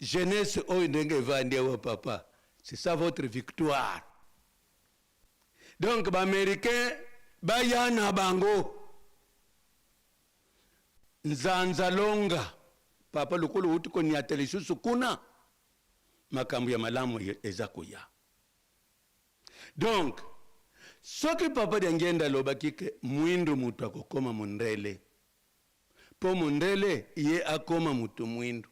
Jeunesse oyo ndenge evandi awa papa c'est ça votre victoire. Donc ba americain baya na bango nzanza longa papa lokola owuti koniata lisusu kuna makambo ya malamu eza koya. Donc soki papa Diangienda alobaki ke muindu mutu akokoma mundele po mundele ye akoma mutu muindu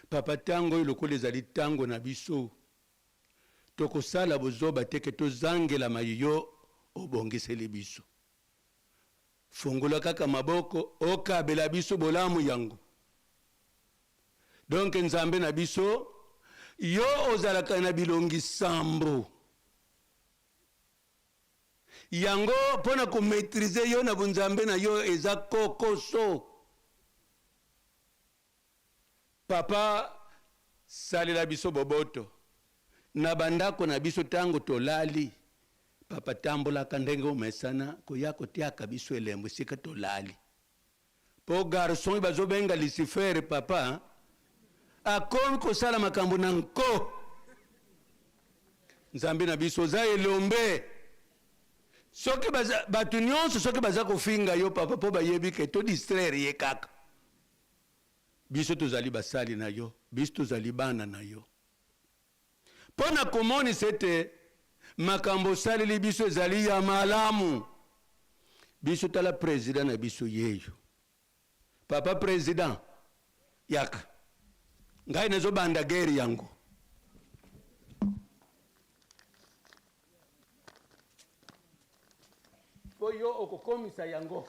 papa tango oyo lokola ezali tango na biso tokosala buzoba te ke tozangela mayi yo obongiseli biso fongola kaka maboko okabela biso bolamu yango Donc Nzambe na biso yo ozalaka na bilongi sambo yango pona ko maitriser yo na bonzambe na yo eza kokoso papa salela biso boboto na ba ndako na biso tango tolali papa tambolaka ndenge omesana koya kotiaka biso elembo esika tolali Po garçon oyo bazo benga lucifer papa akomi kosala makambo na nko. Nzambe na biso oza elombe. Soki baza batu nionso soki baza kofinga yo papa po bayebi ke to distraire ye kaka. Biso tozali basali na yo, biso tozali bana na yo. Mpo na komonisa ete makambo osaleli biso ezali ya malamu. Biso tala president na biso yeyo. Papa president yaka. Ngai nazo banda guerre yango. Po yo okokomisa yango.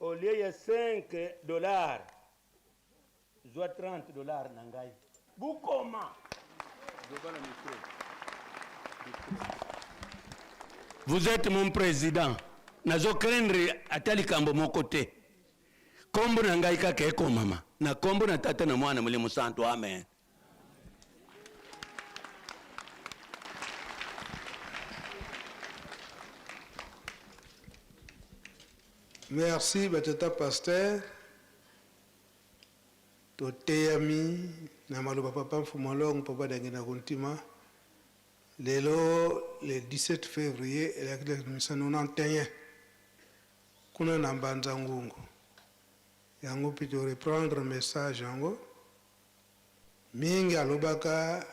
Au lieu ya 5 dollars zwa 30 dollars na ngai. Bukoma. Loba na micro. Vous êtes mon président. Nazo craindre ata likambo moko te. Kombo na ngai kaka ekomama na kombo na Tata na Mwana Molimo Santu. Amen. Merci ba tata pasteur toteyami na maloba papa mfumu alongo papa dangenda kuntima lelo le 17 février elaki 1991 kuna na mbanza ngungu yango mpe to reprendre message yango Mingi alobaka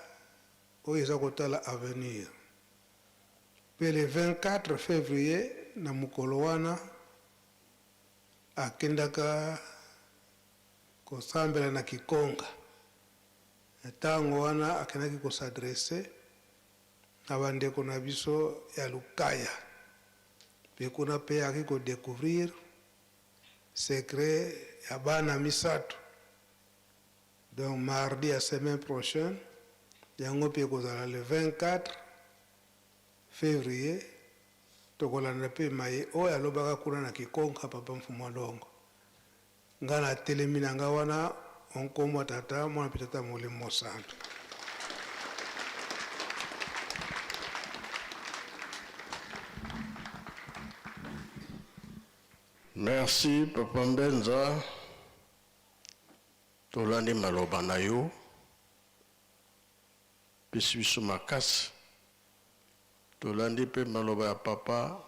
oyo eza kotala avenir. Pe le 24 fevrier na mokolo wana akendaka kosambela na Kikonga. Na tango wana akendaki ko s'adresser na ba ndeko na biso ya Lukaya. Pe kuna pe ayaki ko decouvrir secret ya bana misatu. Donc mardi ya semaine prochaine yango pe ekozala le 24 fevrier tokolanda pe maye oyo alobaka kuna na kikonka papa mfumu alongo nga na telemi na nga wana o nkombo ya tata mwana pe tata molimo mosantu. Merci papa Mbenza. Tolandi maloba na yo, pesi biso makasi. Tolandi mpe maloba ya papa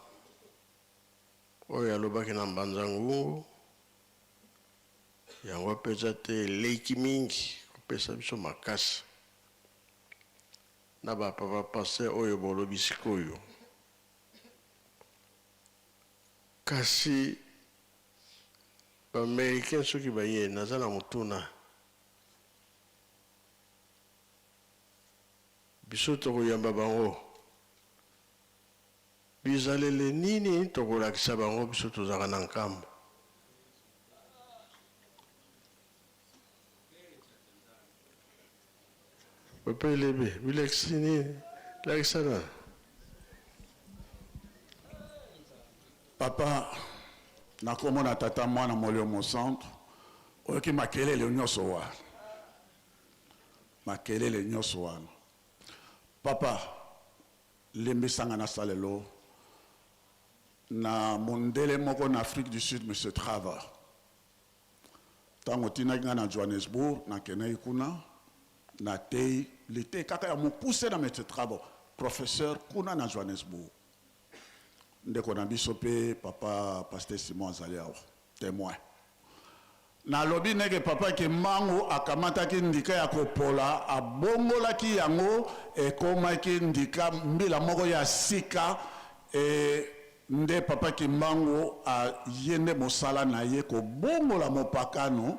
oyo alobaki na Mbanza Ngungu. Yango mpenza te eleki mingi kopesa biso makasi na ba papa pasteur oyo bolobi sikoyo. Kasi Ba americains soki baye naza na motuna biso tokoyamba bango bizaleli nini tokolakisa bango biso tozalaka na nkamba. Papa Elebe bilakisi nini lakisa nanu. Papa na kombo na tata mwana molio mosantu oyoki makelele nyoso wana makelele nyoso wana papa limbisa nga nasalelo na mondele moko na Afrique du Sud monsieur Trava Tango otindaki ngai na Johannesburg, nakendaki kuna, nateyi liteyi kaka ya mokuse na Maitre Travo, professeur kuna na Johannesburg. Ndeko na biso pe papa Pasteur Simon azali awa, temoin. Nalobi ndenge papa Kimbangu akamataki ndika ya kopola, abongolaki yango, ekomaki ndika mbila moko ya sika, et Nde papa kimbangu a ye nde mosala na ye kobongola mopakano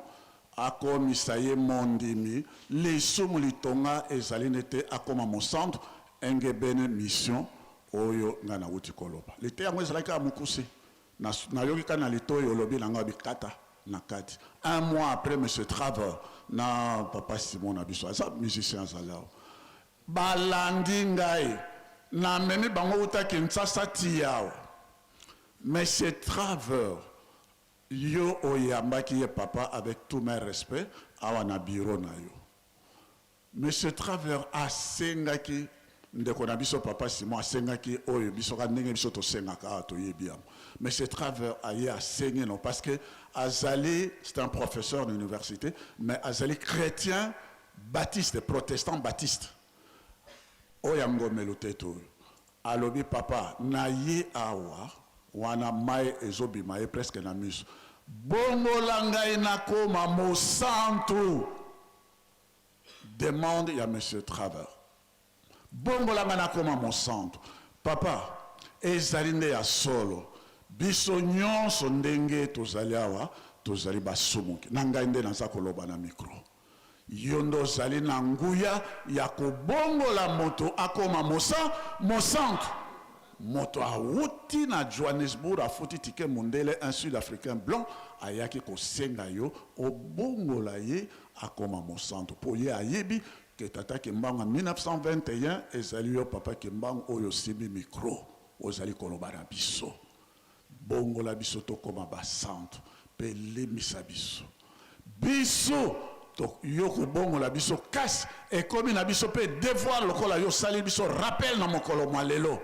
akomisa ye mondimi lisumu litonga ezali nde te akoma mosantu engebene mission oyo ngai nawuti koloba. Liteya yango ezalaki kaka mokuse na nayoki kaka na litoyi olobi na ngai bikata na kati un mois après monsieur Traver na papa Simon na biso aza musicien azali awa Balandi ngai, namemi bango wuta Kinshasa tii awa. Monsieur Traver, yo oyambaki ye papa avec tout mes respects awa na bureau na yo. Monsieur Traver asengaki ndeko na biso papa Simon asengaki oyo biso kaka ndenge biso tosengaka awa toyebi yango. Monsieur Traver aye asengi no parce que azali c'est un professeur d'université mais azali chretien Baptiste, protestant baptiste oyo ya Ngombe Lutetu oyo alobi papa na ye awa. Wana mayi ezobima ye presque na miso. Bongola ngai nakoma mosantu. Demande ya monsieur Traver. Bongola ngai nakoma mosantu. Papa, ezali nde ya solo. Biso nyonso ndenge tozali awa, tozali basumuki. Na ngai nde naza koloba na micro. Yo nde ozali na nguya ya kobongola moto akoma mosa, mosantu. Moto awuti na Johannesburg afuti ticket mundele un sud africain blanc ayaki kosenga yo obongola ye akoma mosantu po ye ayebi que tata Kimbangu en 1921 ezali yo papa Kimbangu oyo osimbi micro ozali koloba na biso. Bongola biso tokoma ba santu pe limbisa biso. Biso to yo kobongola biso kasi ekomi na biso pe devoir lokola yo osali biso rappel na mokolo mwa lelo.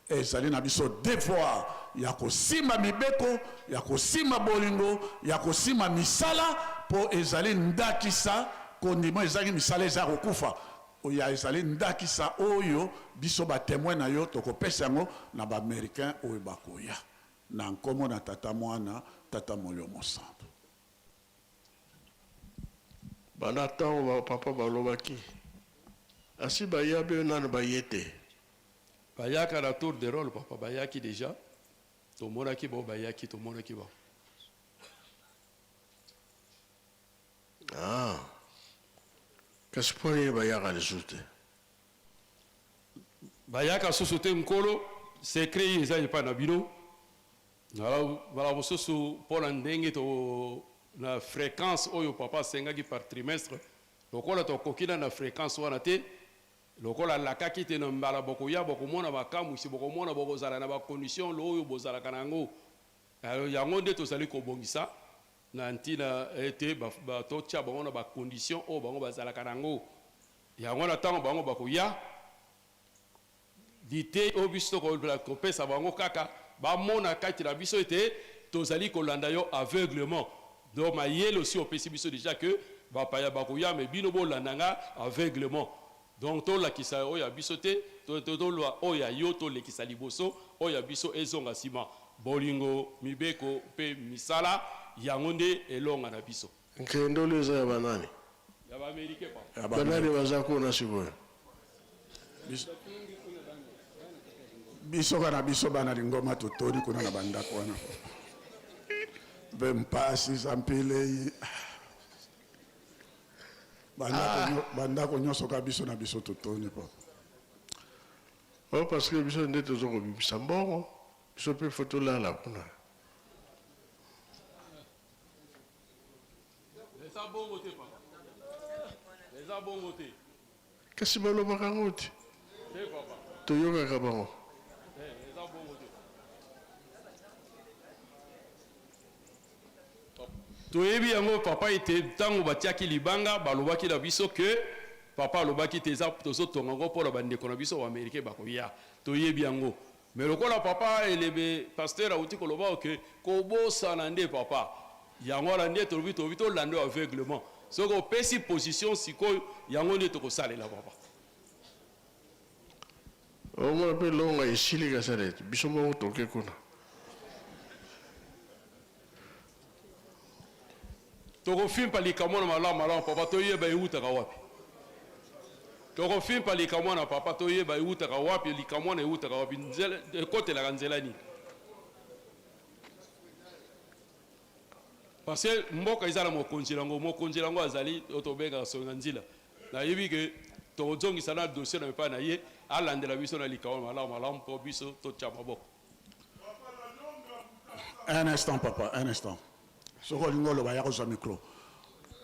Ezali na biso devoir ya kosimba mibeko, ya kosimba bolingo, ya kosimba misala po ezali ndakisa kondima ezangi misala eza ya kokufa. Ya ezali ndakisa oyo biso ba temoins na yo tokopesa yango na ba Americains oyo bakoya. Na nkombo na Tata, Mwana, Tata Molimo Mosantu. Banda tango ba papa balobaki asi baya be nanu baye te. Bayaka na tour de role papa bayaki dejà tomonaki bango bayaki tomonaki bango. Ah. Kasi mpo nini bayaka lisusu te? Bayaka susu te Nkolo, secret ye eza epai na bino. Mbala mosusu mpo na ndenge to na frequence oyo papa asengaki par trimestre, lokola tokoki na na frequence wana te, lokola alakaki te na mbala bokoya bokomona makamwisi, bokomona bokozala na ba conditions oyo bozalaka na yango. Yango nde tozali kobongisa na ntina ete totia bango na ba conditions oyo bango bazalaka na yango. Yango wana ntango bango bakoya, liteyi oyo biso tokopesa bango kaka bamona kati na biso ete tozali kolanda yo aveuglement. Donc mayele osi opesi biso dejà que bapaya bakoya mais bino bolanda nga aveuglement. Donc tolakisa oyo ya biso te, tolwa oyo ya yo tolekisa liboso, oyo ya biso ezonga sima. Bolingo, mibeko mpe misala, yango nde elonga na biso. Nkendolo eza ya ba nani? Ya ba americain papa. Ba nani baza kuna sikoyo? Biso kaka na biso bana lingomba totoni kuna na bandako wana mpe mpasi zampilei bandako nyonso kaka biso na biso totoni papa. Oh parce que biso nde tozo kobimisa mbongo, biso pe faut tolala kuna. Eza bongo te papa. Eza bongo te. Kasi balobaka yango te. Te papa. Toyokaka bango. Te, eza bongo te. Toyebi yango papa ete ntango batiaki libanga balobaki na biso que papa alobaki te eza tozotonga yango mpo na bandeko na biso ba americain bakoya. Toyebi yango. Mais lokola papa elebe pasteur awuti koloba que kobosana nde papa yango wana nde tolobi tolobi tolanda yo aveuglement soki opesi position sikoyo yango nde tokosalela papa. Omona pe longa esili kasala ete biso moko toke kuna. Tokofimpa likamwana malamu malamu papa toyeba ewutaka wapi. Tokofimpa likamwana papa toyeba ewutaka wapi likamwana ewutaka wapi nzela ekotelaka nzela nini. Parce que mboka eza na mokonzi na yango, mokonzi na yango azali oyo tobengaka Songa Nzila. Nayebi que tokozongisa na dossier na epai na ye alandela biso na likamwana malamu malamu mpo biso totia maboko. Un instant papa, un instant. Soki olingi oloba ya kozwa micro.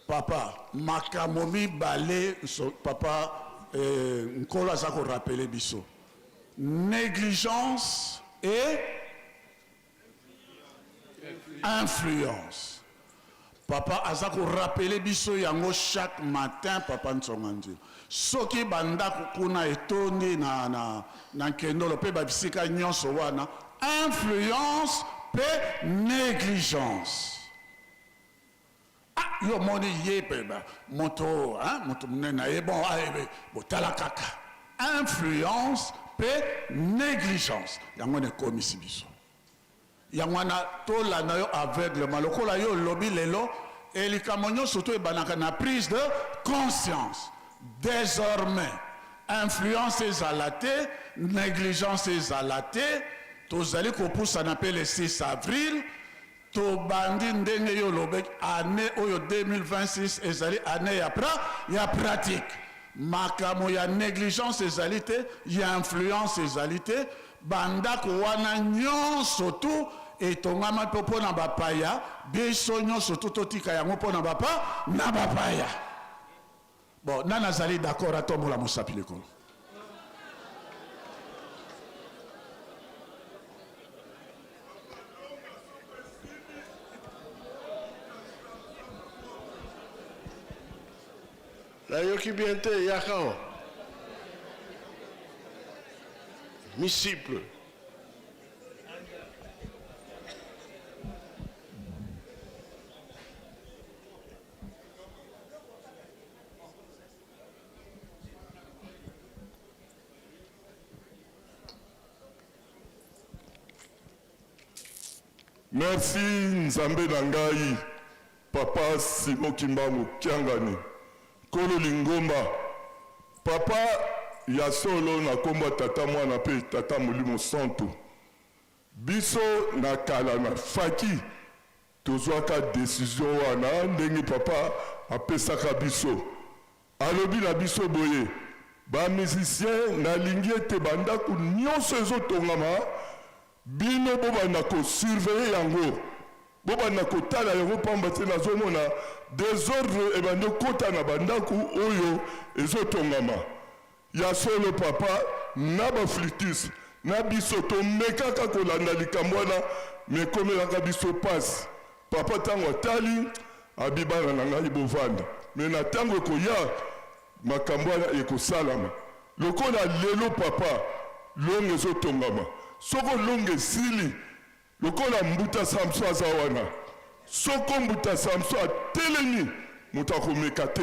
Papa, makambo mibale so, papa eh, Nkolo aza ko rappeler biso. Négligence et influence. Papa aza ko rappeler biso yango chaque matin papa Nsonga Nzila. Soki ba ndako kuna etondi na, na, na Nkendolo pe ba bisika nyonso wana, influence pe negligence. Ah, yo omoni ye pe ba moto, hein, moto monene na ye bon, ah, eh, botala kaka. Influence pe negligence yango nde ekomisi biso. Yango wana tolanda yo aveuglement lokola yo olobi lelo et likambo nyonso to ebandaka na prise de conscience. Desormais influence ezala te, negligence ezala te, tozali kopusana mpe le 6 avril tobandi ndenge yo olobaki annee oyo 2026 ezali annee ya pra ya pratique. Makambo ya negligence ezali te, ya influence ezali te, ba ndako wana nyonso tout etongama mpe mpo na bapaya, biso nyonso tout totika yango mpo na bapa na bapaya. Bon, nani azali d'accord atombola mosapi likolo? Nayoki bien te, yaka awa. Misiple. Merci Nzambe na ngai Papa Simon Kimbangu Kiangani nkolo lingomba Papa ya solo na kombo ya Tata Mwana pe Tata Molimo Santu biso na kala na faki tozwaka decision wana ndenge Papa apesaka biso alobi na biso boye ba musiciens nalingi ete ba ndaku nionso ezo tongama bino bobanda ko surveiller yango Bobanda kotala yango pamba te nazomona desordre ebandi okota na ba ndaku oyo ezotongama. Ya solo papa na ba flitus na biso tomekaka kolanda likambo wana mais ekomelaka biso pasi. Papa tango atali abi bana na ngai bovanda mais na tango ekoya makambo wana ekosalama. Lokola lelo papa longa ezotongama soko longa esili Lokola Mbuta Samson aza wana, soko Mbuta Samson atelemi, moto akomeka te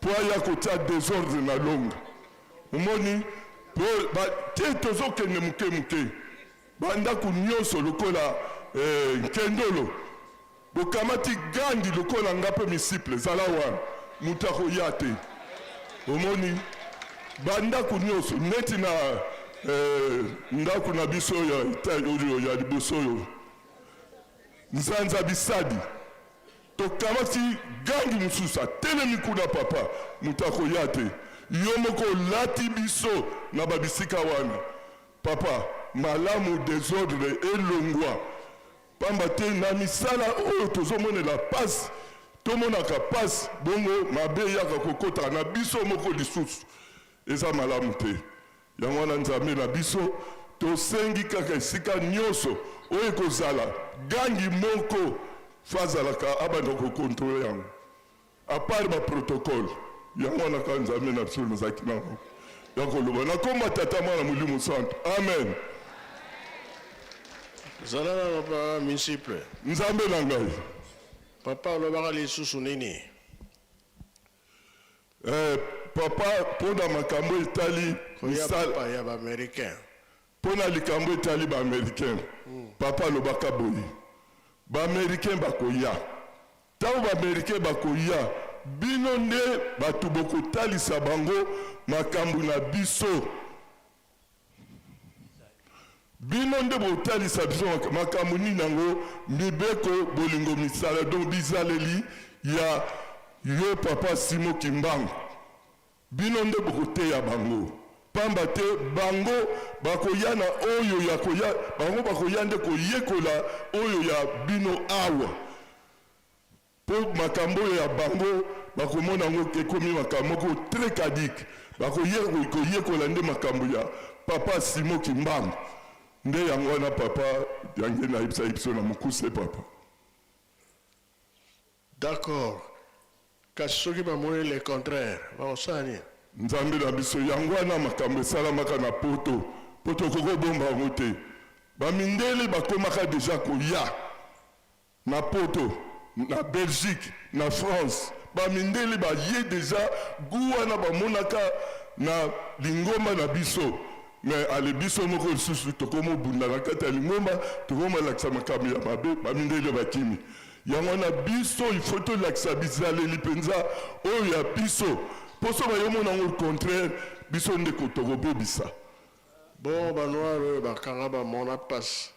po aya kotia desordre na longa. Omoni? Po ba te tozokende moke moke. Ba ndako nionso lokola eh, Nkendolo, bokamati gangi lokola nga pe misiple, zala wana, moto akoya te. Omoni? Ba ndako nionso neti na eh, ndako na biso ya oyo ya liboso oyo Nzanza Bisadi, tokamati gangi mosusu atelemi kuna, papa moto akoya te, yo moko olati biso na ba bisika wana papa, malamu desordre elongwa. Pamba te na misala oyo tozomonela pasi, tomonaka pasi, bongo mabe eyaka kokota na biso moko lisusu. Eza malamu te. Yango wana Nzambe na biso, tosengi kaka esika nionso oyo ekozala gangi moko faut azalaka abanda ko controler yango. A part ba protocole. Yango wana kaka Nzambe na biso nazalaki na yango ya koloba. Na kombo ya Tata, Mwana, Molimo Santu. Amen. Zala nano papa Misiple. Nzambe na ngai. Papa olobaka lisusu nini? Eh, papa pona makambo etali Koya papa ya ba americain. Pona likambo etali ba americain. Papa alobaka boye. Ba americain bakoya. Tango ba americains bakoya, bino nde batu bokotalisa bango makambo na biso. Bino nde bokotalisa biso makambo nini yango, mibeko, bolingo, misala, donc bizaleli ya yo papa Simon Kimbangu. Bino nde bokoteya bango, pamba te bango bakoya na oyo ya koya, bango bakoya nde koyekola oyo ya bino awa, po makambo oyo ya bango bakomona yango ekomi makambo moko très caduc, bakoya koyekola nde makambo ya papa Simon Kimbangu. Nde yango wana papa Diangienda ayebisaki biso na mokuse papa. D'accord. Kasi soki bamoni le contraire, bakosala nini? Nzambe na biso, yango wana makambo esalamaka na poto, po tokoki kobomba yango te. Ba mindele bakomaka dejà koya na poto, na Belgique, na France, ba mindele baye dejà gout wana bamonaka na lingomba na biso. Mais ale biso moko lisusu tokomi obunda na kati ya lingomba, tokomi olakisa makambo ya mabe, bamindele bakimi. Yango wana biso il faut tolakisa bizaleli mpenza oyo ya biso, mpo so bayomona yango contraire, biso ndeko tokobebisa. Bongo ba noir oyo bakanga bamona pasi.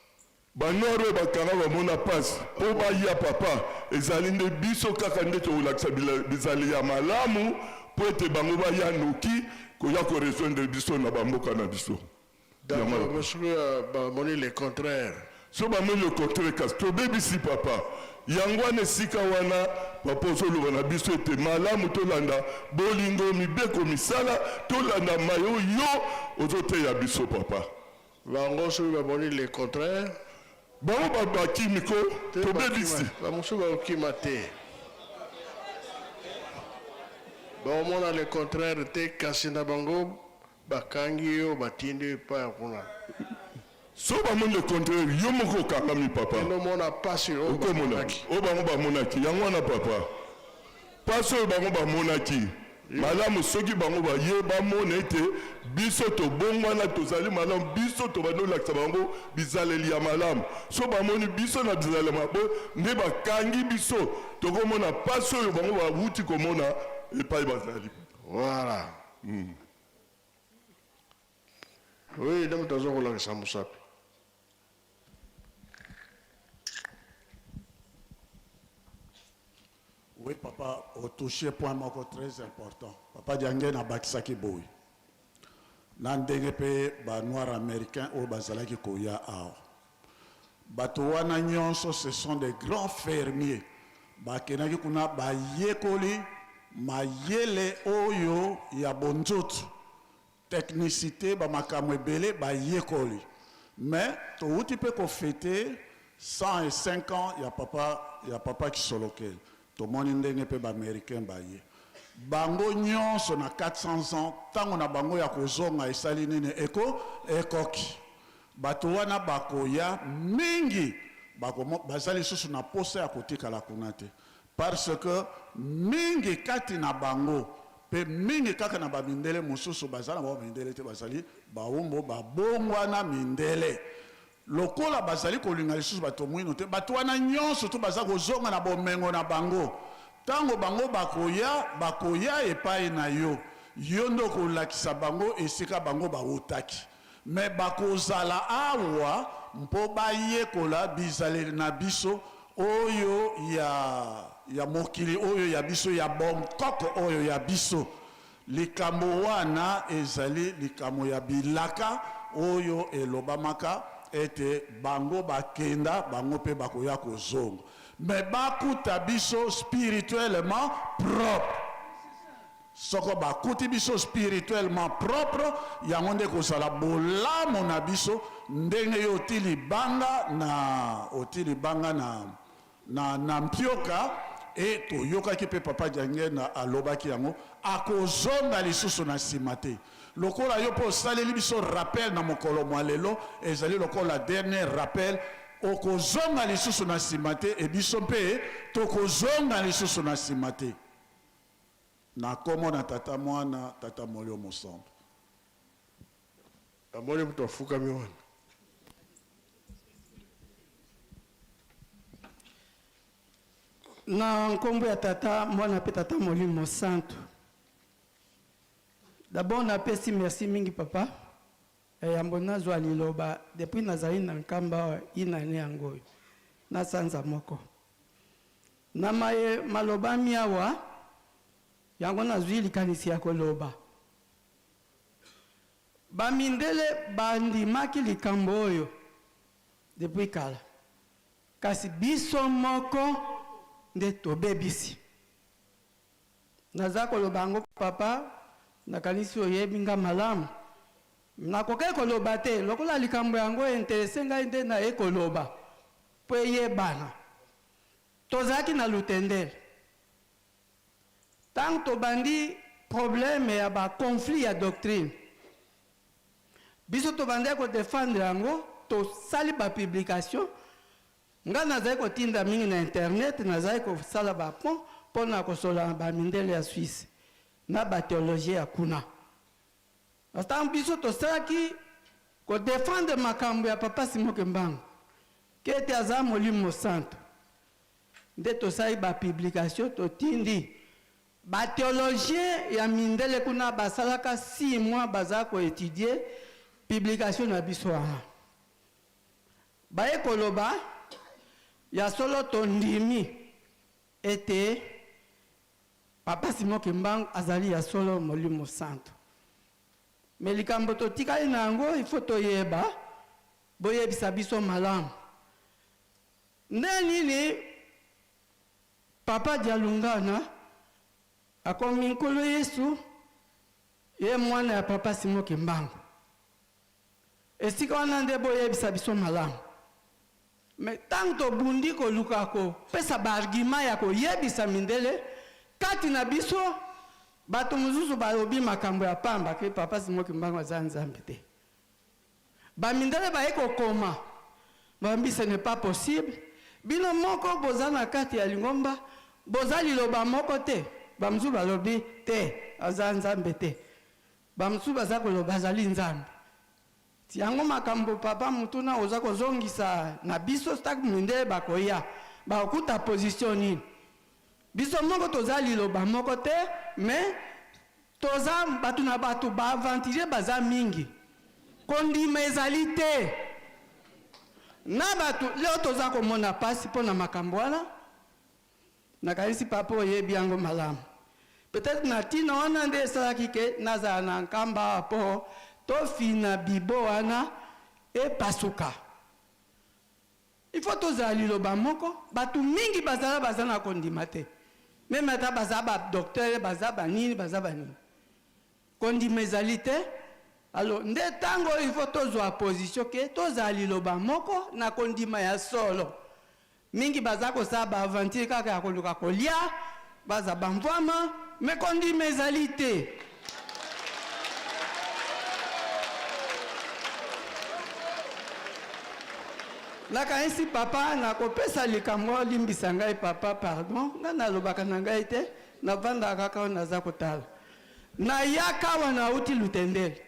Ba noir oyo bakanga bamona pasi po baya papa, ezali nde biso kaka nde tokolakisa bizaleli ya malamu po ete bango baya noki koya ko rejoindre biso na ba mboka na biso. D'accord, mais soki bamoni le contraire? Soki bamoni le contraire kasi tobebisi papa. Yango wana esika wana papa ozoloba na biso ete malamu tolanda bolingo, mibeko, misala, tolanda maye oyo yo ozoteya biso papa. Bango soki bamoni le contraire. Bango ba bakimi ko tobebisi. Ba mosusu bakokima te. Bakomona le contraire te kasi na bango bakangi yo batindi yo epai ya kuna. Soki bamoni le contraire yo moko okangami papa. Kende omona pasi oyo bamonaki. Oyo bango bamonaki yango wana papa. Pasi oyo bango bamonaki. Malamu soki bango baye bamona ete biso tobongwana, tozali malamu, biso tobandi kolakisa bango bizaleli ya malamu. Soki bamoni biso na bizaleli ya mabe nde bakangi biso, tokomona pasi oyo bango bawuti komona epai bazali. Voilà. Oui, nde moto aza kolakisa mosapi. Oui papa, o toucher point moko très important. Papa Diangienda abakisaki boye. Na ndenge pe ba noirs americains oyo bazalaki koya awa. Bato wana nyonso ce sont des grands fermiers. Bakendaki kuna bayekoli mayele oyo ya bonzoto. Technicite ba makambo ebele bayekoli. Mais towuti pe ko feter 105 ans ya papa ya papa Kisolokele. Tomoni ndenge pe ba americains baye. Bango nionso na 400 ans tango na bango ya kozonga esali nini? Eko ekoki. Bato wana bakoya mingi bako baza lisusu na posa ya kotikala kuna te. Parce que mingi kati na bango pe mingi kaka na ba mindele mosusu baza na bango mindele te bazali baumbo babongwana mindele lokola bazali kolinga lisusu bato mwino te bato wana nyonso tu baza kozonga na bomengo na bango tango bango bakoya bakoya epai na yo yo nde okolakisa bango esika bango bawutaki Mais bakozala awa mpo bayekola bizaleli na biso oyo ya, ya mokili oyo ya biso, ya bonkoko oyo ya biso. Likambo wana ezali likambo ya bilaka oyo elobamaka ete bango bakenda, bango mpe bakoya kozonga. Mais bakuta biso spirituellement propre. Soko bakuti biso spirituellement propre, yango nde ekozala bolamu na biso, ndenge yo oti libanga na, oti libanga na, na, na mpioka, et toyokaki mpe Papa Diangienda alobaki yango, akozonga lisusu na sima te. Lokola yo mpe osaleli biso rappel na mokolo mwa lelo, ezali lokola dernier rappel, okozonga lisusu na sima te, et biso mpe tokozonga lisusu na sima te. Na kombo na Tata, Mwana, Tata Molio Mosantu. Namoni moto afukami wana. Na nkombo ya Tata, Mwana mpe Tata Molimo Mosantu. D'abord napesi merci mingi papa ya yambo nazwa liloba depuis nazali na Nkamba awa une annee yango oyo na sanza moko. Na maye malobami awa, yango nazwi likanisi ya koloba. Ba mindele bandimaki likambo oyo depuis kala, kasi biso moko nde tobebisi. Naza koloba yango papa, nakanisi oyebi nga malamu. Nakokaki koloba te, lokola likambo yango e interesser ngai nde naye koloba mpo eyebana. Tozalaki na Lutendele. Tango tobandi problème ya ba conflits ya doctrine, biso tobandaki ko defendre yango, tosali ba publications. Ngai nazali kotinda mingi na internet, nazali kosala ba ponts mpo na kosolola na ba mindele ya Suisse na ba theologiens ya kuna. Tango biso tosalaki. Kodefendre makambo ya Papa Simon Kimbangu ke ete aza Molimo Mosantu, nde tosali ba publication totindi ba theologiens ya mindele kuna basalaka 6 mois baza ko etudier publication na biso wana. Baye koloba ya solo tondimi ete Papa Simon Kimbangu azali ya solo Molimo Santu. Mais likambo totikali na yango il faut toyeba, boyebisa biso malamu nde nini Papa Dialungana akomi Nkolo Yesu, ye mwana ya Papa Simon Kimbangu. Esika wana nde boyebisa biso malamu. Mais tango tobundi koluka kopesa ba arguments ya koyebisa mindele, kati na biso bato mosusu balobi makambo ya pamba ke Papa Simon Kimbangu aza Nzambe te. Ba mindele baye kokoma, balobi ce n'est pas possible, bino moko boza na kati ya lingomba, boza liloba moko te. Ba mosusu balobi te, aza Nzambe te. Ba mosusu baza koloba azali Nzambe. Yango makambo papa mutuna oza kozongisa na biso stag mindele bakoya bakokuta position nini? Biso moko toza liloba moko te mais toza batu na batu ba aventurier baza mingi kondima ezali te na batu leo toza komona pasi pona makambo wana. Nakanisi papa oyebi yango malamu. Peut-etre na tina wana nde esalaki ke nazala na Nkamba awa po tofina bibo wana epasuka. Il faut tozala liloba moko. Batu mingi bazala baza na kondima te. Meme ata baza ba docteur, baza ba nini, baza ba nini. Kondima ezali te. Alors nde tango oyo il faut tozua position ke tozala liloba moko na kondima ya solo. Mingi baza kosala ba aventure kaka ya koluka kolia, baza ba mvuama, mais kondima ezali te. Nakanisi papa nakopesa likambo olimbisa ngai papa pardon, ngai nalobaka na ngai te, navandaka kaka oyo naza kotala. Nayaka awa nauti Lutendele,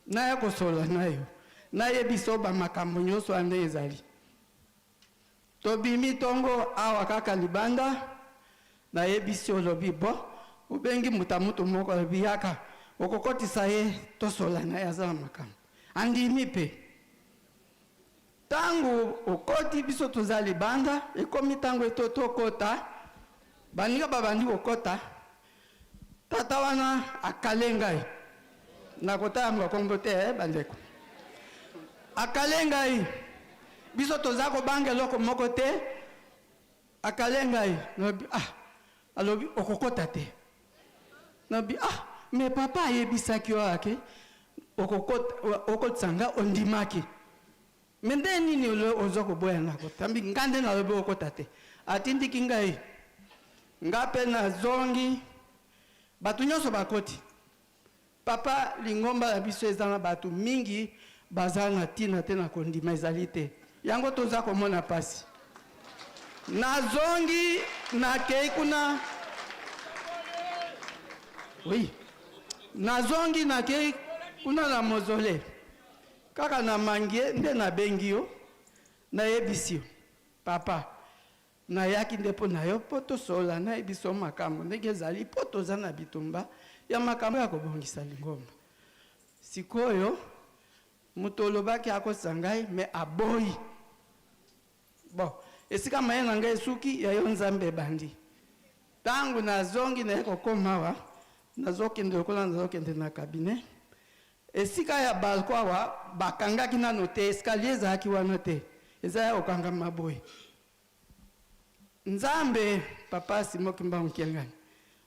Naya kosolola na yo. Nayebisa yo ba makambo nyoso wana ndenge ezali. Tobimi tongo awa kaka libanda, nayebisi yo olobi bon, obengi moto ya mutu moko alobi yaka, okokotisa ye tosolola na ye aza na makambo. Andimi pe. Tango okoti biso toza libanda, ekomi tango eto tokota, baninga babandi kokota, Tata wana akale ngai. Nakotanga kombo te eh, bandeko. Akale ngai. Biso toza kobanga eloko moko te. Akale ngai. Nalobi ah, alobi okokota te. Nalobi ah, mais papa ayebisaki yo awa ke okokota, okotisa nga ondimaki. Mais nde nini ozo koboya nga kota? Ambi nga nde nalobi okota te. Atindiki ngai. Nga pe nazongi. Bato nyonso bakoti. Papa, lingomba na biso eza na bato mingi baza na tina te na kondima ezali te. Yango toza komona pasi. Nazongi nakei kuna. Oui. Nazongi nakei kuna na mausolee. Kaka na mangie nde nabengi yo, nayebisi yo, Papa, nayaki nde mpo na yo mpo tosolola, nayebisa yo makambo ndenge ezali mpo toza na bitumba ya makambo ya kobongisa lingomba. Sikoyo, moto olobaki akosa ngai, mais aboyi. Bon, esika maye na ngai esuki, ya yo Nzambe ebandi. Tango nazongi naye kokoma awa, nazokende lokola nazokende na cabinet, Esika ya balcon awa bakangaki nano te, escalier ezalaki wana te, eza ya kokangama boye. Nzambe, Papa Simon Kimbangu Kiangani,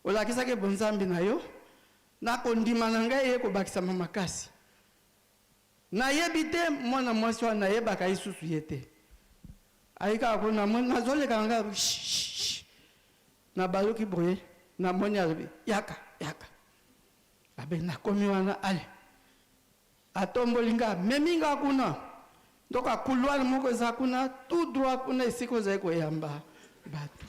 olakisaki bonzambe na yo, na kondima na ngai eye kobakisama makasi. Nayebi te mwana mwasi wana nayebaka ye susu ye te. Aye kaka kuna namoni nazoleka na ngai shh, nabaluki boye namoni alobi yaka yaka. Abe nakomi wana ale atomboli nga amemi nga kuna ndoka couloir moko eza kuna tout droit kuna esika ozali koyamba bato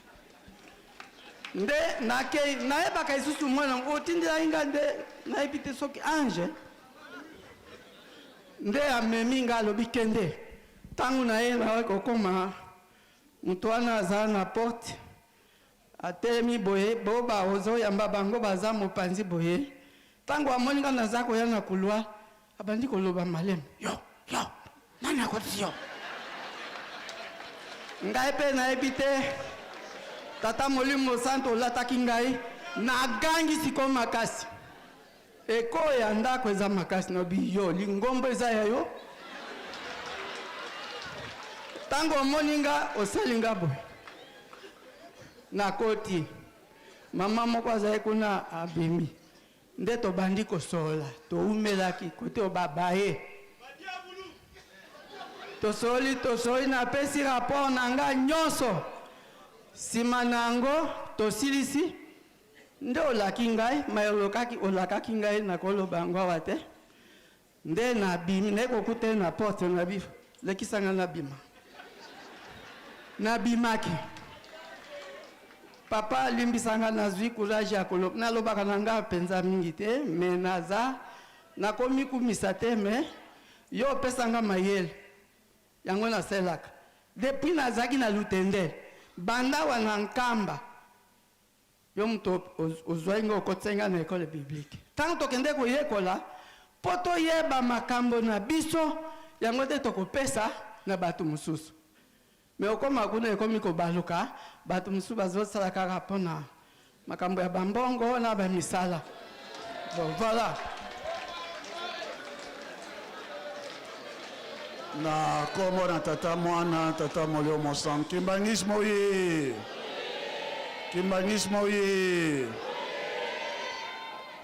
nde nakei nayebaka lisusu mwana otindelaki nga nde nayebi te soki ange. Nde amemi nga, alobi kende. Ntango na ye naye kokoma, moto wana aza na porte atelemi boye, bo bazoyamba bango baza mopanzi boye. Ntango amoni nga naza koya na couloir, abandi koloba maleme, yo yo, nani akotisi yo? Ngai mpe nayebi te, tata Molimo Mosantu olataki ngai, nagangi sikoyo makasi. Eko ya ndako eza makasi, nalobi yo lingombo eza ya yo. Ntango omoni nga osali nga boye, nakoti. Mama moko azali kuna abimi, nde tobandi kosolola, toumelaki kote oyo babaye, tosololi tosololi, napesi rapport na nga nyonso. Nsima na yango tosilisi, nde olaki ngai mai olokaki, olakaki ngai nakoloba yango awa te. Nde nabimi, naye kokuta ye na porte, nabi lekisa ngai nabima. Nabimaki, papa alimbisa ngai, nazwi courage ya koloba. Nalobaka na ngai mpenza mingi te, me naza nakomikumisa te, me yo opesa ngai mayele yango nasalelaka depuis nazalaki na Lutendele, banda awa na Nkamba. Yo moto ozwaki ngai, okotisaki ngai na ekole biblike. Ntango tokende koyekola mpo toyeba makambo na biso, yango nde tokopesa na bato mosusu. Me okoma kuna ekomi kobaluka, bato mosusu bazosala kaka mpo na makambo ya bambongo na bamisala. Bon, voilà. Na kombo na Tata, Mwana, Tata Molimo Mosantu. Kimbanguisme oye! Kimbanguisme oye!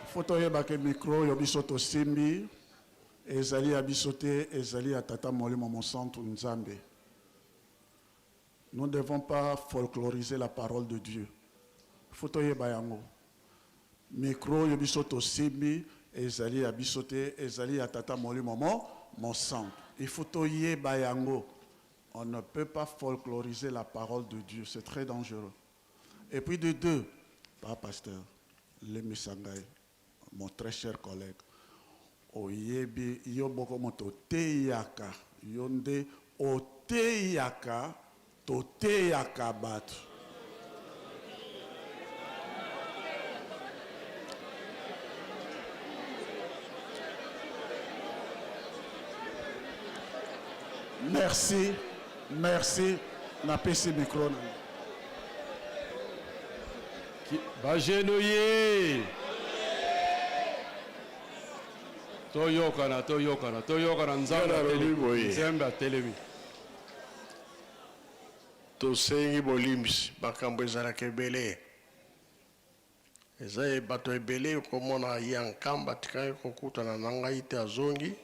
Faut toyeba ke micro oyo biso tosimbi ezali ya biso te, ezali ya Tata Molimo Mosantu Nzambe. Nous ne devons pas folkloriser la parole de Dieu. Faut toyeba yango. Micro oyo biso tosimbi ezali ya biso te, ezali ya Tata Molimo mo Mosantu. Il faut toyeba yango. On ne peut pas folkloriser la parole de Dieu, c'est très dangereux. Et puis de deux, pa pasteur limbisa ngai, mon très cher collègue, oyebi yo moko moto oteyaka, yo nde oteyaka, toteyaka bato. Merci, merci, napesi micro na yo. Ba ye toyokana toyokana toyokana. Nzambe Nga nalobi atelemi. boye. Nzambe atelemi. Tosengi bolimbisi, makambo ezalaka ebele, eza ye bato ebele okomona ya Nkamba atikaki kokutana na ngai te, azongi,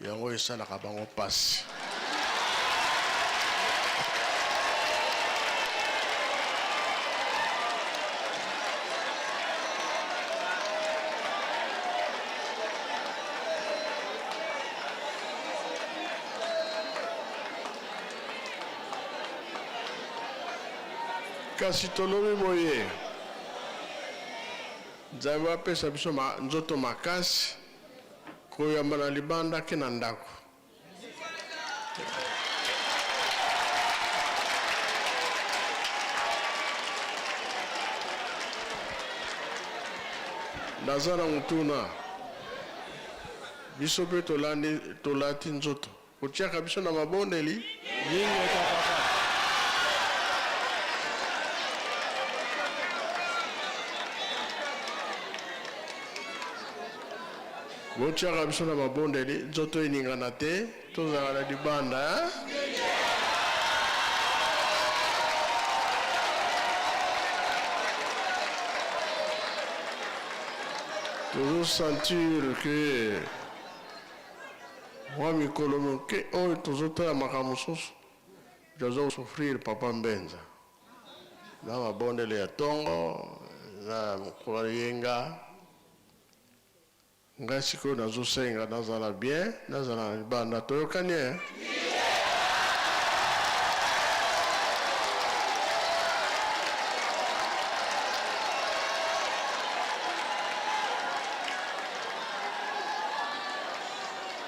yango esalaka bango mpasi. Kasi tolobi boye, Nzambe apesa biso ma, nzoto makasi koyamba na libanda ke na ndako. Naza na motuna, biso mpe tolandi tolati nzoto, kotiaka biso na mabondeli. Botiaka biso na mabondeli, nzoto eningana te, tozala na libanda eh? Tozosentir ke mwa mikolo moke oyo tozotala makambo mosusu, tozo souffrir papa Mbenza na mabondeli ya tongo na mokolo ya yenga. Ngai sikoyo nazosenga nazala bien, nazala na libanda, toyokani eh?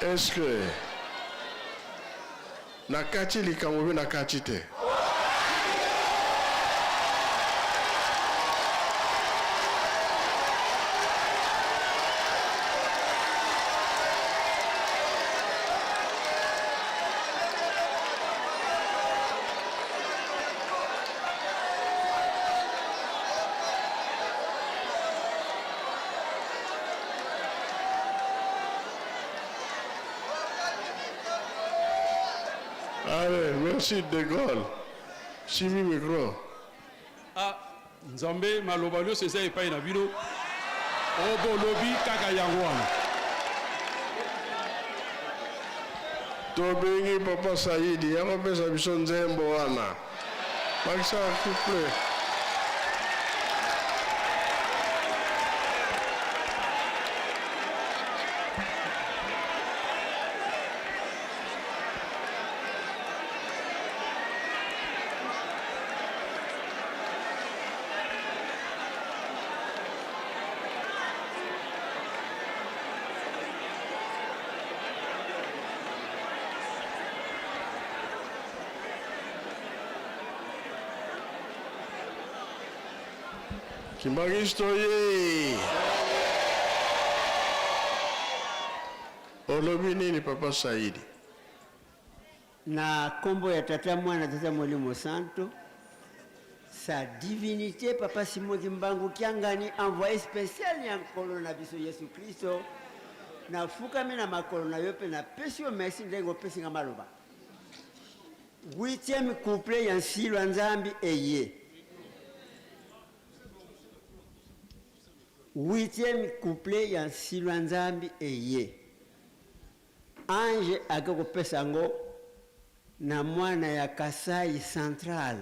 Est-ce que nakati likambo mpe nakati te? Allez, merci De Gaulle. Simi micro. Ah, Nzambe maloba nyonso eza epai na bino. Oyo bolobi kaka yango wana. Tobengi Papa Saidi akopesa biso nzembo wana. Bakisa couple. Kimbanguiste oye! Olobi nini Papa Saidi? Na kombo ya Tata Mwana Tata Molimo Santo, sa divinite Papa Simon Kimbangu Kiangani, envoyé spécial ya Nkolo na biso Yesu Kristo, nafukami na makolo na yo mpe napesi yo merci ndenge opesi nga maloba. Huitième couplet ya Nsilwa Nzambi eye. Huitième couplet ya Nsilwa Nzambi eye. Ange ake kopesa yango na mwana ya Kasai Central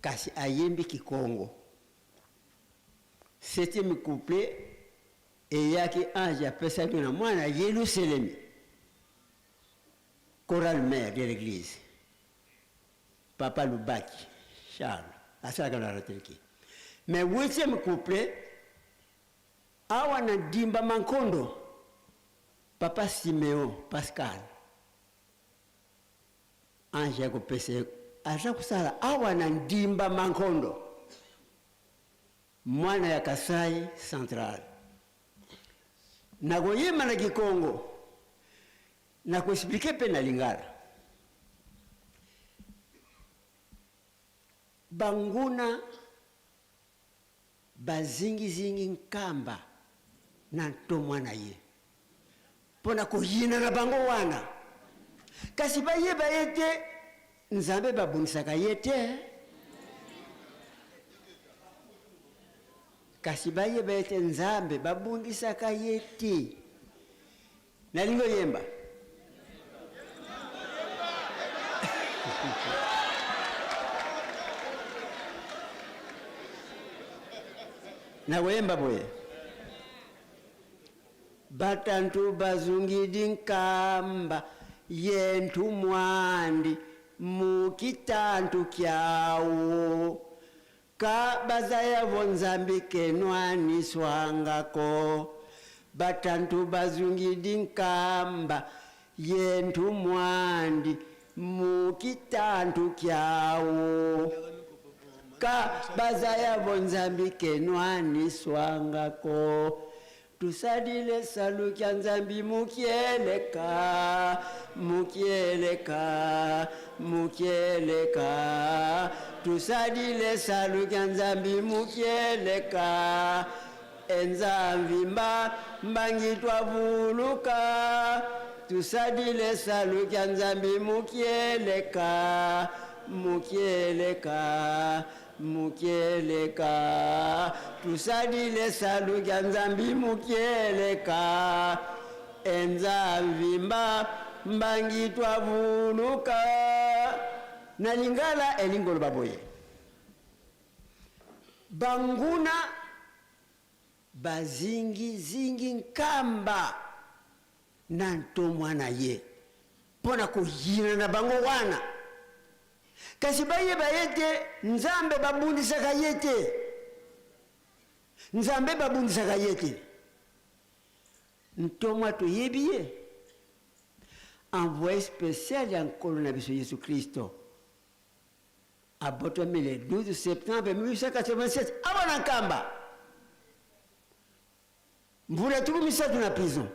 kasi ayembi kikongo. Septième couplet eyaki ange apesaki na mwana Yeluselemi, chorale mère de l'eglise, papa Lubaki Charles asalaka na Ratelki. Mais huitième couplet Awa na Dimba Mankondo, papa Simeon Pascal, ange ya kopesa ye aza kosala awa na Ndimba Mankondo, mwana ya Kasai Central. Nakoyemba na Kikongo, nako expliquer mpe na Lingala. Banguna Bazingizingi Nkamba na ntomwa na ye mpo na koyina na bango wana, kasi bayeba ete Nzambe babundisaka ye te. Kasi bayeba ete Nzambe babundisaka ye te. Nalingi oyemba. Nakoyemba boye. Batantu bazungidi nkamba yentu mwandi mukitantu kyawu Ka bazayavo Nzambi kenwani swangako batantu bazungidi nkamba yentu mwandi mukitantu kyawu ka bazayavo Nzambi kenwani swangako Tusadile salu kya Nzambi mukieleka, mukieleka, mukieleka. Tusadile salu kya Nzambi mukieleka. Enza mvimba mbangi twavuluka. Tusadile salu kya Nzambi mukieleka, mukieleka. Mukieleka, tusadile salu kya Nzambi mukieleka, enza mvimba mbangi twavuluka. Na lingala elingi koloba boye, banguna bazingi zingi nkamba na ntomwa na ye mpo na koyina na bango wana. Kasi bayeba ete Nzambe babundisaka ye te. Nzambe babundisaka ye te. Ntoma toyebi ye. Envoyé spécial ya Nkolo na biso Yesu Kristo. Abotami le 12 septembre 1887 awa na Nkamba. Mbula 30 na prison.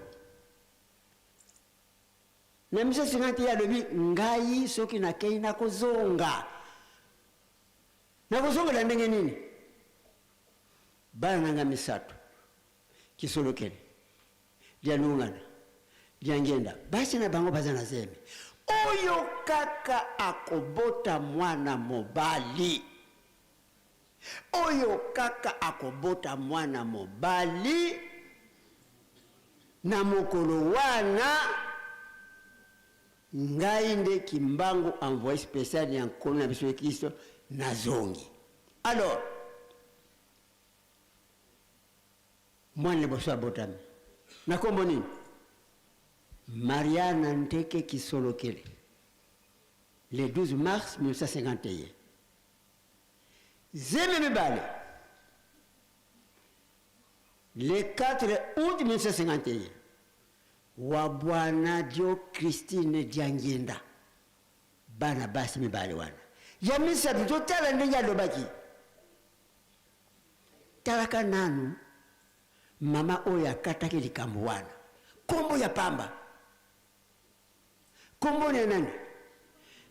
Na 1950 ye alobi ngai soki nakei nakozonga. Nakozongela ndenge nini? Bana na ngai misato Kisolokele, Dialungana, Diangienda basi na bango baza na zemi. Oyo kaka akobota mwana mobali, oyo kaka akobota mwana mobali na mokolo wana, ngai nde Kimbangu envoye special ya Nkolo na biso Yesu Kristo nazongi. Alors Mwana liboso abotami na kombo nini? Mariana Nteke Kisolokele, le 12 mars 1951. Zemi mibale, le 4 août 1951, Wabwana Dio Christine Diangienda. Bana basi mibale wana. Ya misato, totala ndenge alobaki. Talaka nanu mama oyo akataki likambo wana. Kombo ya pamba. Kombo na nani?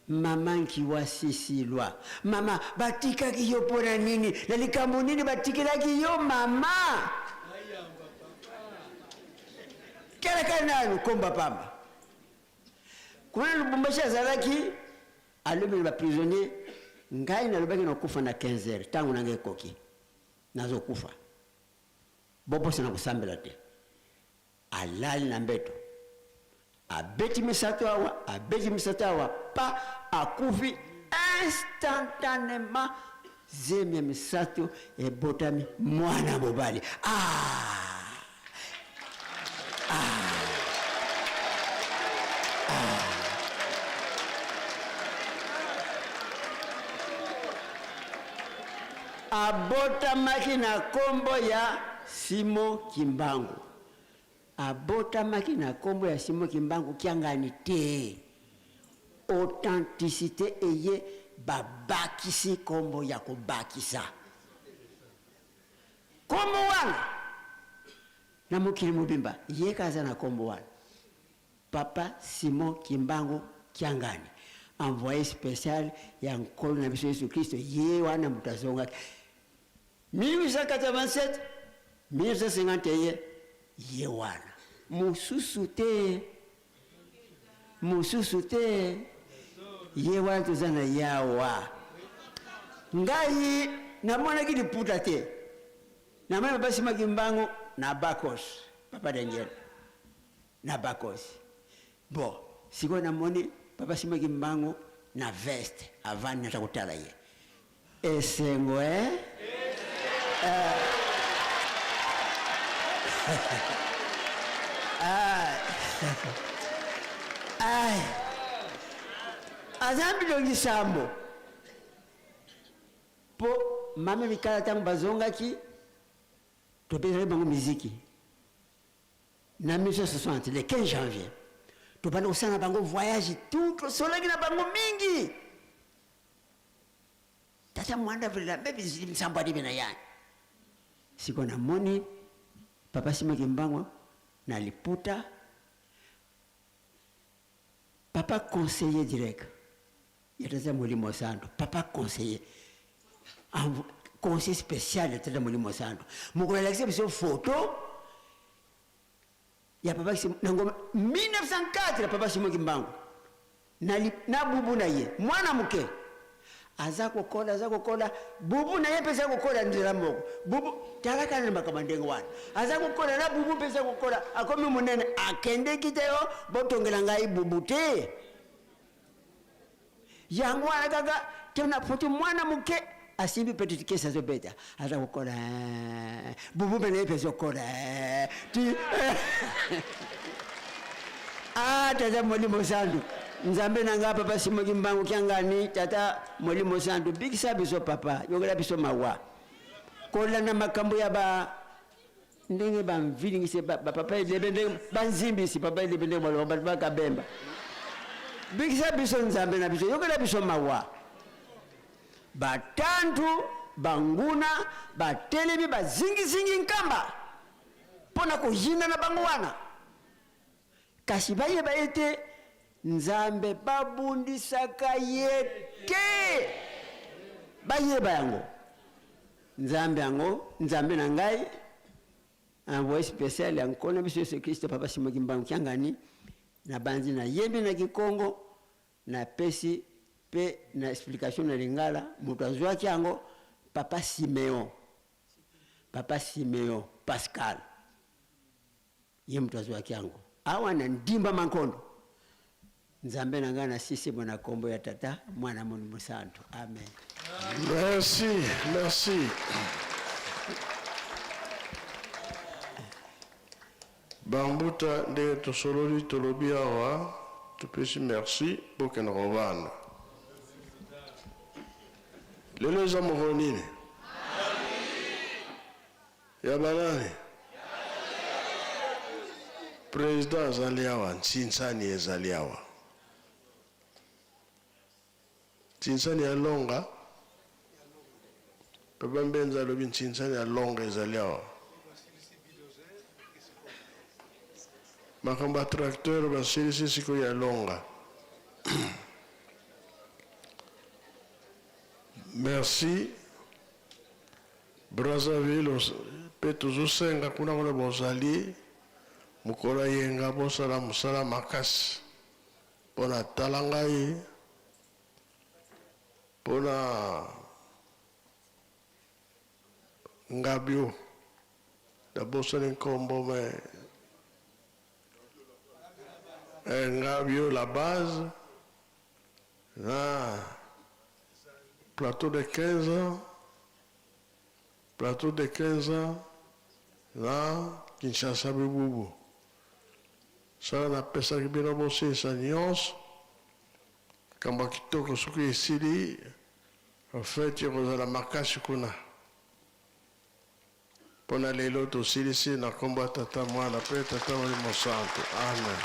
Mama Nkiwa Sisilwa. Mama, batikaki yo mpo na nini? Na likambo nini batikelaki yo mama? Talaka nanu komba pamba. Kuna Lubumbashi azalaki alobi na ba prisonniers ngai nalobaki nakokufa na 15 heures tango na ngai ekoki nazokufa bobosana kosambela te alali na mbeto abeti misato awa abeti misato awa pa akufi instantanement zemi ya misato ebotami mwana mobali ah! Abotamaki na kombo ya Simon Kimbangu. Abotamaki na kombo ya Simon Kimbangu Kiangani te. Authenticite eye babakisi kombo ya kobakisa. Kombo wana na mokili mobimba ye kaka aza na kombo wana. Papa Simon Kimbangu Kiangani envoye special ya Nkolo na biso Yesu Klisto ye wana moto azongaki 1887 1951 ye wana mosusu te mosusu te ye wana toza na yawa ngai namonaki liputa te namoni papa Simon Kimbangu na bakos papa Daniel na bakos bon sikoyo namoni papa Simon Kimbangu na veste avandi nata kotala ye esengo eh? Eh. Ah. Ai. Aza bilongi sambo po mama mikala ntango bazongaki topesaki bango miziki na 1960 le 15 janvier tobanda kosala na bango voyage tout tosolaki na bango mingi tata mwanda vela mbe bizili msambo adibe na yani siko namoni papa Simon Kimbangu na liputa papa conseiller direct ya tata molimo santo papa conseiller conseiller spécial ya tata molimo santo mokolo alakisa biso photo ya papa na ngoma 1904 papa Simon Kimbangu na, li, na bubu na ye mwana moke aza kokola aza kokola bubu na ye mpe aza kokola nzela moko bubu talaka na makambo ndenge wana aza kokola na bubu mpe aza kokola akomi monene akendeki te yo botongela ngai bubu te yango wana kaka te na foto mwana moke asimbi petite kesi azobeta aza kokola eh, bubu mpe na ye mpe ezokola eh, ti ah tata molimo santu nzambe na nga papa Simon Kimbangu kiangani tata molimo santu bikisa biso papa yokela biso mawa kolanda makambo ya ba ndenge bamvilingisi bapapa elebe ndenge banzimbisi papa elebe ndenge baloba bato bakabemba. Bikisa biso Nzambe na biso, yokela biso mawa. Batantu banguna batelemi bazingizingi Nkamba mpo na koyina na bango wana, kasi bayeba ete Nzambe babundisaka ye te. Bayeba yango. Nzambe yango, Nzambe na ngai, envoyé spécial ya Nkolo na biso Yesu Kristo, Papa Simon Kimbangu Kiangani, nabanzi nayembi na Kikongo, napesi pe na explication na Lingala, moto azwaki yango Papa Simeon, Papa Simeon Pascal, ye moto azwaki yango awa na Ndimba Mankondo. Nzambe na ngai, nasisi bo na kombo ya Tata, Mwana, Molimo Santu. Amen. Merci, merci. Bambuta ndenge tosololi tolobi awa topesi merci bokende kovanda. Lelo eza mokolo nini? Ya banani? President azali awa, nsinsani ezali awa. Nsinsani ya longa. Papa Mbenza alobi nsinsani ya longa ezali awa. Makambo ya tracteur basilisi sikoyo ya longa. Merci. Brazzaville pe tozosenga kuna kuna bozali mokolo ya yenga bosala mosala makasi pona tala ngai pona ngabio nabosani nkombo me eh, ngabio la base na plateau de 15 ans plateau de 15 ans na Kinshasa bibubu sala napesaki bino bosilisa nyonso likambo ya kitoko soki esili feti ekozala makasi kuna mpo na lelo tosilisi na nkombo ya Tata, Mwana mpe Tata Molimo Santu. Amen.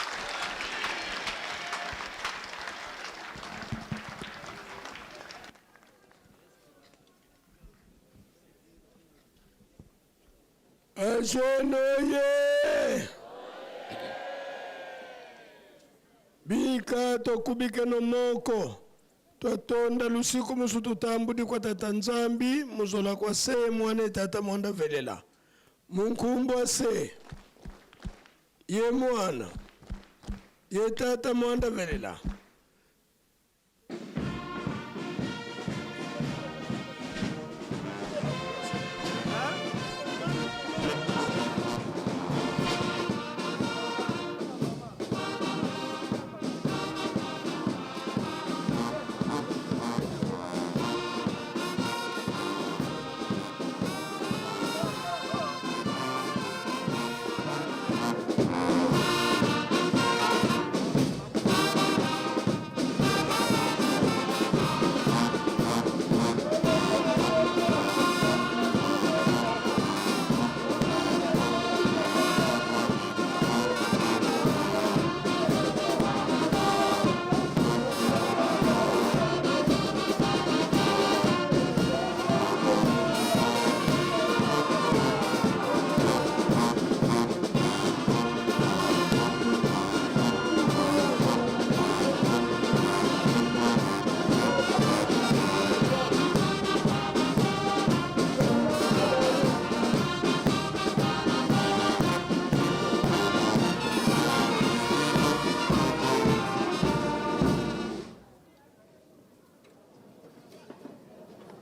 Ajonoye bika tokubike no moko twatonda lusiku musu tutambudi kwa Tata Nzambi muzola kwa se mwana Tata mwanda velela munkumbwa se ye mwana ye Tata mwanda velela.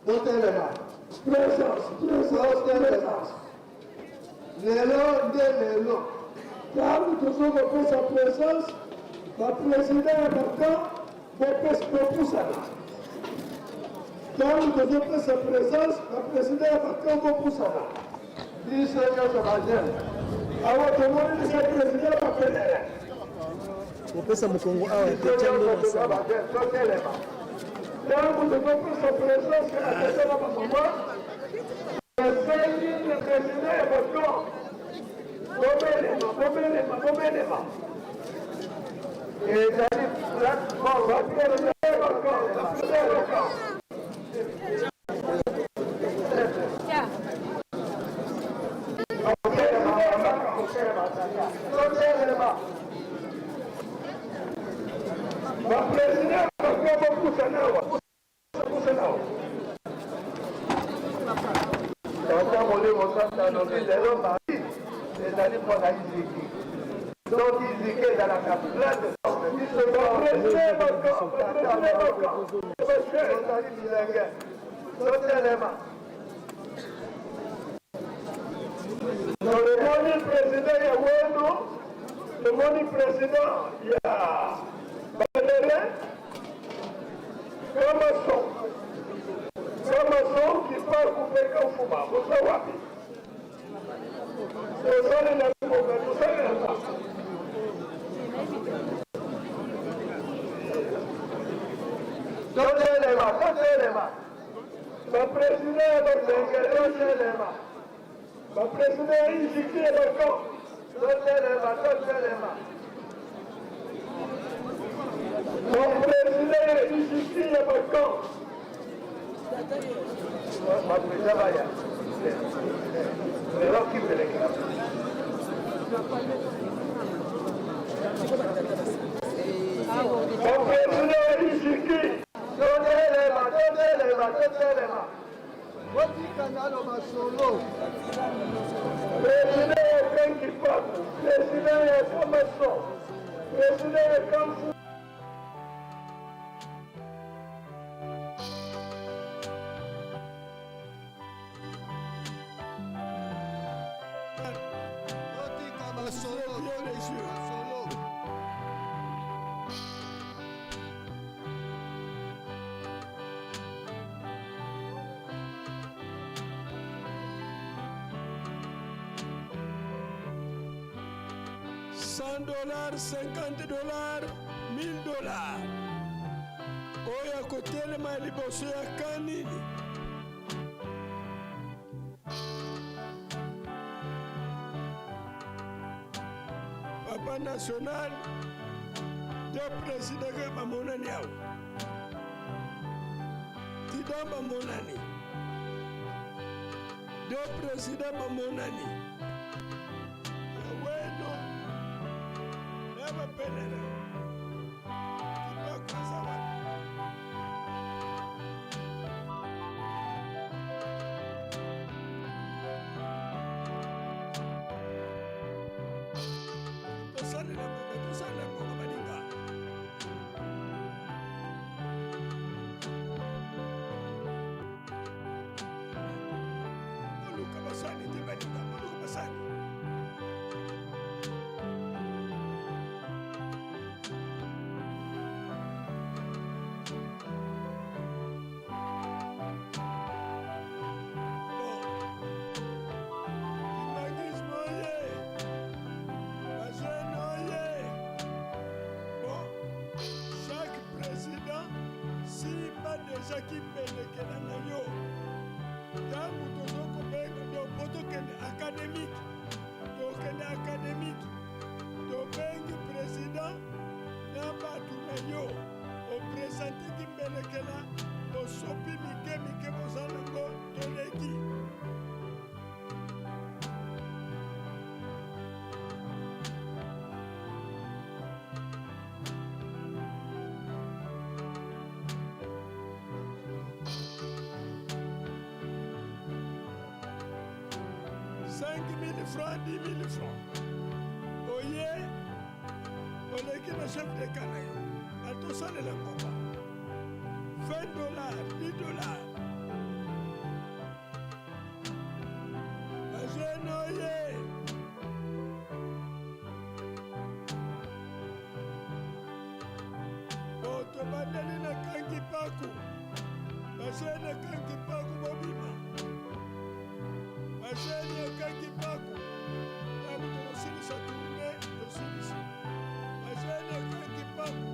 Totelema. Présence, présence, présence. Lelo nde lelo. Ntango tozo kopesa présence, ba president ya ba camp bopesa bopusana. Ntango tozopesa présence, ba president ya ba camp bopusana. Biso nyonso ba jeune. Awa tomoni deja president ya ba pèlerin. Kopesa mokongo awa te, Biso tya nde nyonso na toza sala. ba jeune, totelema. Ntango tozopesa présence ya batata na bamama, esengi na president ya ba camp bobelema, bobelema, bobelema. Ezali Tata Molimo Santu alobi lelo mardi ezali mpo na Iziki. Donc Iziki ezalaka plein de forme. Biso tozali bilenge, totelema. Tomoni président ya Wendo, tomoni président ya Badere, Kamason, Kamason Kipaku mpe Kamfuma, boza wapi? Tosalela mboka, tosalela mboka. Totelema, totelema. Ba président ya Bilenge, totelema. Ba président ya Iziki ya Bakan, Totelema, totelema. Ba président ya Iziki ya Bakan. Ba président baya. Lelo kimbelekela. Ba président ya Iziki. Totelema, totelema, totelema. Botika nano masolo. Président ya Kankipaku, président ya Kamason, président ya Kamfu. Botika masolo. Masolo. $100, $50, $1000. Oyo akotelema liboso ya kanini? Papa national de président ke bamonani awa, tida bamonani, de président bamonani ya Wendo na bapelele. Kipako aza wapi? Tosalela ngonga, tosalela ngonga, balinga. Boluka basani te, balinga, boluka basani. Kimbanguisme oye! Bajeune oye! Bon, chaque président simba deja kimbelekela na yo. Ntango tozokobenga do po tokende académique, tokende académique, tobengi président na bato na yo, opresente kimbelekela, bosopi mike mike boza nango, toleki. 5000 francs, 10 000 francs, oye oleki na chef de camp na yo, atosalela ngonga. $20, $10. Bajeune oye! Bo tobandeli na kangi paku. Bajeune kangi paku, bobima. Bajeune ya kangi paku, ntango tokosilisa tournée, tosilisi. Bajeune ya kangi paku.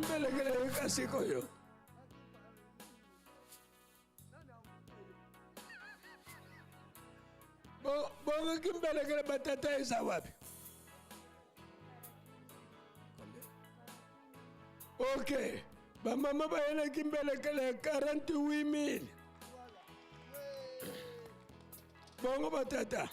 Kimbelekela yoka sikoyo. Bongo kimbelekela batata eza wapi? Ok, bamama baye na kimbelekela ya 48 000. Bongo batata.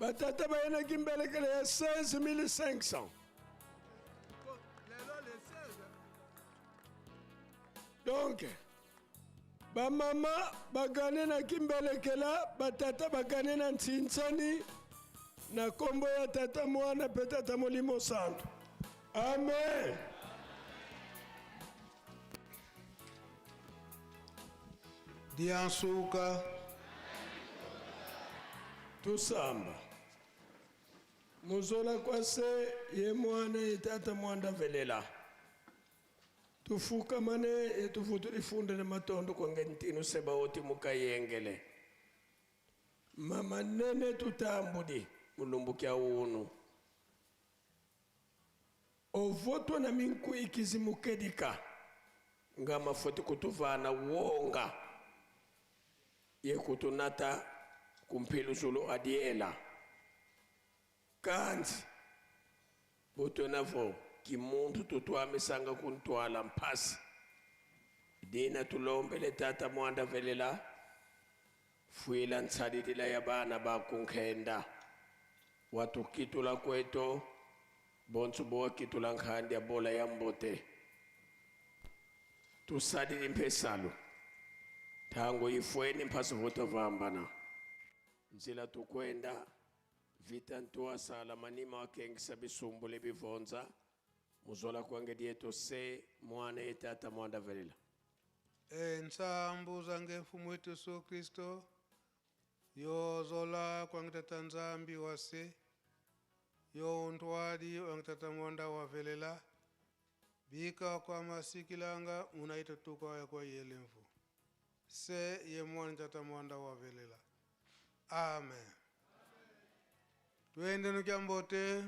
Batata baye na kimbelekela ya 16 500. Donc bamama bagane na kimbelekela, batata bagane na ntsinsani, na nkombo ya Tata, Mwana mpe Tata Molimo Santo. Amen. Diansuka. Tusamba muzola kwase ye Mwana ye Tata Mwanda velela, tufukamane yetufu tulifunde na matondo kwange ntinu sebaoti mukayengele mama nene tutambudi mulumbu kya unu ovotwa na minkuikizi mukedika nga mafoti kutuvana wonga ye kutunata kumpiluzulu adiela kanzi botonavo kimuntu tutwamisanga kuntwala mpasi dina tulombele Tata Mwanda velela fuila nsalilila ya bana bakunkhenda watukitula kweto bonso bowakitula nkhandi ya bola ya mbote tusalili mpesalo tango ifweni mphasi votovambana nzila tukwenda vita ntuwasala manima wakengisa bisumbule bivonza muzola kwange dieto se Mwana ye Tata Mwanda velela. Nsambu zange mfumu wetu Yesu Kristo, yozola kwange Tata Nzambi wase, yo ntwali wange Tata Mwanda wavelela, bika kwa masikilanga unaita tuka ya kwa yelemfu se ye Mwana Tata Mwanda wavelela. Amen. Twende nukyambote.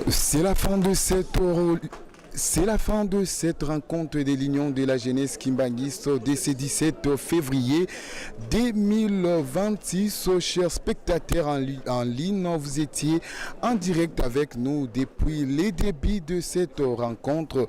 C'est la fin de cette C'est la fin de cette rencontre de l'Union de la jeunesse kimbanguiste de ce 17 février 2026. Chers spectateurs en ligne, vous étiez en direct avec nous depuis les débuts de cette rencontre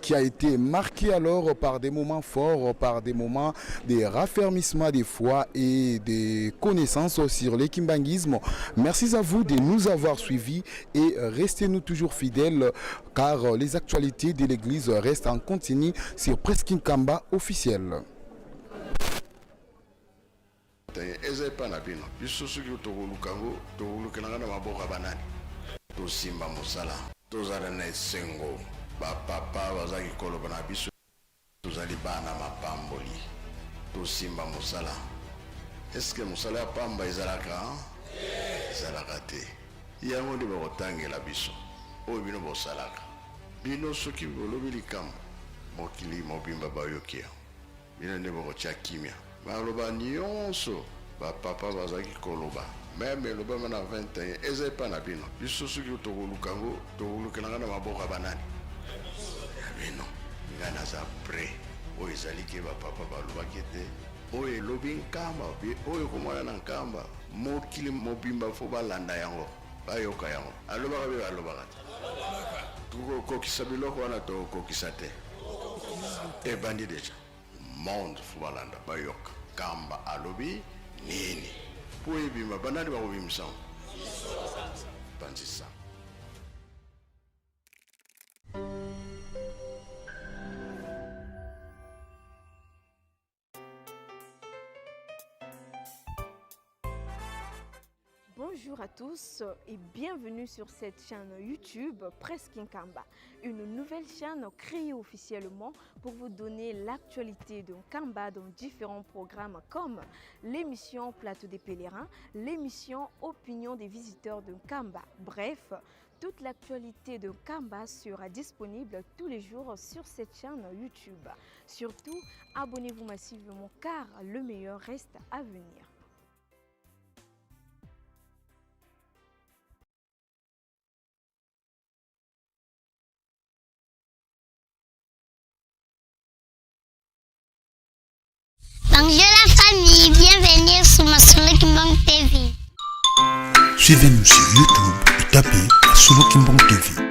qui a été marquée alors par des moments forts, par des moments de raffermissement des foi et des connaissances sur le kimbanguisme. Merci à vous de nous avoir suivis et restez-nous toujours fidèles car les actualités de l'église restent en continu sur Presse Nkamba officiel. Eza epai na bino. Biso soki tokoluka yango, tokolukelanga na maboko ya banani? Tosimba mosala, tozala na esengo. Bapapa bazalaki koloba na biso, tozali bana mapamboli. Tosimba mosala. Eske mosala ya pamba ezalaka? Ezalaka te. Yango nde bakotangela biso oyo bino bosalaka. Bino soki bolobi likambo, mokili mobimba bayoki yango. Bino nde bokotia kimia. Maloba nionso ba papa bazalaki koloba meme elobama na 21 eza epa na bino. Biso soki tokoluka yango tokolukela yango na maboko ya ba nani? Ya bino. Ngai naza pret. Oyo ezali ke ba papa balobaki ete oyo elobi Nkamba pe oyo ekomona na Nkamba mokili mobimba fo balanda yango bayoka yango. Alobaka be alobaka te? Tokokokisa biloko wana tokokokisa te? Ebandi dejà. Monde fo balanda bayoka Nkamba alobi nini po ebima banani bakobimisa yango? Panzi sango. Bonjour à tous et bienvenue sur cette chaîne YouTube Presse Nkamba, une nouvelle chaîne créée officiellement pour vous donner l'actualité de Nkamba dans différents programmes comme l'émission Plateau des pèlerins, l'émission Opinion des visiteurs de Nkamba. Bref, toute l'actualité de Nkamba sera disponible tous les jours sur cette chaîne YouTube. Surtout, abonnez-vous massivement car le meilleur reste à venir. Bonjour la famille, bienvenue sur Masolo Kimbang TV. Suivez-nous sur YouTube et tapez Masolo Kimbang TV.